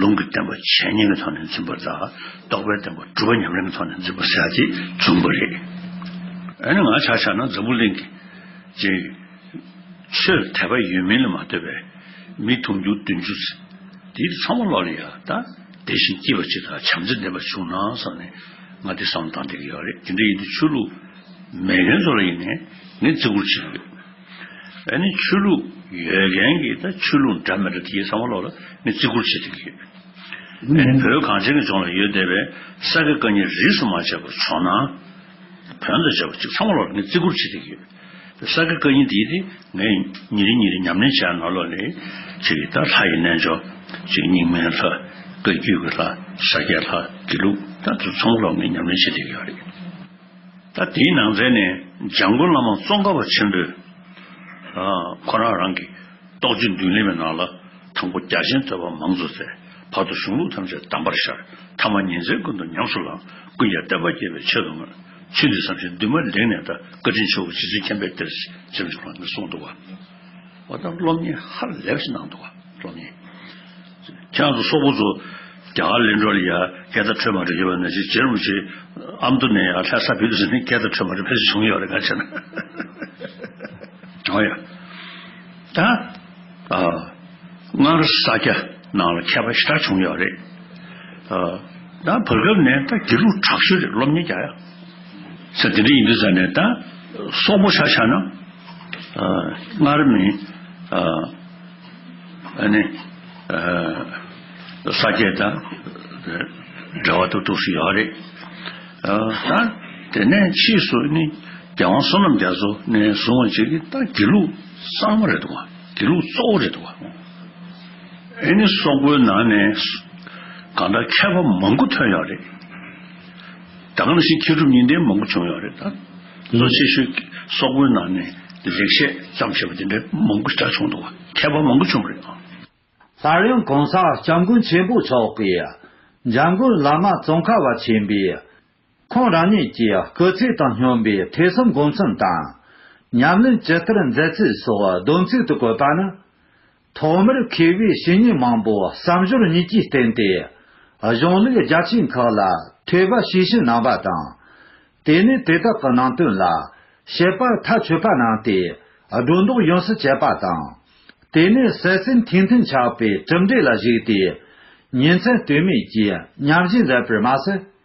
ལུང་གི་བསྟན་པ་འཆད་ཉན་གྱི་ཐོག་ནས་འཛིན་པ་དང་། རྟོགས་པའི་བསྟན་པ་སྒྲུབ་པ་ཉམས་ལེན་གྱི་ཐོག་ནས་འཛིན་པ་ཟེར་ཡ་དེ་བྱུང་བ་རེད། ཨ་ནི་ང་ཆ་བཞག་ན་འཛམ་བུ་གླིང་གི་ཅིག་ཆོས་དད་པ་ཡོད་མིན་ལ་མ་ལྟོས་པའི་མི་དུང་ཕྱུར་བདུན་ཅུ་དེ་ཚང་མ་ལོག་ལ་ཡ་ད་བདེ་ཞིང་སྐྱིད་པ་ཅིག་དང་བྱམས་བརྩེ་ལྡན་པ་བྱུང་ན་བསམ་ནས་ང་དེ་བསམ་བཏང་བསྡད་ཀྱི་ཡོད་རེད། དེ་འདྲ་ཡིན་དུས་ཆོས་ལུགས་མེད་མཁན་ཚོ་ལ་ཡིན་ནའི་ངས་བརྩི་བཀུར་བྱེད་ཀྱི་ཡོད། ཨ་ནི་ཆོས་ལུགས་ཡོད་མཁན་གྱི་ད་ཆོས་ལུགས་འདྲ་མི་འདྲ་དེ་གའི་ཚང་མ་ལོག་ལ་ངས་བརྩི་བཀུར་བྱེད་བསྡད་ཀྱི་ཡོད། ཨ་ནི་བོད་གངས་ཅན་གྱི་ལྗོངས་ལ་ཡོད་བསྡད་པའི་ས་དགེ་བཀའ་རྙིང་རིས་སུ་མ་ཆད་པ་ཇོ་ནང་བོན་དང་བཅས་པ་ཅིག་ཚང་མ་ལོག་ལ་ངས་བརྩི་བཀུར་བྱེད་བསྡད་ཀྱི་ཡོད། ས་དགེ་བཀའ་རྙིང་དེ་དེ་ངས་ཉིན་རེ་ཉིན་རེ་ཉམས་ལེན་བྱས་ནང་ལོགས་ལ་ཅིག་ད་ལྷ་ཡི་རྣལ་འབྱོར་ཅིག་རྙིང་མའི་ལྷ། བཀའ་བརྒྱུད་ཀྱི་ལྷ། ཤཱཀྱའི་ལྷ། དགེ་ལུགས། ད་དེ་ཚང་མ་ལོག་ངས་ཉམས་ལེན་བྱེད་བསྡད་ཀྱི་ཡོད་རེད། ད་དེའི་ནང་ཚན་ནས་འཇམ་མགོན་བླ་མ་ཙོང་ཁ་པ་ཆེན་པོས་ཨ་ཁོ་རང་རང་གི་རྟོགས་བརྗོད་མདུན་ལེགས་མའི་ནང་ལ། དང་པོ་རྒྱ་ཆེན་ཐོས་པ་མང་དུ་བཙལ། བར་དུ་གཞུང་ལུགས་ཐམས་ཅད་གདམས་པར་ཤར། ཐ་མ་ཉིན་མཚན་ཀུན་ཏུ་ཉམས་སུ་བླངས། ཀུན་ཀྱང་བསྟན་པ་རྒྱས་པའི་ཆེད་དུ་བསྔོས། ཆོས་འདི་བསམ་ཞིང་འདུན་མ་ལེགས་ནས་ད། བཀའ་དྲིན་ཆེའོ་རྗེ་བཙུན་མཁྱེན་པའི་གཏེར། ཅེས་བྱམས་ཆོས་གླང་ནས་གསུངས་འདུག་བ། འོ་ད་སློབ་གཉེར་ཧ་ལས་པ་ཞིག་གནང་འདུག་བ། སློབ་གཉེར། ཁྱེད་རང་ཚོ་སོག་པོ་ཚོ་རྒྱ་གར་ལེན་གྲོ་ལ་ཡ་སྐད་བརྡ་འཕྲོད་མ་འགྲོ་ཡོད་པ་ནང་བཞིན། རྗེ་རིན་པོ་ཆེ་ཨ་མདོ་ནས་ཡ་ལྷ་ས་བོད་དུ་ཟིན་ནས་སྐད་བརྡ་འཕྲོད་མ་འགྲོ་ཕལ་ཆེར་བྱུང་ཡོད་རེད། ག་བྱས་ན། འོ་ཡ། ད་ཨ་སྔར་ས་སྐྱ་ནང་ལ་མཁས་པ་ཞེ་དྲག་བྱུང་ཡོད་རེད། ཨ་ད་བར་སྐབས་ནས་ད་དགེ་ལུགས་དྲག་ཤོས་རེད། སློབ་གཉེར་རྒྱག་ཡ། ས་དེ་འདྲ་ཡིན་དུས་ཙང་ནས་ད་སོག་པོ་ཆ་བཞག་ན། ཨ་སྔར་མིན། ཨ་ཨ་ནི་ཨ་ས་སྐྱ་དང་འབྲེལ་བ་ཏོག་ཏོག་ཞིག་ཡོད་རེད། ཨ་ད་དེ་ནས་ཕྱིས་སུ་ནི་རྒྱལ་དབང་བསོད་ནམས་རྒྱ་མཚོ་ནས་བཟུང་བ་ཅིག་གིས་ད་དགེ་ལུགས་གཙང་མ་རེད་འདུག་བ། དགེ་ལུགས་གཙོ་བོ་རེད་འདུག་བ། ཨེ་ནི་སོག་པོའི་ནང་ནས་གང་ལྟར་མཁས་པ་མང་པོ་ཐོན་ཡོད་རེད། ད་ག་ནང་བཞིན་མཁས་གྲུབ་གཉིས་ལྡན་མང་པོ་བྱུང་ཡོད་རེད། ད་གཙོ་ཆེ་ཤོས་སོག་པོའི་ནང་ནས་ལེགས་བཤད་ཙམ་བྱས་པ་དེ་འདྲ་མང་པོ་ཞེ་དྲག་བྱུང་འདུག་བ། མཁས་པ་མང་པོ་བྱུང་བ་རེད། སླར་ཡང་གོང་ས་སྐྱབས་མགོན་ཆེན་པོ་མཆོག་གིས་འཇམ་མགོན་བླ་མ་ཙོང་ཁ་པ་ཆེན་པོས་ཁོང་རང་ཉིད་ཀྱི་སྐུ་ཚེ་དང་སྙོམས་པའི་ཐོས་བསམ་སྒོམ་གསུམ་དང་། ཉམས་ལེན་ཇི་ལྟར་མཛད་ཚུལ་སོགས་སྡོམ་ཚིག་ཏུ་བཀོད་པ་ནི། ཐོག་མར་མཁས་པའི་བཤེས་གཉེན་མང་པོ་བསམ་སྦྱོར་གཉིས་ཀྱིས་བསྟེན་ཏེ། གཞུང་ལུགས་རྒྱ་ཆེན་ཁག་ལ་ཐོས་པ་ཤེས་བཞིན་གནང་བ་དང་། དེ་ནས་དེ་དག་གི་ནང་དོན་ལ་དཔྱད་པ་མཐའ་ཆོད་པ་གནང་སྟེ་སྒྲོ་འདོགས་ཡོངས་སུ་བཅད་པ་དང་། དེ་ནས་གསལ་གསལ་ཐིང་ཐིང་ཆགས་པའི་གྲུབ་འབྲས་ལ་གཞིགས་ཏེ། ཉིན་མཚན་ལྟོས་མེད་ཀྱིས་ཉམས་བཞེས་མཛད་པར་མ་ཟད།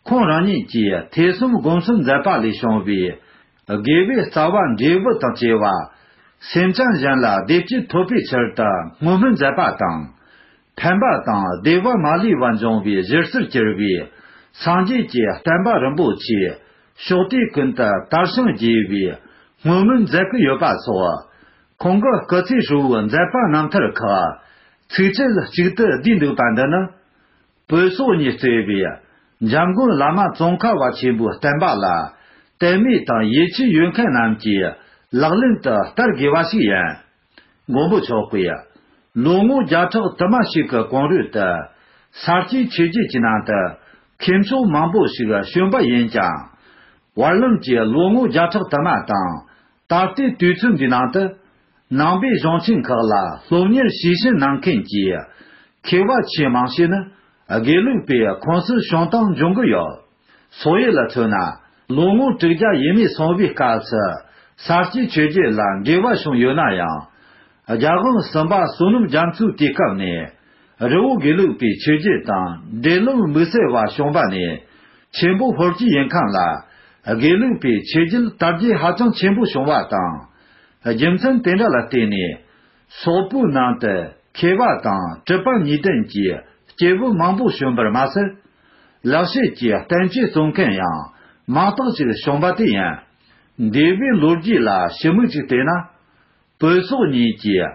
ཁོང་རང་ཉིད་ཀྱིས་ཐོས་བསམ་སྒོམ་གསུམ་མཛད་པ་ལས་བྱུང་བའི་དགེ་བའི་རྩ་བ་འབྲས་བུ་དང་བཅས་པ་སེམས་ཅན་གཞན་ལ་བདེ་སྐྱིད་ཐོབ་པའི་ཕྱིར་དུ་བསྔོ་སྨོན་མཛད་པ་དང་། ཕན་པ་དང་བདེ་བ་མ་ལུས་པ་འབྱུང་བའི་གཞི་རྩར་གྱུར་པའི་སངས་རྒྱས་ཀྱི་བསྟན་པ་རིན་པོ་ཆེ་ཕྱོགས་དུས་ཀུན་ཏུ་དར་ཞིང་རྒྱས་པའི་བསྔོ་སྨོན་མཛད་ཀྱི་ཡོད་པ་སོགས། ཁོང་གི་སྐུ་ཚེ་ཧྲིལ་བོའི་མཛད་པ་རྣམ་ཐར་ཁག་ཚིགས་བཅད་གཅིག་ཏུ་བསྡུས་འདུག་པ་འདི་ནི། བོད་སོག་གཉིས་གཙོས་པའི་འཇམ་མགོན་བླ་མ་ཙོང་ཁ་པ་ཆེན་པོའི་བསྟན་པ་ལ་དད་མོས་དང་ཡིད་ཆེས་ཡོད་མཁན་རྣམས་ཀྱིས་ལག་ལེན་དུ་བསྟར་དགོས་པ་ཞིག་ཡིན། མགོན་པོ་མཆོག་གིས་ལོ་ངོ་བརྒྱ་ཕྲག་དུ་མ་ཞིག་གི་གོང་རོལ་དུ་ས་སྐྱའི་ཆོས་བརྒྱུད་ཀྱི་ནང་དུ་མཁས་མཆོག་མང་པོ་ཞིག་བྱོན་པ་ཡིན་ཀྱང་། བར་ལམ་གྱི་ལོ་ངོ་བརྒྱ་ཕྲག་དུ་མ་དང་ད་ལྟའི་དུས་ཚོད་འདིའི་ནང་དུ། ནང་པའི་གཞུང་ཆེན་ཁག་ལ་སློབ་གཉེར་ཤེས་བཞིན་གནང་མཁན་གྱི་མཁས་པ་ཆེས་མང་ཤོས་ནི་དགེ་ལུགས་པའི་ཁོངས་སུ་བྱུང་སྟངས་འབྱུང་གི་ཡོད། སོག་ཡུལ་ལ་མཚོན་ན། ལོ་ངོ་དྲུག་བརྒྱ་ཡས་མས་གསུངས་པའི་སྐབས་སུ་ས་སྐྱའི་ཆོས་བརྒྱུད་ལ་འབྲེལ་བ་བྱུང་ཡོད་ན་ཡང་། རྒྱལ་དབང་གསུམ་པ་བསོད་ནམས་རྒྱ་མཚོའི་དུས་སྐབས་ནས་རི་བོ་དགེ་ལུགས་པའི་ཆོས་བརྒྱུད་དང་འབྲེལ་ལམ་དམིགས་བསལ་བ་བྱུང་བ་ནས་ཆེན་པོ་ཧོར་གྱི་ཡིན་མཁན་ལ་དགེ་ལུགས་པའི་ཆོས་བརྒྱུད་དར་རྒྱས་ཧ་ཅང་ཆེན་པོ་བྱུང་བ་དང་། རྒྱུ་མཚན་དེ་འདྲ་ལ་བརྟེན་ནས། སོག་པོའི་ནང་དུ་མཁས་པ་དང་གྲུབ་པ་གཉིས་ལྡན་གྱི་སྐྱེས་བུ་མང་པོ་བྱོན་པར་མ་ཟད། ལེགས་བཤད་ཀྱི་བསྟན་བཅོས་རྩོམ་མཁན་ཡང་མང་དག་ཅིག་བྱུང་བ་དེ་ཡིན། འདས་པའི་ལོ་རྒྱུས་ལ་ཞིབ་མོ་ཅིག་བལྟས་ན། བོད་སོག་གཉིས་ཀྱིས་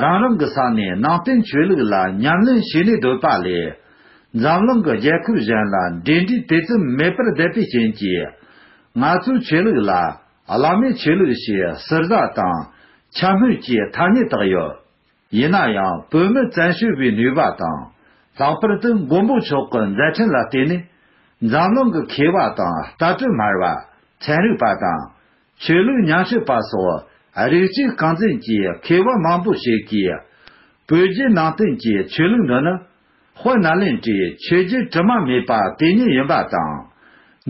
རང་རང་གི་ས་ནས་ནང་བསྟན་ཆོས་ལུགས་ལ་ཉམས་ལེན་བྱས་ནས་སྡོད་པ་ལས། འཛམ་གླིང་གི་རྒྱལ་ཁབ་གཞན་ལ་འབྲེལ་འདྲིས་དེ་ཙམ་མེད་པར་བསྡད་པའི་རྐྱེན་གྱིས། ང་ཚོའི་ཆོས་ལུགས་ལ་བླ་མའི་ཆོས་ལུགས་ཞེས་ཟུར་ཟ་དང་འཕྱ་སྨོད་ཀྱི་ཐ་སྙད་བཏགས་ཡོད། ཡིན་ན་ཡང་བོད་མི་བཙན་བྱོལ་བའི་ནུས་པ་དང་། ལྷག་པར་དུ་མགོན་པོ་མཆོག་གི་མཛད་འཕྲིན་ལ་བརྟེན་ནས། འཛམ་གླིང་གི་མཁས་པ་དང་ལྟ་གྲུབ་སྨྲ་བ། ཚན་རིག་པ་དང་། ཆོས་ལུགས་ཉམས་ཞིབ་པ་སོགས་རིགས་གཅིག་རྐང་འཛིན་གྱི་མཁས་པ་མང་པོ་ཞིག་གིས། བོད་བརྒྱུད་ནང་བསྟན་གྱི་ཆོས་ལུགས་འདི་ནི། དཔལ་ནཱ་ལེནྡྲའི་ཆོས་བརྒྱུད་དྲི་མ་མེད་པ་དེ་ཉིད་ཡིན་པ་དང་།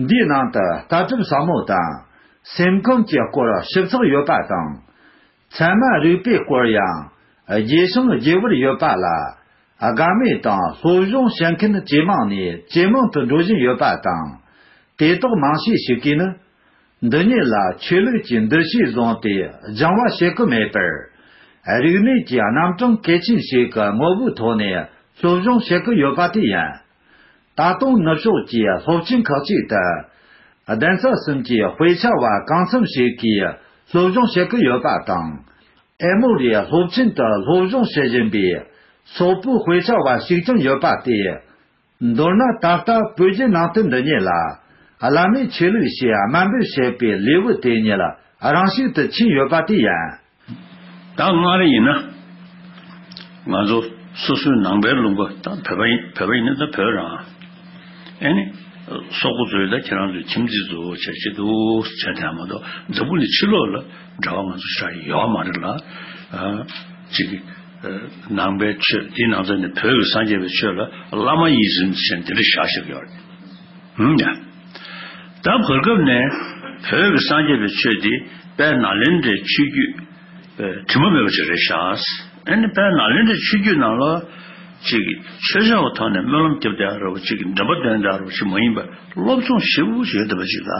འདིའི་ནང་དུ་ལྟ་གྲུབ་ཟབ་མོ་དང་། སེམས་ཁམས་ཀྱི་སྐོར་ཞིབ་ཚགས་ཡོད་པ་དང་། ཚད་མ་རིག་པའི་སྐོར་ཡང་རྒྱས་ཤིང་རྒྱས་པར་ཡོད་པ་ལ། དགའ་མོས་དང་སློབ་སྦྱོང་བྱེད་མཁན་ཇེ་མང་ནས་ཇེ་མང་དུ་འགྲོ་བཞིན་ཡོད་པ་དང་། དེ་དག་མང་ཤས་ཤིག་གིས་ནི། འདི་ཉིད་ལ་ཆོས་ལུགས་ཀྱི་འདུ་ཤེས་བཟུང་སྟེ་སྦྱང་བ་བྱེད་ཀྱི་མེད་པར། རིག་གནས་ཀྱི་རྣམ་གྲངས་གལ་ཆེན་ཞིག་གི་ངོ་བོའི་ཐོག་ནས་སློབ་སྦྱོང་བྱེད་ཀྱི་ཡོད་པ་དེ་ཡིན། ད་དུང་ནུབ་ཕྱོགས་ཀྱི་སློབ་ཆེན་ཁག་ཅིག་ཏུ། གདན་ས་གསུམ་གྱི་དཔེ་ཆ་བ་གང་འཚམ་ཞིག་གིས་སློབ་སྦྱོང་བྱེད་ཀྱི་ཡོད་པ་དང་། ཨེ་མོ་རི་སློབ་ཆེན་དུ་སློབ་སྦྱོང་བྱེད་བཞིན་པའི་སོག་པོའི་དཔེ་ཆ་བ་ཞིག་ཀྱང་ཡོད་པ་སྟེ། མདོར་ན་ད་ལྟ་བོད་བརྒྱུད་ནང་བསྟན་འདི་ཉིད་ལ་བླ་མའི་ཆོས་ལུགས་ཞེས་དམའ་འབེབས་བྱེད་པའི་ལས་འགུལ་དེ་ཉིད་རང་ཤུགས་སུ་ཕྱིན་ཡོད་པ་དེ་ཡིན། ད་སྔར་ཡིན་ན། ང་ཚོ་སོ་སོའི་ནང་པའི་ལུང་པ་ད་བོད་པ་ཡིན། བོད་པ་ཡིན་ན་ད་བོད་རང་། ཨེ་ནི། སོག་པོ་ཚོས་ད་ཁྱེད་རང་ཚོའི་ཁྱིམ་མཚེས་ཚོ་བྱས་བྱས་འདུག་བྱས་དེ་མ་གཏོགས་འཛམ་བུ་གླིང་ཕྱི་ལོགས་ལ་འབྲེལ་བ་ང་ཚོ་ཞེ་དྲག་ཡོད་མ་རེད་ལ། ཨ། ཅིག་ཨ། ནང་པའི་ཆོས་དེའི་ནང་ཚན་ནས་བོད་ཀྱི་སངས་རྒྱས་པའི་ཆོས་ལ་བླ་མ་ཡིད་བཞིན་ཞེས་འདི་འདྲ་བཞག་བཞག་ཡོད་རེད། ཧུམ་ཡ། ད་བར་སྐབས་ནས་བོད་ཀྱི་སངས་རྒྱས་པའི་ཆོས་དེ་དཔལ་ནཱ་ལེནྡྲའི་ཆོས་བརྒྱུད་དྲི་མ་མེད་པ་ཅིག་རེད་ཤག་ཨ་ནི་དཔལ་ནཱ་ལེནྡྲའི་ཆོས་བརྒྱུད་ནང་ལ་ཅིག་ཆོས་ཕྱོགས་ཀྱི་ཐོག་ནས་སྨོན་ལམ་རྒྱབ་བསྡད་ཡ་ར་བ་ཅིག་འདྲེན་པ་འདོན་བསྡད་ཡ་ར་བ་ཅིག་མ་ཡིན་པ་སློབ་སྦྱོང་ཞེ་པོ་ཞིག་ཡོད་བསྡད་པ་ཅིག་ལ།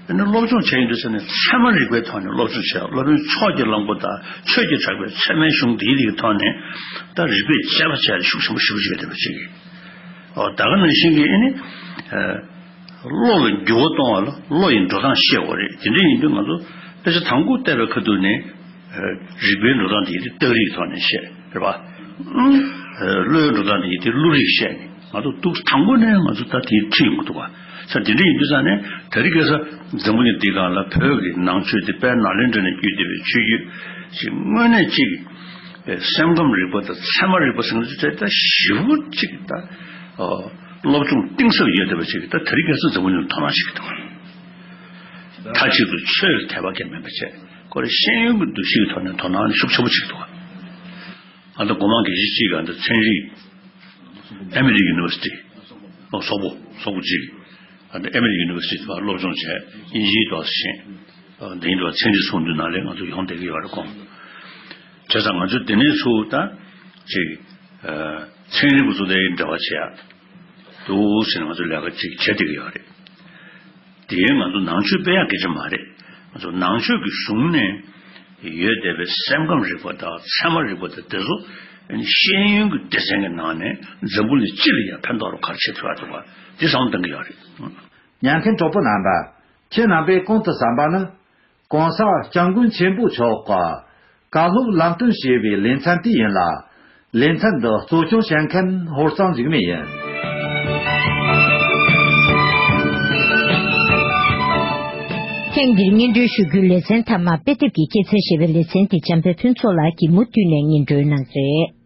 ཨ་ནི་སློབ་སྦྱོང་བྱས་ཡོང་དུས་ཙ་ནས་ཚད་མ་རིག་པའི་ཐོག་ནས་སློབ་སྦྱོང་བྱས། སློབ་དཔོན་མཆོག་གི་གླང་པོ་དང་ཆོས་ཀྱི་གྲགས་པའི་ཚད་མའི་གཞུང་འདིའི་རིགས་ཐོག་ནས་ད་རིག་པའི་དཔྱད་པ་བྱས་ནས་ཤུགས་ཆེན་པོ་ཞེ་པོ་ཅིག་ཡོད་བསྡད་པ་ཅིག་ཨོ་ད་ག་ནང་བཞིན་གྱི་ཨ་ནི། ཨ། བློ་ལ་འགྱུར་བ་གཏོང་བ་ལ་བློ་ཡི་འགྲོ་སྟངས་ཤེས་དགོས་རེད། དེ་འདྲ་ཡིན་དུས་ང་ཚོ་དཔེ་ཆ་དང་པོ་བལྟས་པའི་ཁ་ཐུག་ནས། ཨ། རིག་པའི་འགྲོ་སྟངས་དེ་ཡིན་དུས་རྟགས་རིགས་ཐོག་ནས་བཤད་རེད་པ། ཨ། བློའི་འགྲོ་སྟངས་དེ་ཡིན་དུས་བློ་རིག་བཤད་ནས་ང་ཚོ་འདུག་དང་པོ་ནས་ང་ཚོ་ད་དེ་ཁྲིད་ཡོང་གི་འདུག་ག་ས་དེ་འདྲ་ཡིན་དུས་ཙང་ནས་ད་རེས་ཁ་སང་འཛམ་བུ་གླིང་འདིའི་སྒང་ལ་བོད་ཀྱི་ནང་ཆོས་དེ་དཔལ་ནཱ་ལེནྡྲ་ནས་བརྒྱུད་བསྡད་པའི་ཆོས་བརྒྱུད་ཅིག་དངོས་གནས་ཅིག་སེམས་ཁམས་རིག་པ་དང་ཚད་མ་རིག་པ་ཟེར་ན་ཅིག་ད་ཞེ་པོ་ཅིག་ད། ཨོ། སློབ་སྦྱོང་གཏིང་ཟབ་ཡོད་བསྡད་པ་ཅིག་ད་དེ་རིང་ཁ་སང་འཛམ་བུ་གླིང་དོ་སྣང་བྱེད་ཀྱི་འདུག་མཐའ་གཅིག་ཏུ་ཆོས་ལ་དད་པ་གང་མེད་པ་བྱས། ཁོ་རེ་ཤེས་ཡོན་གྱི་འདུ་ཤེས་ཀྱི་ཐོག་ནས་དོ་སྣང་ཤུགས་ཆེན་པོ་བྱེད་ཀྱི་འདུག་ཨ་ད་སྒོ་མང་དགེ་བཤེས་གཅིག་ག་འདི་ཚན་རིག་ཨེ་མི་རི་ཡུ་ནི་ཝར་སི་ཊི། ཨོ་སོག་པོ་སོག་པོ་གཅིག་ཨ་ད་ཨེ་མི་རི་ཡུ་ནི་ཝར་སི་ཊི་དུ་སློབ་སྦྱོང་བྱས། དབྱིན་ཇིའི་ཐོག་ཤེས། ཨ་འདིའི་ཐོག་ཚན་རིག་ཚོགས་འདུ་ནང་ལ་ང་ཚོ་ཡོང་བསྡད་ཀྱི་ཡོད་རེད་ཁོང་། བྱས་ཙང་ང་ཚོ་དེ་ནས་ཚུར་ད་ཅིག་ཨ་ཚན་རིག་པ་ཚོ་དེ་འབྲེལ་བ་བྱེད་ཡ་འདུག་ཟེར་ནས་ང་ཚོ་ལས་ཀ་ཅིག་བྱེད་བསྡད་ཀྱི་ཡོད་རེད། དེ་ང་ཚོ་ནང་ཆོས་སྤེལ་ཡ་སྐད་ཆ་མ་རེད། ང་ཚོ་ནང་ཆོས་ཀྱི་གཞུང་ནས་ཡོད་བསྡད་པའི་སེམས་ཁམས་རིག་པ་དང་ཚད་མ་རིག་པ་དང་དེ་ཚོ་ཤེས་ཡོན་གྱི་སྡེ་ཚན་གྱི་ནང་ནས་འཛམ་བུ་གླིང་སྤྱི་ལ་ཡང་ཕན་ཐོགས་རོགས་ག་རེ་བྱེད་ཐུབ་ཡ་འདུག་ག་འདི་བསམ་བློ་གཏོང་གི་ཡོད་རེད། ཉན་མཁན་གྲོགས་པོ་རྣམ་པ། ཁྱེད་རྣམ་པས་གོང་དུ་གསན་པ་ནི། གོང་ས་སྐྱབས་མགོན་ཆེན་པོ་མཆོག་གི་བཀའ་སློབ་ལམ་སྟོན་ཞེས་པའི་ལེ་ཚན་དེ་ཡིན་ལ། ལེ་ཚན་འདི་གཙོ་སྐྱོང་བྱེད་མཁན་ཧོར་གཙང་འཇིགས་མེད་ཡིན། ཐེངས་འདིར་སྙན་སྒྲོན་ཞུ་རྒྱུའི་ལེ་ཚན་མཐའ་མ་དཔེ་དེབ་ཀྱི་སྐྱེད་ཚལ་ཞེས་པའི་ལེ་ཚན་དེ་འཇམ་དཔལ་ཕུན་ཚོགས་ལགས་ཀྱིས་མུ་མཐུད་ནས་སྙན་སྒྲོན་གནང་གི་རེད།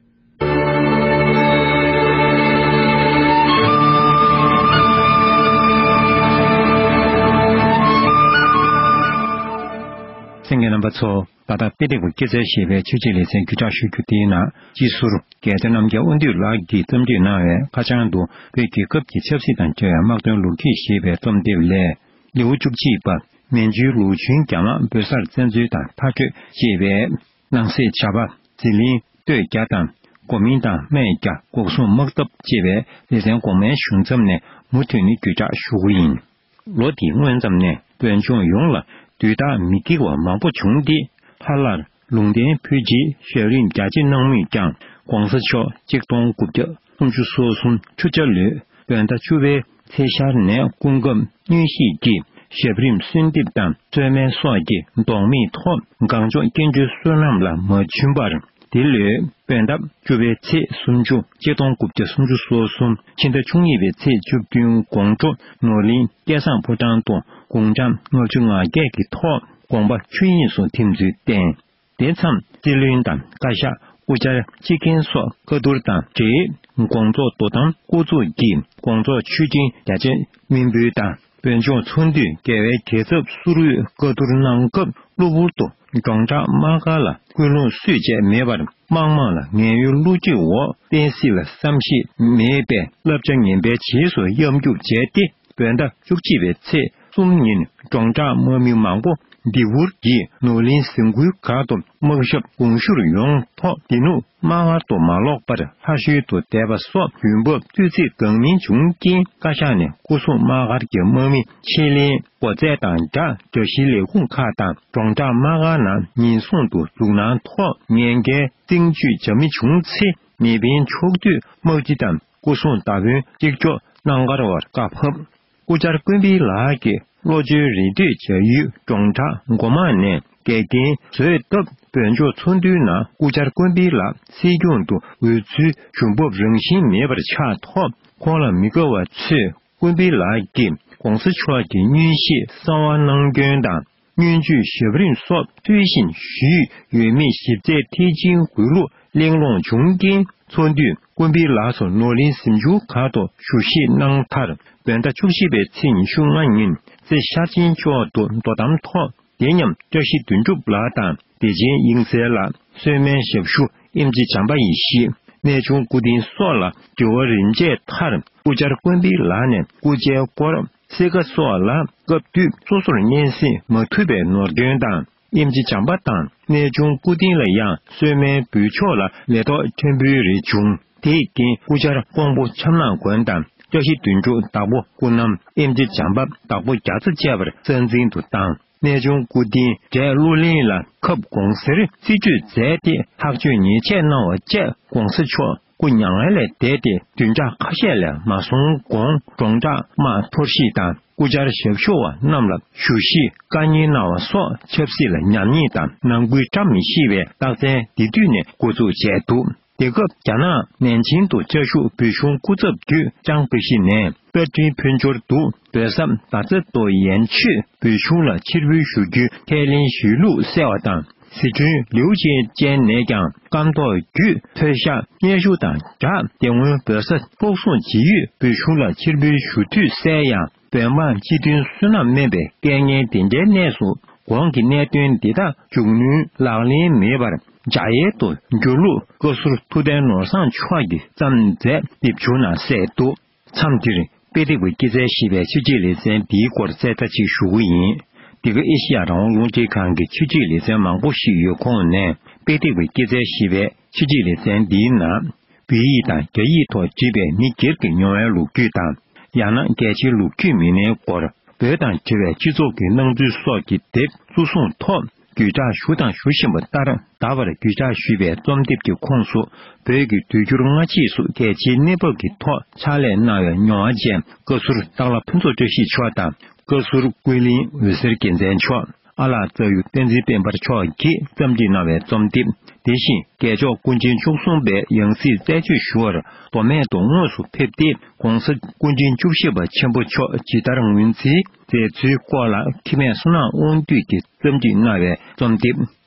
གསན་མཁན་རྣམ་པ་ཚོ། ད་ལྟ་དཔེ་དེབ་ཀྱི་སྐྱེད་ཚལ་ཞེས་པའི་ཆོས་ཕྱོགས་ལེ་ཚན་བརྒྱུད་བསྒྲགས་ཞུ་རྒྱུ་དེའི་ནང་སྤྱི་ཟུར་དགེ་བདེ་རྣམ་རྒྱལ་དབང་འདུས་ལགས་ཀྱིས་རྩོམ་སྒྲིག་གནང་བའི་ཁ་བྱང་དུ་བོད་རྒྱལ་ཁབ་ཀྱི་ཆབ་སྲིད་དང་འབྲེལ་བའི་དམག་དོན་ལོ་རྒྱུས་ཞེས་པའི་རྩོམ་དེབ་ལས། ལེའུ་བཅུ་གཅིག་པ། མན་ཇུའི་ལུའུ་ཆུན་རྒྱ་དམག་འབོད་སར་བཙན་འཛུལ་དང་མཐར་སྐྲོད་ཅེས་པའི། ནང་གསེས་བྱ་བ། ཟི་ལིང་སྟོད་རྒྱ་དང་། གོ་མིན་ཏང་སྨད་རྒྱ་འགོག་སྲུང་དམག་འཐབ་ཅེས་པའི་ལེ་ཚན་གོང་མའི་གཞུང་མཚམས་ནས་མུ་མཐུད་ནས་བརྒྱུད་བསྒྲགས་ཞུ་གི་ཡིན། ལོ་འདིའི་སྔོན་ཙམ་ནས་བོད་ལྗོངས་ཡོངས་ལ་དུས་རྟག་མི་སྐྱིད་པ་མང་པོ་བྱུང་སྟེ། ལྷ་ལར་ལུང་བསྟན་ཕུལ་རྗེས་ཞབས་རིམ་རྒྱ་ཆེ་གནང་མུས་ཀྱང་། ༸གོང་ས་མཆོག་གཅིག་སྟོང་དགུ་བརྒྱ་སུམ་ཅུ་སོ་གསུམ་ཆུ་བྱ་ལོའི་བོད་ཟླ་བཅུ་པའི་ཚེས་ཤར་ནས་སྐུ་ཁམས་མངོན་གཤིས་ཀྱི་ཞབས་རིམ་གསོལ་འདེབས་དང་གསོལ་སྨན་སོགས་ཀྱི་ལྡོག་མེད་ཐོག་གངས་ལྗོངས་སྐྱབས་མགོན་བསོད་ནམས་ལ་མ་བྱོན་པར། འདི་ལོའི་བོད་ཟླ་བཅུ་པའི་ཚེས་སུམ་ཅུ། ཆིག་སྟོང་དགུ་བརྒྱ་སུམ་ཅུ་སོ་གསུམ། ཕྱི་ཟླ་བཅུ་གཉིས་པའི་ཚེས་བཅུ་བདུན། དགོང་དྲོ་ནོར་གླིང་སྐལ་བཟང་ཕོ་བྲང་དུ་དགུང་གྲངས་ལྔ་བཅུ་ང་བརྒྱད་ཀྱི་ཐོག་དགོངས་པ་ཆོས་དབྱིངས་སུ་ཐིམ་ཚུལ་བསྟན། དེ་མཚམས་སྲིད་བློན་དང་བཀའ་ཤག། སྐུ་བཅར་སྤྱི་འགན་སོགས་བཀའ་བསྡུར་དང་འབྲེལ། དགོངས་རྫོགས་དོ་དམ་སྐུ་ཚོགས་ཀྱིས་དགོངས་རྫོགས་ཆོས་འཕྲིན་བརྒྱ་ཆ་སྨིན་འབུལ་དང་། བོད་ལྗོངས་ཚོགས་འདུས་རྒྱལ་བའི་རྒྱལ་ཚབ་སུ་རུས་བཀའ་བསྡུར་གནང་སྐབས། གློ་བུར་དུ་ཀྲོང་ཁྲག་དམག་སྒར་ལ་སྐུལ་སློང་སུས་བྱས་མེད་པར། དམག་དམངས་ལ་ངན་གཡོའི་བསླུ་བྲིད་འོག་བསྟན་སྲིད་ལ་བསམ་ཤེས་མེད་པའི་བསླབ་བྱ་ངན་པའི་རྗེས་སུ་གཡམ་རྒྱུག་བྱས་ཏེ། བོད་ཟླ་བཅུ་གཅིག་པའི་ཚེས་གསུམ་ཉིན་ཀྲོང་ཁྲག་དམག་མི་མང་པོ་ལྡི་བུར་གྱི་ནོར་གླིང་ཟིན་ཁུལ་ཁག་ཏུ་དམག་ཞབས་དགོངས་ཞུར་ཡོང་ཐོག། དེ་ནུབ་དམག་སྒར་དུ་མ་ལོག་པར་ལྷ་ཤུལ་དུ་བསྡད་པ་སོགས་ཡུན་བབ་བསྟུད་ཚིག་འགག་མིན་བྱུང་རྐྱེན། བཀའ་ཤག་ནས་སྐུ་སྲུང་དམག་སྒར་གྱི་དམག་མི་ཕྱིར་ལེན་སྒོ་རྩལ་དང་སྦྲགས། དགྲ་ཞིའི་ལས་ཁུངས་ཁག་དང་ཀྲོང་ཁྲག་དམག་སྒར་ནང་ཉེན་སྲུང་དུ་འཛུལ་གནང་ཐོག། ཉེན་ཁའི་རྩིང་གཅོད་བྱ་མི་བྱུང་ཚེ། མེ་འཕེན་ཕྱོགས་བསྡུས་དམག་སྤྱི་དང་སྐུ་སྲུང་བདག་དབང་གཅིག་ལྕོགས་གནམ་གར་བར་བཀའ་ཕབ། སྐུ་བཅར་ཀུན་འཕེལ་ལགས་ཀྱིས་བློ་བཅོལ་རེ་ལྟོས་བྱ་ཡུལ་ཀྲོང་ཁྲག་སྒོ་དམག་ནས་འགལ་རྐྱེན་བཟོས་སྟབས། བོད་ལྗོངས་ཚོགས་འདུའི་ནང་སྐུ་བཅར་ཀུན་འཕེལ་ལགས་སྲིད་སྐྱོང་དུ་འོས་ཚུལ་ཞུ་འབབ་རང་བཞིན་མེད་པར་ཆགས་ཐོག། ཁོང་ལ་མི་དགའ་བ་ཚོས་ཀུན་འཕེལ་ལགས་ཀྱིས་༸གོང་ས་མཆོག་གི་མངོན་ཤེས་གསང་བ་གནང་སྐྱོན་དང་། སྙན་ཞུའི་ཞབས་རིམ་སོགས་ཚུལ་བཞིན་ཞུས་ཡོད་མེད་ཞིབ་རྩད་ཐེག་ཆེན་དགོས་ལུགས་གླེང་སློང་བྱུང་རྐྱེན། ཚོགས་འདུས་ཀུན་འཕེལ་ལགས་སུ་ནོར་གླིང་གཟིམ་ཆུང་ཁག་ཏུ་ཞུ་གཞིས་གནང་མཐར། བོད་ཟླ་བཅུ་བཞི་པའི་ཚེས་ཉི་ཤུ་ལྔ་ཉིན་རྩེ་ཤར་ཆེན་ཕྱོགས་དུ་དོ་དམ་ཐོག། དེ་མཉམ་བཀྲ་ཤིས་དོན་གྲུབ་ལགས་དང་བདེ་ཆེན་དབྱིངས་གསལ་ལགས། གསོལ་སྨན་ཞབས་ཞུ་ཨེམ་ཆི་བྱམས་པ་ཡེ་ཤེས། གནས་ཆུང་སྐུ་རྟེན་སོགས་ལ་དྲི་བ་རིམ་འཆད་མཐར། སྐུ་བཅར་ཀུན་འཕེལ་ལགས་ནས་སྐུ་ཕྱྭའི་སྐོར། གསེར་ཁ་སོགས་ལ་སྐབས་དུས་སོ་སོར་སྙན་སེང་མ་ཐུབ་པའི་ནོར་སྐྱོན་དང་། ཨེམ་ཆི་བྱམས་པ་དང་གནས་ཆུང་སྐུ་རྟེན་ལ་ཡང་གསོལ་སྨན་འབུལ་ཕྱོགས་ལ་ལས་ཐོག་ཕྲན་བུའི་རེ་བྱུང་། དེས་རྐྱེན་སྐུ་བཅར་ཀོང་པོ་ཆབ་ནག་དགོན་དང་བཀྲ་ཤིས་དོན་གྲུབ་བདག་པོ་སྐུ་རྣམ། ཨེམ་ཆི་བྱམས་པ་བདག་པོ་རྒྱ་ཚ་བཅས་པར་གསར་འཛིན་དུ་བཏང་། གནས་ཆུང་སྐུ་རྟེན་འབྲས་བླུ་ལེན་ལ་ཁབ་དགོང་ཟེར་རྩིས་སྤྲོད་མཛད་དེ་ཐག་གཅོད་ཉེས་ཆད་གནང་བ་བཅས། ༸གོང་ས་མཆོག་སྐུ་མྱ་ངན་ལས་འདས་ཏེ་བདུན་ཕྲག་ཁ་ཤས་ལས་མ་སོང་གོང་ཀྲོང་ཁྲག་དམག་འཐོར་བཤིག་དང་སྐུ་བཅར་ཞབས་ཞུ་བ་རྣམས་ལ་ཞུ་གཞིས་བཀག་ཉར་གནང་བ་སོགས་ཆབ་སྲིད་ལ་ཉམས་ཉེས་དང་ནང་ཁུལ་བཀྲ་མི་ཤིས་པའི་རྟགས་མཚན་འདི་དུས་ནས་འགོ་འཛུགས་བྱས་འདུག། དེ་སྐབས་རྒྱ་ནག་ནན་ཆིང་དུ་བཅའ་བཞུགས་བོད་གཞུང་སྐུ་ཚབ་འོས་ལྕམ་ཀུ་ཤི་ནས་པར་སྐྲུན་ཕུལ་འབྱོར་དུ་བོད་ཟབ་ཟླ་ཚེ་རྡོ་ཡན་ཆོད་བོད་གཞུང་ལ་ཕྱིར་འབུལ་ཞུ་རྒྱུའི་ཁས་ལེན་ཞུས་ལུགས་གསལ་བ་དང་། སི་ཁྲོན་ལིའུ་ཅེ་ཅན་ནས་ཀྱང་སྐམ་ཐོག་བརྒྱུད་མཐོལ་བཤགས་སྙན་ཞུ་དང་སྦྲགས། དེ་སྔོན་བོད་ས་སྤོག་སྲུང་ཇི་ཡོད་བོད་གཞུང་ལ་ཕྱིར་འབུལ་ཞུ་འཐུས་གསལ་ཡང་། བོད་འབངས་སྤྱི་མཐུན་བསོད་ནམས་དམན་པའི་སྐལ་ངན་དེ་འདྲའི་གནས་སུ་གོང་གི་གནད་དོན་འདི་དག་མཇུག་གནོན་ལག་ལེན་མེད་པར་འཇགས་ཡལ་དུ་འགྱུར་ལུགས་བཀའ་ཟུར་ཐུབ་བསྟན་ནོར་བཟང་མཆོག་གིས་བརྩམས་མཛད་དེབ་ཆུང་ནང་གསལ་འདུག། མཚམས་འདིར་དཔེ་དེབ་ཀྱི་སྐྱེད་ཚལ་ཞེས་པའི་ཆོས་བརྒྱུད་ལེ་ཚན་འདིའི་སྐོར་གསལ་བརྡ་ཅིག་ཞུ་གི་ཡིན། འདི་ག་ཨེ་ཤི་ཡ་རང་དབང་རླུང་འཕྲིན་ཁང་གི་ཆོས་བརྒྱུད་ལེ་ཚན་མང་པོ་ཞིག་ཡོད་ཁོངས་ནས། དཔེ་དེབ་ཀྱི་སྐྱེད་ཚལ་ཞེས་པའི་ཆོས་བརྒྱུད་ལེ་ཚན་འདིའི་ནང་། བོད་ཡིག་དང་རྒྱ་ཡིག་ཐོག་བྲིས་པའི་མི་སྒེར་གྱི་མྱོང་བའི་ལོ་རྒྱུས་དང་། ཡང་ན་རྒྱལ་སྤྱིའི་ལོ་རྒྱུས་མི་སྣའི་སྐོར། བོད་དང་འབྲེལ་བའི་སྤྱི་ཚོགས་ཀྱི་སྣང་ཚུལ་སོགས་ཀྱི་དེབ་གཙོ་བཟུང་ཐོག་བརྒྱུད་བསྒྲགས་ཞུ་དང་ཞུ་བཞིན་པ་ལྟར། ད་བར་བརྒྱུད་བསྒྲགས་ཞུས་པའི་རྩོམ་དེབ་ཀྱི་ཁོངས་སུ། བོད་ཀྱི་དུས་འགྱུར་སྔ་ཕྱིས་སུ་རྒྱལ་སྤྱིའི་གནས་བབ་ཀྱི་ཐོག་ཕྱག་ལས་གནང་བའི་མྱོང་བ་ཅན་བཀའ་ཟུར་སྟག་ལྷ་ཕུན་ཚོགས་བཀྲ་ཤིས་མཆོག་དང་། བཀའ་ཟུར་ཀུན་གླེང་འོད་ཟེར་རྒྱལ་མཚན་མཆོག། ཨ་ལགས་རྩ་ཡུལ་བསྟན་འཛིན་དཔལ་འབར་མཆོག་གིས་རྩོམ་སྒྲིག་གནང་བའི་རྩོམ་དེབ། དེ་བཞིན་རྒྱལ་མཆོག་སྐུ་ཕྲེང་བཅུ་གསུམ་པའི་ཡང་སྲིད་རྩད་གཅོད་ཞུ་བར་མདོ་སྨད་དུ་དངོས་སུ་ཕེབས་ཏེ། ༸གོང་ས་སྐུ་ཕྲེང་བཅུ་བཞི་པ་ཆེན་པོ་མཆོག་ཇི་ལྟར་ངོས་འཛིན་མཛད་ཚུལ་སྐོར་ལ་འཁྱུད་མེད་བསོད་ནམས་དབང་འདུས་ཀྱིས་རྩོམ་སྒྲིག་གནང་བའི་རྩོམ་དེབ།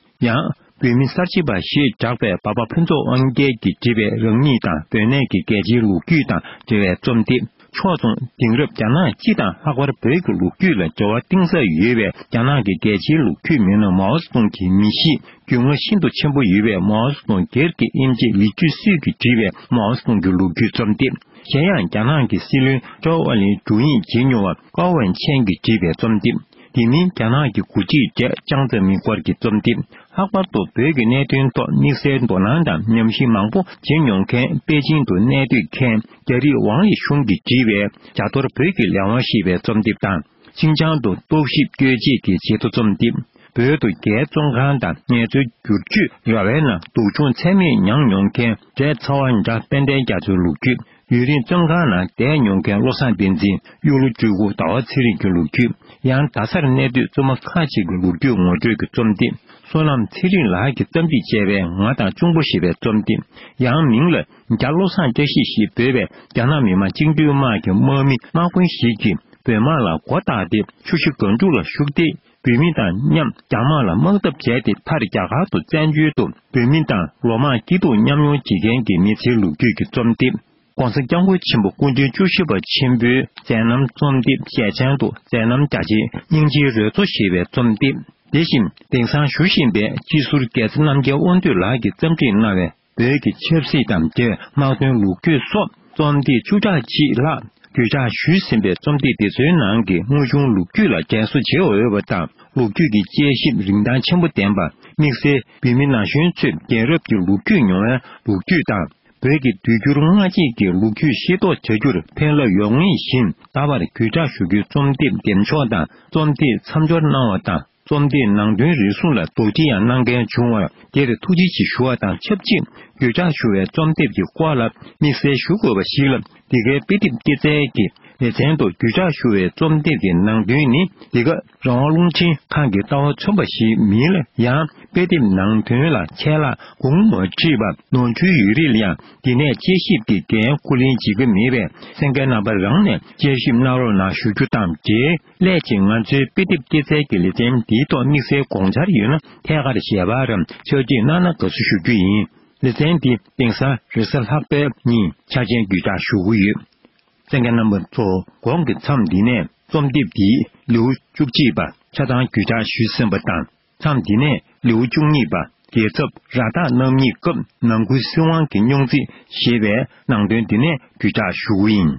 ཡང་། བོད་མི་གསར་བརྗེ་པ་ཞེས་གྲགས་པའི་འབའ་པ་ཕུན་ཚོགས་དབང་རྒྱལ་གྱིས་བྲིས་པའི་རང་ཉིད་དང་བོད་གནས་ཀྱི་རྒྱལ་སྤྱིའི་ལོ་རྒྱུས་དང་འབྲེལ་བའི་རྩོམ་དེབ། ཕྱོགས་མཚུངས་དེང་རབས་རྒྱ་ནག་སྤྱི་དང་ལྷག་པར་བོད་ཀྱི་ལོ་རྒྱུས་ལ་འབྲེལ་བ་གཏིང་ཟབ་ཡོད་པའི་རྒྱ་ནག་གི་རྒྱལ་སྤྱིའི་ལོ་རྒྱུས་མི་སྣ་མའོ་ཙེ་ཏུང་གི་མི་གཤིས། རྒྱུས་མངའ་ཤིན་ཏུ་ཆེན་པོ་ཡོད་པའི་མའོ་ཙེ་ཏུང་སྒེར་གྱི་དབྱིན་ཇི་ལི་ཅུ་སུའུ་གིས་བྲིས་པའི་མའོ་ཙེ་ཏུང་གི་ལོ་རྒྱུས་རྩོམ་དེབ། གཞན་ཡང་། རྒྱ་ནག་གི་སྲིད་བློན་ཀྲོའུ་ཨ་ལིན་དྲུང་ཡིག་བྱེད་མྱོང་བ་ཀའོ་ཝན་ཆན་གྱིས་བྲིས་པའི་རྩོམ་དེབ། དེ་མིན་རྒྱ་ནག་གི་འགོ་ཁྲིད་གྲས་ཅང་ཙེ་མིན་སྐོར་གྱི་རྩོམ་དེབ། ལྷག་པར་དུ་བོད་ཀྱི་གནད་དོན་ཐོག་དམིགས་བསལ་དོ་སྣང་དང་ཉམས་ཞིབ་མང་པོ་བྱེད་མྱོང་མཁན་པེ་ཅིང་དུ་གནས་སྡོད་མཁན་རྒྱ་རིགས་ཝང་ལི་ཤུང་གིས་བྲིས་པའི་རྒྱ་ཐོར་བོད་ཀྱི་ལས་དབང་ཞེས་པའི་རྩོམ་དེབ་དང་། ཤིན་ཅང་དུ་རྟོག་ཞིབ་བཀོད་བྱེད་ཀྱི་བྱེད་ཐོ་རྩོམ་དེབ། བོད་དུ་རྒྱའི་བཙོན་ཁང་དང་ངལ་རྩོལ་བསྒྱུར་བཅོས་ར་བའི་ནང་སྡུག་སྦྱོང་ཚད་མེད་མྱངས་མྱོང་མཁན་འབྲས་ཚ་བ་འདྲ་དཔལ་ལྡན་རྒྱ་མཚོའི་ལོ་རྒྱུས། ཡུན་རིང་བཙོན་ཁང་ནང་བསྡད་མྱོང་མཁན་བློ་བཟང་བསྟན་འཛིན། གཡུ་ལོ་སྤྲུལ་སྐུ། ཟླ་བ་ཚེ་རིང་གི་ལོ་རྒྱུས། ཡང་རྡ་སར་གནས་སྡོད་བཙུན་མ་ཁག་ཅིག་གི་ལོ་རྒྱུས་ངོ་སྤྲོད་ཀྱི་རྩོམ་དེབ། བསོད་ནམས་ཚེ་རིང་ལགས་ཀྱི་བརྩམས་སྒྲིག་བྱས་པའི་ང་དང་གཅུང་པོ་ཞེས་པའི་རྩོམ་དེབ། ཡང་མིང་ལ་རྒྱ་བློ་བཟང་བཀྲ་ཤིས་ཞེས་འབོད་པའི་རྒྱ་ནག་མི་དམངས་བཅིངས་འགྲོལ་དམག་གི་དམག་མི་དམག་དཔོན་ཞིག་གིས་བོད་དམག་ལ་མགོ་བཏགས་ཏེ་ཆུ་བཞི་སྒང་དྲུག་ལ་ཞུགས་ཏེ། བོད་མི་དང་མཉམ་རྒྱ་དམག་ལ་དམག་འཐབ་བྱས་ཏེ། མཐར་རྒྱ་གར་དུ་བཙན་བྱོལ་དུ་བོད་མི་དང་ལོ་མང་སྐྱིད་སྡུག་མཉམ་མྱོང་བྱེད་མཁན་གྱི་མི་ཚེའི་ལོ་རྒྱུས་ཀྱི་རྩོམ་དེབ། ྋགོང་ས་ྋསྐྱབས་མགོན་ཆེན་པོ་སྐུ་ཕྲེང་བཅུ་བཞི་པ་ཆེན་པོའི་མཛད་རྣམ་རྩོམ་དེབ། ཞལ་ཆེམས་དུ་མཛད་རྣམ་རྒྱ་ཆེའི་སྙིང་རྗེའི་རོལ་མཚོ་ཞེས་པའི་རྩོམ་དེབ། དེ་བཞིན་དེང་སང་ཞུ་བཞིན་པའི་སྤྱི་ཟུར་རྒྱལ་མཚན་རྣམ་རྒྱལ་དབང་འདུས་ལགས་ཀྱིས་བརྩམས་སྒྲིག་གནང་བའི་བོད་ཀྱི་ཆབ་སྲིད་དང་འབྲེལ་དམག་དོན་ལོ་རྒྱུས་སོགས་རྩོམ་དེབ་བཅུ་ཕྲག་གཅིག་ལྷག་བརྒྱུད་བསྒྲགས་ཞུས་ཟིན་པའི་རྩོམ་དེབ་དེ་ཚོའི་ནང་གི་དངོས་བྱུང་ལོ་རྒྱུས་ལ་དྲན་གསོ་བྱེད་འོས་པ་དང་། ལོ་རྒྱུས་ཀྱི་དཔྱད་ཞིབ་རིན་ཐང་ཆེན་པོ་ལྡན་པ། དམིགས་བསལ་བོད་མི་ན་གཞོན་ཚོས་རྒྱལ་རབས་ཀྱི་ལོ་རྒྱུས་མྱོང་བའི་ལོ་རྒྱུས་དང་། བོད་ཀྱི་དུས་འགྱུར་སྔ་ཕྱི་གི་ལོ་རྒྱུས་ཤེས་རྟོགས་བྱ་རྒྱུར་ཕན་རླབས་ཡོང་ངེས་བཞིན། ད་བར་བརྒྱུད་བསྒྲགས་ཞུ་རྒྱུའི་རྩོམ་དེབ་འདེམས་འཇོག་དང་། རྩོམ་དེབ་མཚམས་སྦྱོར་གནང་བ་དང་། རྩོམ་དེབ་ནང་དོན་རེ་ཟུང་ལ་དོགས་འདྲི་ཡང་གནང་མཁན་བྱུང་བར་དེར་ཐུགས་རྗེ་ཆེ་ཞུ་བ་དང་ཆབས་ཅིག་བརྒྱུད་བསྒྲགས་ཞུ་བའི་རྩོམ་དེབ་ཀྱི་སྐོར་ལ་དམིགས་བསལ་ཞུ་དགོས་པ་ཞིག་ལ། འདི་གའི་དཔེ་དེབ་སྐྱེད་ཚལ་གྱི་ལེ་ཚན་དུ་བརྒྱུད་བསྒྲགས་ཞུ་བའི་རྩོམ་དེབ་ཀྱི་ནང་དོན་ནི། འདི་ག་རང་དབང་རླུང་འཕྲིན་ཁང་གི་ལྟ་བ་མཚོན་པ་ཞིག་མིན་ལ། ཡང་དཔེ་དེབ་ནང་དོན་ལ་ཆད་ལྷག་གང་མ་འཁྲིས་པ་ནོར་འཁྲུལ་ཡོད་རིགས་ལ་ཡང་འདི་ནས་དཔྱད་ཞིབ་ཀྱི་འགན་འཁུར་ལེན་བྱེད་ཀྱི་མེད་པས། གསན་མཁན་རྣམ་པ་རང་ནས་དཔྱད་ཞིབ་གནང་རོགས་གནང་ཞུ་རྒྱུ་དང་འབྲེལ། སླད་ཀྱིས་ང་ཚོའི་དཔེ་དེབ་སྐྱེད་ཚལ་གྱི་ལེ་ཚན་འདིའི་ཐོག་དམིགས་བསལ་དགོངས་འཆར་ཡོད་ན། ཐད་ཀར་ཞལ་པར་རམ་ཕྱག་བྲིས་གནང་ན་དགའ་བསུ་ཞུ་རྒྱུ་ཡིན། ལེ་ཚན་འདི་དེང་སང་རེས་གཟའ་ལྷག་པའི་ཉིན་འཆར་ཅན་བརྒྱུད་བསྒྲགས་ཞུ་གི་ཡོད། གསན་མཁན་རྣམ་པ་ཚོ། གོང་གི་མཚམས་འདི་ནས་རྩོམ་དེབ་འདིའི་ལེའུ་བཅུ་གཅིག་པ་ཆ་ཚང་བརྒྱུད་བསྒྲགས་ཞུས་ཟིན་པ་དང་། མཚམས་འདི་ནས་ལེའུ་བཅུ་གཉིས་པ། རྒྱལ་ཚབ་ར་ཐག་གནམ་སྙིང་སྐབས་ནང་ཁུལ་སྲིད་དབང་གི་རྙོག་འཛིང་ཞེས་པའི་ནང་དོན་འདི་ནས་བརྒྱུད་བསྒྲགས་ཞུ་གི་ཡིན།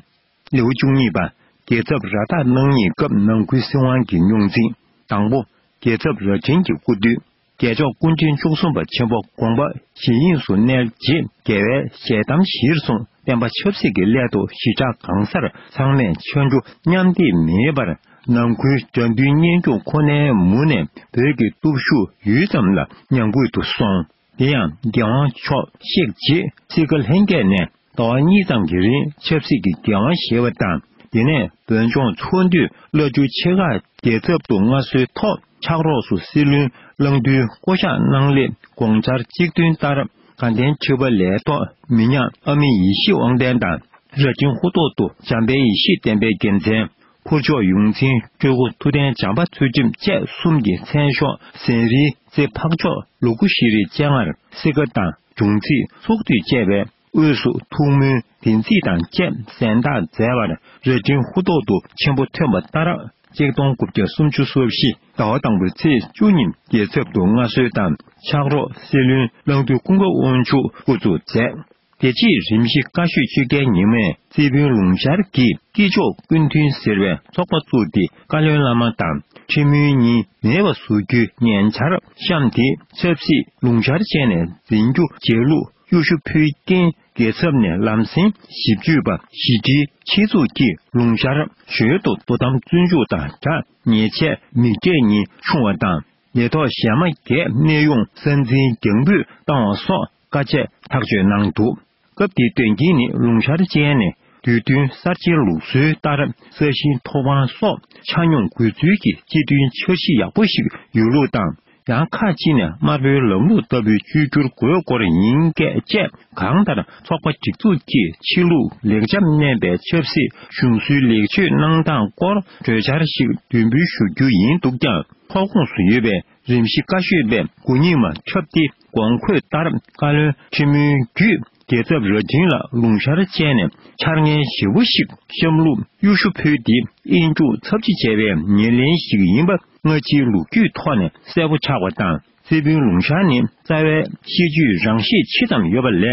ལེའུ་བཅུ་གཉིས་པ། རྒྱལ་ཚབ་ར་ཐག་གནམ་སྙིང་སྐབས་ནང་ཁུལ་སྲིད་དབང་གི་རྙོག་འཛིང་། དང་པོ། རྒྱལ་ཚབ་རྭ་སྒྲེང་གི་སྐུ་དུས། རྒྱལ་མཆོག་སྐུ་ཕྲེང་བཅུ་གསུམ་པ་ཆེན་པོ་དགོངས་པ་བཞེས་དབྱིངས་སུ་གནས་རྗེས། རྒྱལ་བའི་ཞལ་གདམས་གཞིར་བཟུང་བསྟན་པ་ཆབ་སྲིད་ཀྱི་སླད་དུ་ཞི་དྲག་གང་སར་ཚང་མས་ཆོས་འབྱུང་མཉམ་འདེགས་མེད་པར་ནང་ཁུལ་དགྲ་འདུལ་གཉེན་སྐྱོང་ཁོ་ནའི་མུ་ནས་བོད་ཀྱི་སྟོབས་ཤུགས་ཡུད་ཙམ་ལ་ཉམས་རྒུད་དུ་སོང་། དེ་ཡང་རྒྱལ་དབང་མཆོག་གཤེགས་རྗེས་སྲིད་ཁ་ལྷན་རྒྱས་ནས་ཟླ་བ་གཉིས་ཙམ་གྱི་རིང་ཆབ་སྲིད་ཀྱི་འགན་དབང་བཞེས་པ་དང་། དེ་ནས་བོད་ལྗོངས་ཚོགས་འདུས་བླ་སྤྲུལ་ཆེ་ཁག་རྒྱལ་ཚབ་ཏུ་མངའ་གསོལ་ཐོག་ཕྱག་རོགས་སུ་སྲིད་བློན་གླང་རྡོལ་བསྐོ་གཞག་གནང་སླད་དགོངས་འཆར་གཅིག་མཐུན་ལྟར། དགའ་ལྡན་ཁྲི་པ་ལས་ཐོག་མི་ཉག་ཨ་མེས་ཡེ་ཤེས་དབང་ལྡན་དང་། རྭ་སྒྲེང་ཧུ་ཐོག་ཏུ་འཇམ་དཔལ་ཡེ་ཤེས་ལྡན་པའི་རྒྱལ་མཚན། ཕུར་ལྕོག་ཡོངས་འཛིན་སྤྲུལ་སྐུ་ཐུབ་བསྟན་བྱམས་པ་ཚུལ་ཁྲིམས་བཅས་གསུམ་གྱི་མཚན་ཤོག་ཟན་རིལ་རྩེ་འཕགས་མཆོག་ལུ་གུ་ཤྲཱི་རིའི་སྤྱན་སྔར་གསེར་ཁ་དང་འབྱུང་རྩིས་ཚོགས་དུས་བཅས་པའི་དབུས་སུ་ཐུགས་སྨོན་བདེན་ཚིག་དང་བཅས་གཟེངས་རྟགས་མཛད་པར་རྭ་སྒྲེང་ཧུ་ཐོག་ཏུ་ཆེན་པོ་ཐོན་པ་ལྟར། གཅིག་སྟོང་དགུ་བརྒྱ་སུམ་ཅུ་སོ་བཞི་ཟླ་བ་དང་པོའི་ཚེས་བཅུ་ཉིན་རྒྱལ་ཚབ་ཏུ་མངའ་གསོལ་དང་། ཕྱག་རོགས་སྲིད་བློན་གླང་རྡོལ་ཀུན་དགའ་དབང་ཕྱུག་དབུ་བཙུགས་མཛད། དེ་རྗེས་རིམ་བཞིན་བཀའ་ཤོག་ཆོས་རྒྱལ་ཉི་མས་རྩེ་ཕུན་ལུང་ཤར་གྱིས་སྐྱེས་མཆོག་ཀུན་མཐུན་ཟེར་བའི་ཚོགས་པ་བཙུགས་ཏེ། བཀའ་བློན་བླ་མ་དང་ཁྲི་མུན་གཉིས་མེད་པ་བཟོ་རྒྱུའི་ཉན་འཆར་བཤམས་ཏེ། ཆབ་སྲིད་ལུང་ཤར་བཅས་ནས་འཛིན་རྒྱུ་བྱས་ལུགས་གཡོ་ཞུ་ཕུལ་རྐྱེན། རྒྱལ་ཚབ་ནས་ལམ་སེང་ཞིབ་དཔྱོད་པ་ཞི་ཁྲིའི་ཆེད་འཛུགས་ཀྱིས་ལུང་ཤར་ཞོལ་དུ་དོ་དམ་བཙོན་འཇུག་དང་སྦྲགས་ཉེས་ཆད་མི་སྤྲད་ཉེན་ཆུང་བ་དང་། ལས་ཐོག་གཞན་མ་བརྒྱད་གནས་དབྱུང་ས་འཛིན་རྒྱང་འབུད་བཏང་བ་སོགས་དཀའ་སྤྱད་ཐག་གཅོད་གནང་འདུག་སྐབས་དེའི་དོན་རྐྱེན་ནི་ལུང་ཤར་ཅན་ནས་དུས་སྟོན་གསར་བརྗེའི་ལུགས་སྲོལ་ལྟར་ས་ཞིང་ཐོབ་དབང་སོགས་ཆ་སྙོམས་དགོས་ཚུལ་གྱི་སྤྱི་མཐུན་འཆར་གཞི་ཡག་པོ་ཞིག་ཡོད་ལུགས་དང་། ཡང་ཁག་ཅིག་ནས་དམར་པོའི་ལམ་ལུགས་ལྟ་བུའི་བཅོས་བསྒྱུར་དགོས་སྐོར་ཡིན་སྐད་བཅས། གང་ལྟར་ཚོགས་པ་སྒྲིག་འཛུགས་ཀྱིས་ཕྱི་ལུགས་ལེགས་ཆ་ལྡན་པའི་ཆབ་སྲིད་གཞུང་སྲོལ་ལེགས་བཅོས་གནང་སྟངས་སྐོར་གྲོས་འཆར་ཞིག་འདོན་འབུལ་ཞུ་རྒྱུ་ཡིན་འདུག་ཀྱང་། ཐོག་ཁོངས་སུ་ཡོད་པའི་རིམ་བཞི་བཀའ་ཤོག་པས་དགུ་ཉིས་མ་འཁྲབ་སྟེ། གོང་འཁོད་ལྟར་བཀའ་བློན་ཁྲི་མུན་བརྒྱུད་རྒྱལ་ཚབ་རྭ་སྒྲེང་ལ་ལུང་ཤར་ཅན་ནས་འཆར་ངན་ཞེ་པོ་ཞིག་བཤམས་ལུགས་གཡོ་ཞུ་ཕུལ་ཏེ། དབྱེན་དཀྲུག་ཚབས་ཆེ་བྱས་པའི་ཉེར་ལེན་ཞིག་ཡིན་པ་སྔ་ཕྱིའི་ལོ་རྒྱུས་ཐོག་ནས་གསལ་པོ་ཆགས་པ་དང་། རྩེ་ཕུན་ལུང་ཤར་ནི་རྩ་བའི་གཤིས་རྒྱུད་རང་ཤེད་ཆེ་ཙམ་ཡོད་པ་ལས།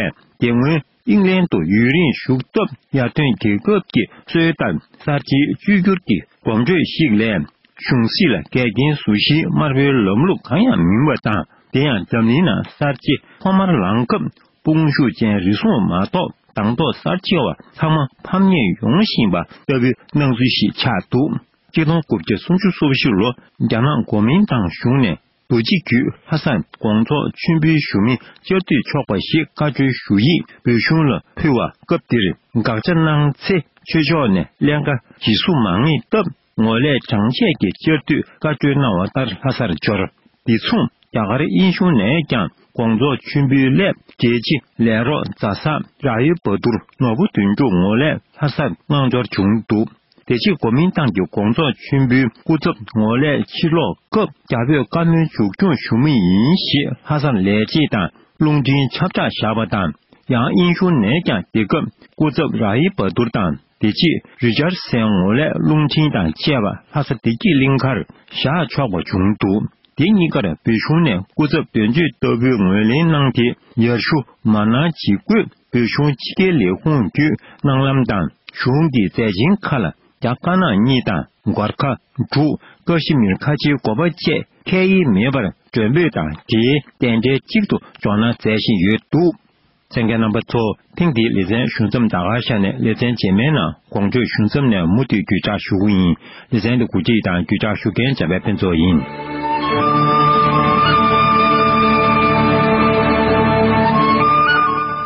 དེ་སྔོན་དབྱིན་ལན་དུ་ཡུན་རིང་བཞུགས་སྟབས། ཡར་ཐོན་རྒྱལ་ཁབ་ཀྱི་སྲོལ་ལྟར་གསར་བརྗེའི་བཅོས་བསྒྱུར་གྱི་གོམ་བགྲོད་ཞིག་ལས། གཞུང་སྲིད་ལ་འགལ་རྐྱེན་བཟོ་གཞིའི་དམར་པོའི་ལམ་ལུགས་གང་ཡང་མིན་པ་དང་། དེ་ཡང་འཛམ་གླིང་ནང་གསར་བརྗེ་ཐོག་མར་ལངས་སྐབས། དཔུང་ཤུགས་ཅན་རེ་ཟུང་མ་གཏོགས་དང་ཐོག་གསར་བརྗེ་བ་ཚང་མ་ཕམ་ཉེས་ཡོང་བཞིན་པ་ལྟ་བུའི་སྣང་ཚུལ་ཞིག་ཆགས་འདུག་གཅིག་སྟོང་དགུ་བརྒྱ་སུམ་ཅུ་སོ་བཞི་ལོ་རྒྱ་ནག་གོ་མིན་ཏང་གཞུང་ནས་ རྡོ་རྗེ་རྒྱུད་ལྷ་སར་དགོངས་རྫོགས་མཆོད་འབུལ་ཞུ་མི་བཅར་འདུས་ཆོག་པ་ཞིག་བཀའ་འཁྲོལ་ཞུ་ཡིག་བོད་གཞུང་ལ་ཕུལ་བ། སྐབས་དེར་དགག་བྱ་གནང་ཚེ་ཆོས་ཕྱོགས་ནས་ཀླན་ཀ་ཇི་སུ་མ་ངེས་སྟབས། ངོ་ལས་གྲངས་ཆད་ཀྱི་བཅར་འདུས་བཀའ་འཁྲོལ་གནང་བ་ལྟར་ལྷ་སར་འབྱོར། དེ་མཚུངས་རྒྱ་གར་དབྱིན་གཞུང་ནས་ཀྱང་དགོངས་རྫོགས་མཆོད་འབུལ་སླད་རྒྱལ་ཆེ་ལས་རོགས་མཛའ་བཟའ་ར་ཡེ་བྷ་དུར་ནོར་བུ་དོན་གྲུབ་ངོ་ལས་ལྷ་སར་གནང་འབྱོར་བྱུང་འདུག། དེ་རྗེས་གོ་མིན་ཏང་གི་དགོངས་རྫོགས་མཆོད་འབུལ་སྐུ་ཚབ་ངོ་ལས་ཕྱིར་ལོག་སྐབས་རྒྱ་བོད་བཀའ་མོལ་མཇུག་སྐྱོང་ཞུ་མུས་ཡིན་ཞེས་ལྷ་སར་ལས་བྱེད་དང་རླུང་འཕྲིན་ཁྱབ་བསྒྲགས་བཞག་པ་དང་། ཡང་དབྱིན་གཞུང་ནས་ཀྱང་དེ་སྐབས་སྐུ་ཚབ་ར་ཡེ་བྷ་དུར་དང་། དེ་རྗེས་རི་ཅར་སན་ངོ་ལས་རླུང་འཕྲིན་དང་བཅས་པ་ལྷ་ས་བདེ་སྐྱིད་གླིང་ཁར་བཞག་ཆོག་པ་བྱུང་འདུག། དེ་གཉིས་ཀར་བོད་གཞུང་ནས་སྐུ་ཚབ་དོན་གཅོད་ལྟ་བུའི་ངོས་ལེན་གནང་སྟེ། ཡར་ཞུ་མ་གནང་ཇི་དགོས་བོད་གཞུང་ཕྱི་རྒྱལ་ལས་ཁུངས་བརྒྱུད་གནང་ལམ་དང་། གཞུང་གི་མཛད་ཆེན་ཁག་ལ་རྒྱ་དཀར་ནག་གཉིས་དང་མགར་ཁ་འབྲུག་ཀ་ཤི་མིར་ཁ་ཆེའི་དགོན་པ་བཅས་ཁས་ཡིག་མེད་པར་མགྲོན་འབོད་དང་འབྲེལ་རྟེན་འབྲེལ་གཅིག་ཏུ་འཇོག་གནང་མཛད་བཞིན་ཡོད་འདུག། གསན་མཁན་རྣམ་པ་ཚོ། ཐེངས་འདིའི་ལེ་ཚན་ཞུ་མཚམས་ད་གར་བཞག་ནས། ལེ་ཚན་རྗེས་མའི་ནང་དགོངས་འཁྲོལ་ཞུ་མཚམས་ནས་མུ་མཐུད་བརྒྱུད་བསྒྲགས་ཞུ་གི་ཡིན། ལེ་ཚན་འདི་གོ་སྒྲིག་དང་བརྒྱུད་བསྒྲགས་ཞུ་མཁན་འཇམ་དཔལ་ཕུན་ཚོགས་ཡིན།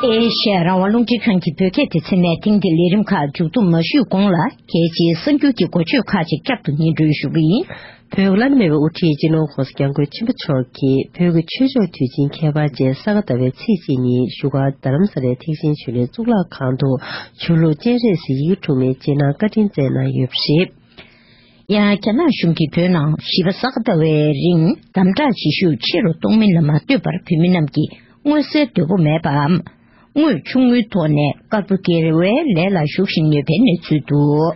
ཨེ་ཤ་ཡ་རང་དབང་རླུང་འཕྲིན་ཁང་གི་བོད་སྐད་སྡེ་ཚན་ནས་ཐེངས་འདིའི་ལས་རིམ་ཁག་མཇུག་བསྡོམས་མ་ཞུས་གོང་ལ། གལ་ཆེའི་གསར་འགྱུར་གྱི་འགོ་བརྗོད་ཁག་ཅིག་བསྐྱར་དུ་སྙན་སྒྲོན་ཞུ་གི་ཡིན། བོད་ཀྱི་བླ་ན་མེད་པའི་དབུ་ཁྲིད་སྤྱི་ནོར་༸གོང་ས་༸སྐྱབས་མགོན་ཆེན་པོ་མཆོག་གིས་བོད་ཀྱི་ཆོས་ཕྱོགས་དུས་ཆེན་ཁྱད་པར་ཅན་ས་ག་ཟླ་བའི་ཚེས་གཅིག་ཉིན་བཞུགས་སྒར་རྡ་རམ་ས་ལའི་ཐེག་ཆེན་ཆོས་གླིང་གཙུག་ལག་ཁང་དུ་ཆོས་ལུགས་སྤྱན་རས་གཟིགས་ཡིག་དྲུག་མའི་རྗེས་གནང་བཀའ་དྲིན་སྩལ་གནང་ཡོད་པ་རེད། ཡང་རྒྱ་ནག་གཞུང་གིས་བོད་ནང་བཞི་པ་ས་ག་ཟླ་བའི་རིང་དམ་དྲག་བྱེད་ཤུགས་ཆེ་རུ་གཏོང་མིན་ལ་མ་ལྟོས་པར། བོད་མི་རྣམས་ཀྱིས་མངོན་གསལ་དོད་པོ་མེད་པའམ། དངུལ་ཆུང་ངུའི་ཐོག་ནས་དཀར་པོ་སྒེར་བའི་ལས་ལ་ཞུགས་བཞིན་ཡོད་པའི་གནས་ཚུལ་འདུག།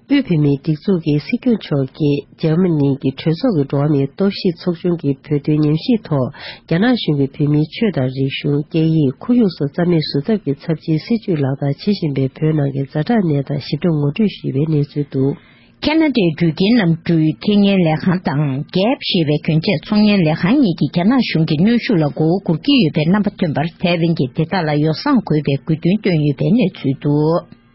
དབུས་བོད་མིའི་སྒྲིག་འཛུགས་ཀྱི་སྲིད་སྐྱོང་མཆོག་གིས་འཇར་མ་ནི་གི་གྲོས་ཚོགས་ཀྱི་འགྲོ་བ་མིའི་གཏོར་བཤིག་ཚོགས་ཆུང་གི་བོད་དོན་ཉམས་ཞིབ་ཐོག་རྒྱ་ནག་གཞུང་གིས་བོད་མིའི་ཆོས་དང་རིག་གཞུང་། སྐད་ཡིག་ཁོར་ཡུག་སོགས་རྩ་མེད་བཟོ་ཐབས་ཀྱི་ཚབས་ཆེའི་སྲིད་བྱུས་ལག་བསྟར་བྱེད་བཞིན་པའི་བོད་ནང་གི་ཛ་དྲག་གནས་སྟངས་ཞིབ་ཕྲ་ངོ་སྤྲོད་ཞུས་པའི་གནས་ཚུལ་འདུག། ཁ་ན་ཌའི་འགྲུལ་སྐྱེལ་གནམ་གྲུའི་འཕྲིན་ཉན་ལས་ཁང་དང་། གེབ་ཞེས་པའི་གྱོན་ཆས་ཚོང་གཉེར་ལས་ཁང་གཉིས་ཀྱིས་རྒྱ་ནག་གཞུང་གི་གནོན་ཤུགས་ལ་མགོ་བོ་སྒུར་གྱི་ཡོད་པའི་རྣམ་པ་ཐོན་པར། ཐའེ་ཝན་གྱིས་དེ་དག་ལ་ཡོ་བསྲང་དགོས་པའི་དགོས་འདུན་བཏོན་ཡོད་པའི་གནས་ཚུལ་འདུག།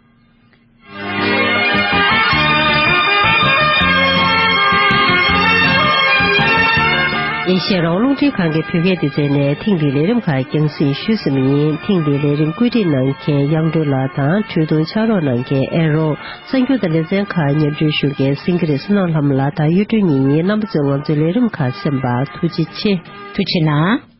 ཨེ་ཤེ་ཡ་རང་དབང་རླུང་འཕྲིན་ཁང་གི་བོད་སྐད་སྡེ་ཚན་ནས་ཐེངས་འདིའི་ལས་རིམ་ཁག་རྒྱང་སྲིང་ཞུས་ཟིན་པ་ཡིན། ཐེངས་འདིའི་ལས་རིམ་བཀོད་སྒྲིག་གནང་མཁན་དབྱངས་སྒྲོལ་ལགས་དང་། འཕྲོས་དུང་ཕྱག་རོགས་གནང་མཁན་ཨེ་རོ། གསར་འགྱུར་དང་ལེ་ཚན་ཁག་མཉམ་སྤྱོད་ཞུ་མཁན་སེང་གེ་རི་བསོད་ནམས་ལྷ་མོ་ལགས་དང་གཡུ་སྒྲོན་གཉིས་ཡིན། རྣམ་པ་ཚོས་ང་ཚོའི་ལས་རིམ་ཁག་གསན་པར་ཐུགས་རྗེ་ཆེ། ཐུགས་རྗེ་གནང་།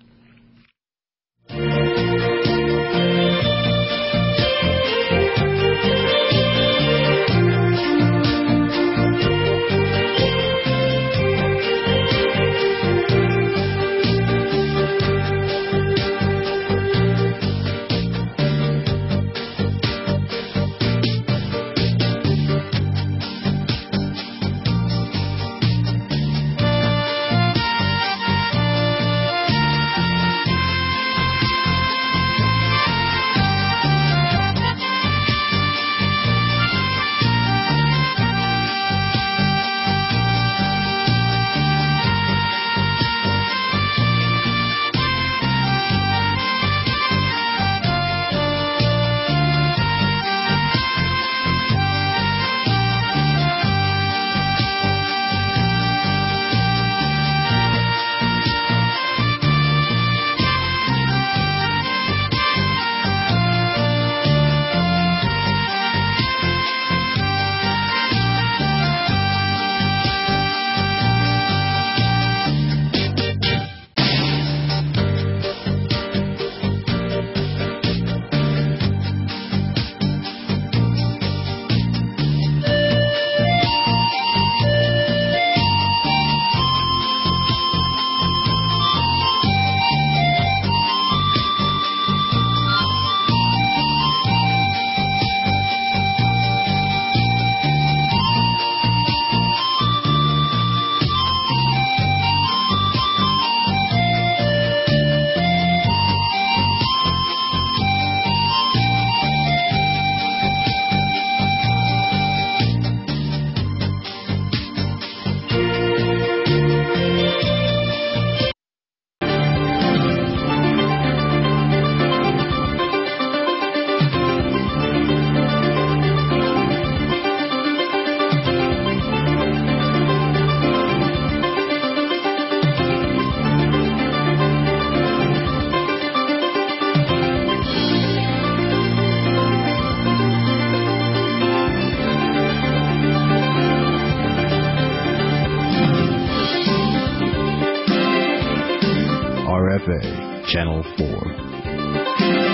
Channel four.